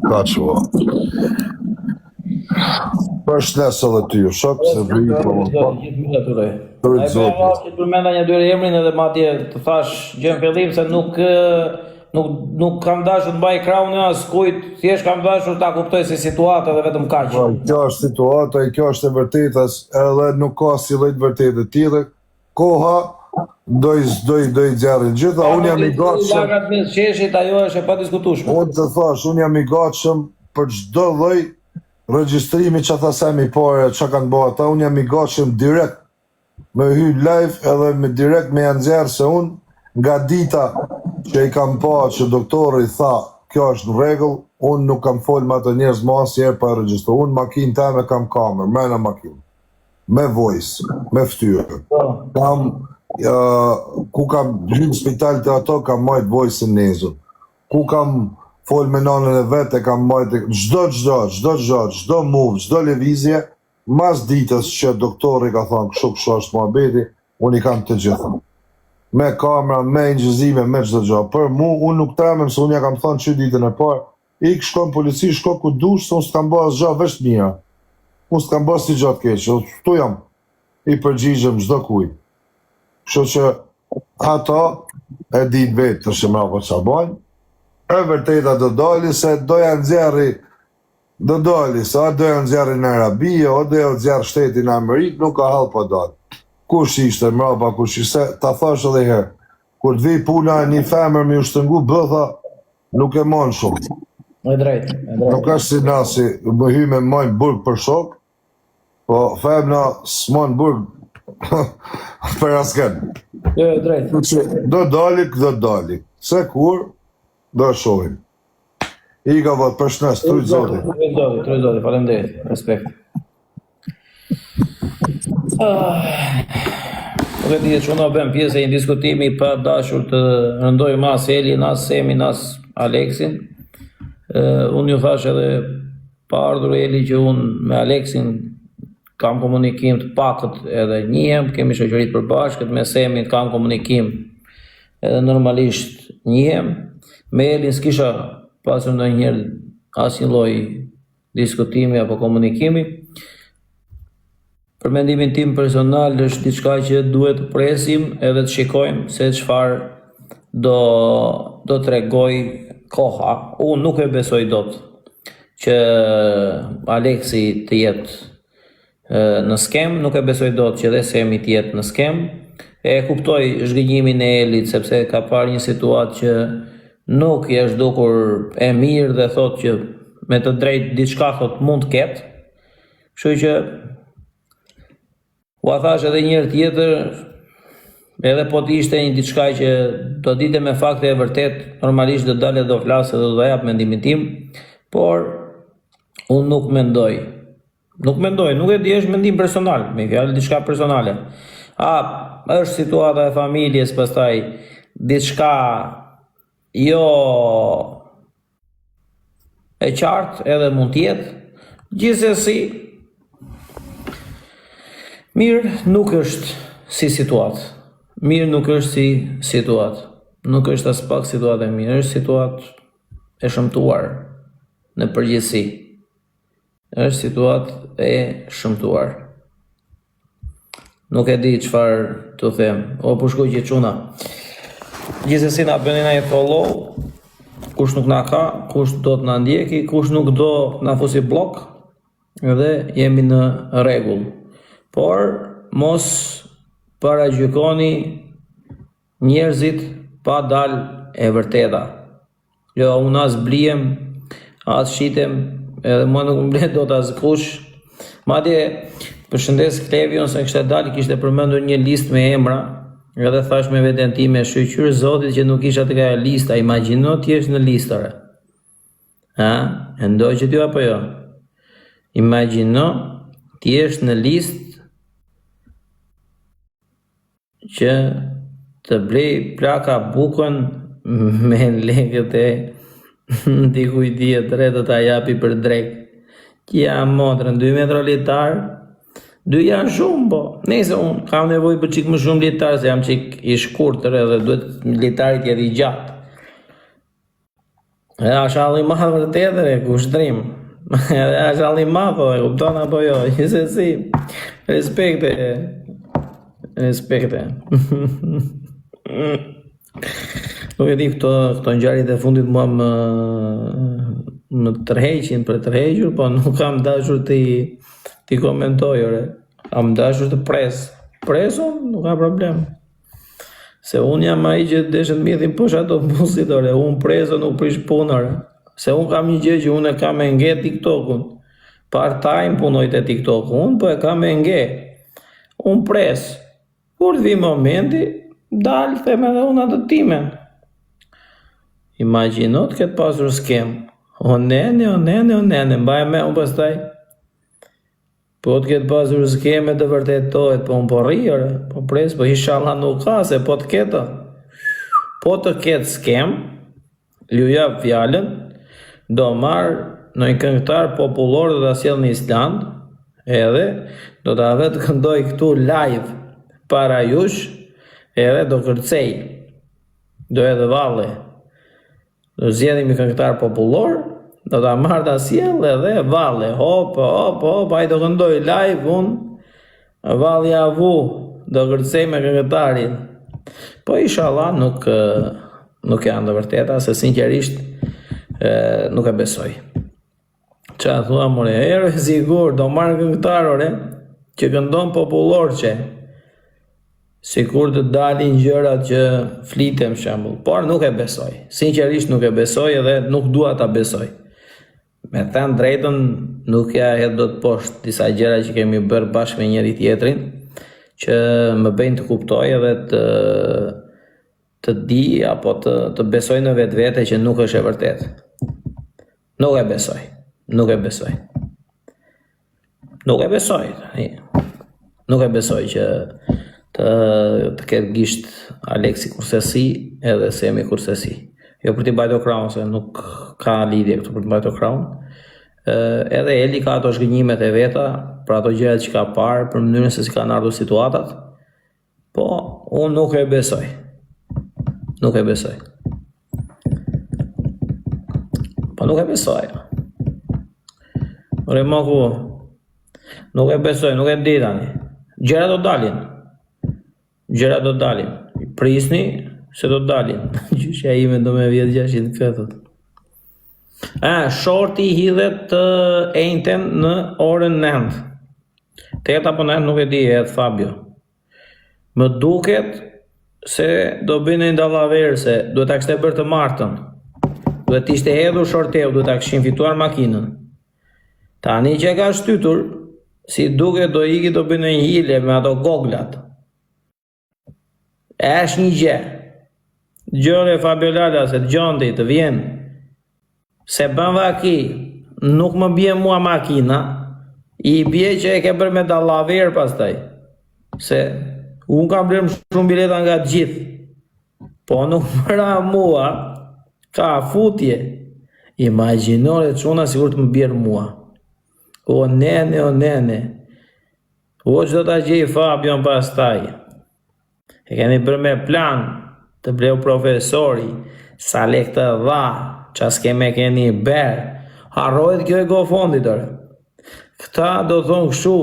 D: Ka që o. Përshnes edhe ty, shok, se vri po më
A: po. Gjithë mirë të uroj.
D: Uroj
A: Ai
D: Zoti.
A: bëra që të përmenda një dy emrin edhe madje të thash gjë në fillim se nuk ë, nuk nuk kam dashur të mbaj krahun e askujt, thjesht kam dashur ta kuptoj si situatë edhe vetëm kaq.
D: Po, kjo është situata, kjo është e vërteta, edhe nuk ka si lloj të vërtetë tjetër. Koha do i do i do i nxjerrin gjitha, unë jam i gatshëm.
A: Lagat mes sheshit ajo është e padiskutueshme.
D: Unë të thash, unë jam i gatshëm për çdo lloj regjistrimi që tha Semi pare, që kanë bërë ata, unë jam i gatshëm direkt me hy live edhe me direkt me janë nxjerr se unë Nga dita që i kam pa që doktori tha kjo është në rregull, unë nuk kam fol me ato njerëz më asnjëherë pa e regjistru. Unë makinë teme kam kamerë, mrena makinë. Me voice, me fytyrë.
A: Po.
D: Kam uh, ku kam hyrë në spital të ato kam majt voice-in ndezur. Ku kam fol me nanën e vet e kam majt çdo çdo, çdo çdo, çdo move, çdo lëvizje, mas ditës që doktori ka thënë kështu kështu është muhabeti, unë i kam të gjitha. Me kamera, me incizime, me çdo gjë. Për mu, unë nuk tremem se unë ja kam thënë që ditën e parë, ik shko në polici, shko ku dush, se unë s'kam bërë asgjë veç të mira. Unë s'kam bërë asnjë gjë të keqe, këtu jam i përgjigjem çdo kujt. Kështu që ato e dinë vetë tash mrapa ça bajnë. E vërteta do dali se do ja nxjerri do dali se a do ja nxjerri në Arabi, o do ja nxjerr shteti në Amerikë, nuk ka hall pa dal. Kush ishte mrapa, kush ishte, ta thash edhe herë. Kur të vi puna e një femër me ju shtrëngu bëtha, nuk e mon shumë.
A: E drejtë, e drejtë.
D: Nuk është si na si më hy me majnë burg për shok, po femna s'mon burg për askën.
A: Jo, e drejtë.
D: Që do dali, do dali. Se kur, do e shohim. Ika vot, përshnes, t'rujt zoti.
A: T'rujt zoti, t'rujt zoti, faleminderit, respekt. Ah, nuk e di që unë bëhem pjesë e një diskutimi pa dashur të rëndoj as Elin, as Semin, as Aleksin. Uh, unë ju thash edhe pa ardhur Eli që unë me Aleksin kam komunikim të pakët edhe njihem, kemi shoqëri të përbashkët, me Semin kam komunikim edhe normalisht njihem. Me Elin s'kisha pasur ndonjëherë asnjë lloj diskutimi apo komunikimi. Për mendimin tim personal është diçka që duhet të presim edhe të shikojmë se çfarë do do tregoj koha. Unë nuk e besoj dot që Aleksi të jetë në skemë, nuk e besoj dot që dhe Semi të jetë në skemë. E kuptoj zhgënjimin e Elit sepse ka parë një situatë që nuk i është dukur e mirë dhe thotë që me të drejtë diçka thotë mund të ketë. Kështu që ua thash edhe një herë tjetër, edhe po të ishte një diçka që do dilte me fakte e vërtet, normalisht do dalë do flas edhe do ta jap mendimin tim, por unë nuk mendoj Nuk mendoj, nuk e di, është mendim personal, me fjalë diçka personale. A është situata e familjes pastaj diçka jo e qartë edhe mund të jetë. Gjithsesi mirë nuk është si situatë. Mirë nuk është si situatë. Nuk është aspak situatë e mirë, është situatë e shëmtuar në përgjithësi. Është situatë e shëmtuar. Nuk e di çfarë të them. O pushkuqi çuna. Gjithsesi na bëni na një follow. Kush nuk na ka, kush do të na ndjeki, kush nuk do na fusi bllok, edhe jemi në rregull. Por mos paragjykoni njerëzit pa dal e vërteta. Jo, unë as blihem, as shitem, edhe mua nuk më blen dot askush. Madje, përshëndes Klevion se kishte dalë, kishte përmendur një listë me emra, edhe thash me veten time, shyqyr Zotit që nuk isha tek ajo lista, imagjino të jesh në listë ore. Ha, e ndoqët ju apo jo? Imagjino të jesh në listë Që të blej plaka bukën me lekët e dikujt tjetër e të ta japi për drekë. Qia motrën, 2 metra litar, dy janë shumë, po. Nëse unë kam nevojë për çik më shumë litar, se jam çik i shkurtër edhe duhet litari të jetë i gjatë. E është hall i madh vërtet e kushtrim. Edhe është hall i madh, po, e kupton apo jo, gjithsesi. Respekte. Respekte. Nuk e di këto këto ngjarjet e fundit mua më më tërheqin për tërhequr, po nuk kam dashur t'i t'i komentoj ore. Kam dashur të pres. Pres unë, nuk ka problem. Se unë jam ai që deshën të m'i poshtë autobusit, ore, unë pres o nuk prish punë, ore. Se unë kam një gjë që unë e kam me nge TikTokun. Part time punoj te TikToku, unë po e kam me nge. Unë pres. Kur të vi momenti, Dal, them edhe unë atë timen. Imagjino të ketë pasur skemë. O nene, o nene, o nene, mbaj me unë pastaj. Po të ketë pasur skemë të vërtetohet, po unë po rri, ore, po pres, po inshallah nuk ka, se po të ketë. Po të ketë skemë, ju jap fjalën, do marr ndonjë këngëtar popullor do ta sjell në Islandë, edhe do ta vë të këndoj këtu live para jush, edhe do kërcej, do edhe valle. Do zgjedhim një këngëtar popullor, do ta marr ta sjell edhe valle, hop, hop, hop, ai do këndoj live unë vallja vu, do kërcej me këngëtarin. Po inshallah nuk nuk janë të vërteta, se sinqerisht nuk e besoj. Ça thua more, ere sigur, do marr këngëtar ore, që këndon popullor që sikur të dalin gjërat që fliten shembull, por nuk e besoj. Sinqerisht nuk e besoj edhe nuk dua ta besoj. Me thënë drejtën, nuk ja hedh dot poshtë disa gjëra që kemi bërë bashkë me njëri tjetrin, që më bëjnë të kuptoj edhe të të di apo të të besoj në vetvete që nuk është e vërtetë. Nuk e besoj. Nuk e besoj. Nuk e besoj. Nuk e besoj që të të ketë gisht Aleksi kursesi edhe Semi kursesi. Jo për t'i mbajtur krahun se nuk ka lidhje këtu për të mbajtur krahun. Edhe Eli ka ato zhgënjimet e veta për ato gjërat që ka parë, për mënyrën se si kanë ardhur situatat. Po, unë nuk e besoj. Nuk e besoj. Po nuk e besoj. Ore moku, nuk e besoj, nuk e di tani. Gjërat do dalin. Gjërat do dalin. Prisni se do dalin. Gjyshja ime do me vjedh 600 k thot. A, shorti hidhet të enjten në orën 9. 8 apo 9 nuk e di, e hedh Fabio. Më duket se do bëjnë një dallaver se duhet ta kishte bërë të martën. Duhet të ishte hedhur shorteu, duhet ta kishin fituar makinën. Tani që e ka shtytur, si duket do iki do bëjnë një hile me ato goglat. Është një gjë. Gjore Fabio Lala se dëgjon ti, të vjen. Se bën vaki, nuk më bie mua makina, i bie që e ke bërë me dallaver pastaj. Se unë kam blerë më shumë bileta nga të gjithë. Po nuk më ra mua, ka futje. Imagjino re çuna sikur të më bjerë mua. O nene, o nene. O ç'do ta gjej Fabion pastaj. E keni bërë me plan të bleu profesori, sa lek të dha, ça skeme keni bërë. Harrohet kjo e GoFundit, ore. Këta do thonë kështu,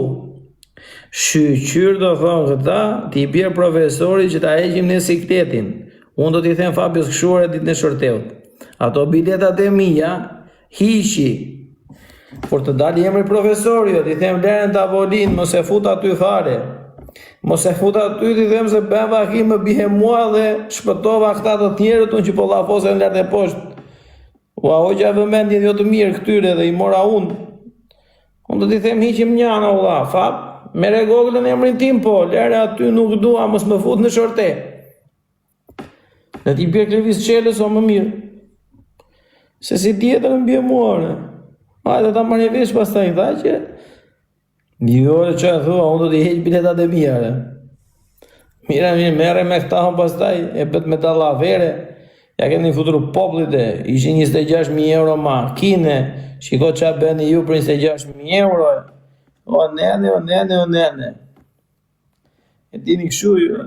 A: shyqyr do thonë këta, t'i bjerë profesori që ta heqim ne sikletin. Unë do t'i them Fabios kështu ore ditën e shorteut. Ato biletat e mia, Hiqi. Kur të dali emri profesori, jo, t'i them lëre në tavolinë, mos e fut aty fare. Mos e fut aty, t'i them se bën vaki më bie mua dhe shpëtova këta të tjerët unë që po llafosen lart e poshtë. Ua hoqa vëmendjen jo të mirë këtyre dhe i mora unë. Unë do t'i them hiqim një anë vlla, Fab, merre goglën emrin tim po, lëre aty nuk dua, mos më fut në shorte. Le t'i bjerë Klevis Çelës o më mirë. Se si tjetër më bje mua, ore. Hajde ta marrë vesh pastaj këta që... Jo, ore, ça thua, unë do t'i heq biletat e mia, ore. Mira, mirë, merre me këta unë pastaj, e bëtë me dallavere. Ja keni futur popullit e, ishin 26.000 euro makine, shiko ça bëni ju për 26.000 euro. O nene, o nene, o nene. E dini kështu ju.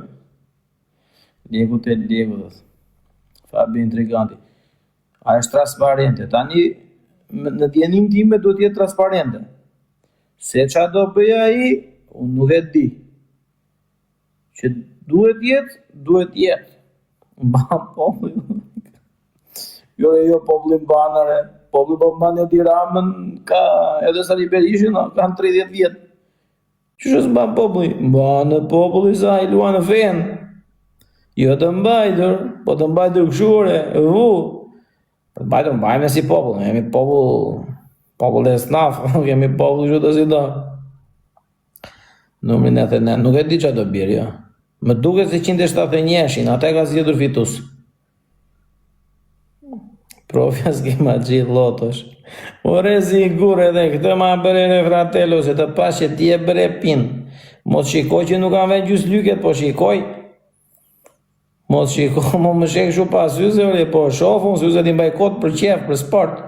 A: Leku te leku, dhe. Fabi intriganti. A është transparente? Tani, në dijeninë time duhet të jetë transparente. Se ça do bëj ai, unë nuk e di. Që duhet jetë, duhet jetë. Mban populli. Jo, jo, populli mban, ore. Populli po mban Edi Ramën, ka edhe Sali Berishën, kanë 30 vjet. Qysh s'mban populli? Mban populli sa i luan në fenë. Jo të mbajtur, po të mbajtur kështu ore, vu. Po të mbajtur mbajmë si popull, ne jemi popull, popull esnaf, nuk jemi popull kështu të si do. Numri 99, nuk e di çfarë do bjerë, jo. Më duket se 171-shin, ata e ka zgjedhur fitues. Profja s'ke magji llotosh. Ore sigur edhe këtë ma bëre re fratello se të pash që ti e bëre pin. Mos shikoj që nuk kam vënë gjyslyket, po shikoj. Mos shiko, mo më sheh kështu pa syze, ore, po shoh unë syzet i mbaj kot për qef, për sport.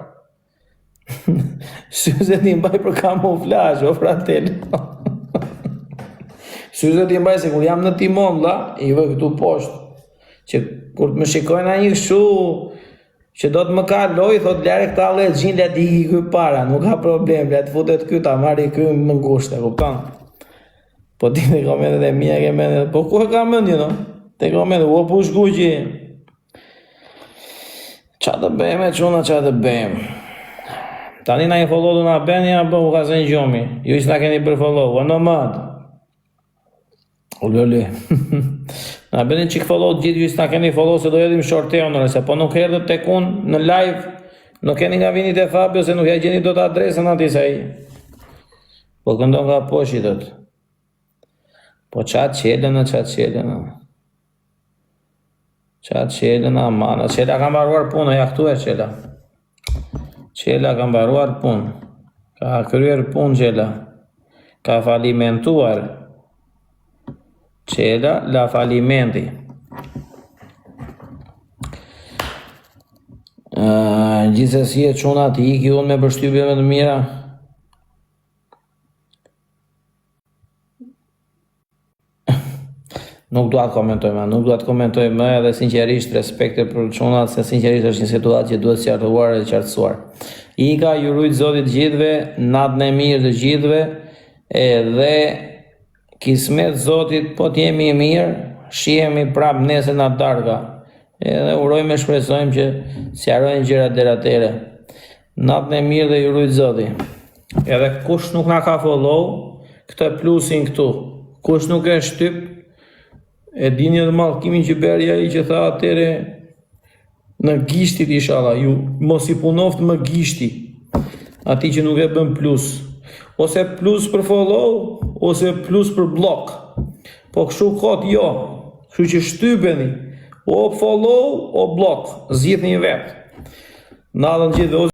A: Syzet i mbaj për kamuflazh, o fratello. Syzet i mbaj se kur jam në timon, vlla, i vë këtu poshtë. Që kur të më shikojnë ai kështu që do të më kaloj, thot lëre këta llexhin, le të iki ky para, nuk ka problem, le të futet ky ta marri ky më ngushtë, e kupton? Po ti në komentet e mia ke mendjen, po ku e ka mendjen, no? Te komentet, o push kuqi. Ça të bëjmë, çuna, ça të bëjmë? Tani na i follow do na bëni apo u ka zënë gjumi? Ju që na keni bërë follow, o nomad. O loli. na bëni çik follow të gjithë ju që na keni follow se do hedhim shorteon, se po nuk erdhët tek unë në live, nuk keni nga vini te Fabio se nuk ja gjeni dot adresën aty se ai. Po këndon nga poshi dot. Po ça çelën, ça çelën. Ça çelën, aman. Çela ka mbaruar punë, ja këtu e çela. Çela ka mbaruar punë. Ka kryer punë çela. Ka falimentuar. Çela la falimenti. Uh, gjithsesi e çuna të iki unë me përshtypje më të mira. Nuk dua të komentoj më, nuk dua të komentoj më edhe sinqerisht respekte për çunat se sinqerisht është një situatë që duhet sqaruar dhe qartësuar. Ika ju rujt Zoti të gjithëve, natën e mirë të gjithëve, edhe kismet Zotit po të jemi mirë, shihemi prap nesër në darka. Edhe urojmë e shpresojmë që sqarojnë gjërat deri atëherë. Natën e mirë dhe ju rujt Zoti. Edhe kush nuk na ka follow, këtë plusin këtu. Kush nuk e shtyp, e dini edhe mallkimin që bëri ai që tha atëre në gishtit ishalla, ju mos i punoft më gishti atij që nuk e bën plus. Ose plus për follow, ose plus për block. Po kështu kot jo. Kështu që shtypeni. O follow, o block. Zgjidhni vetë. Natën gjithë.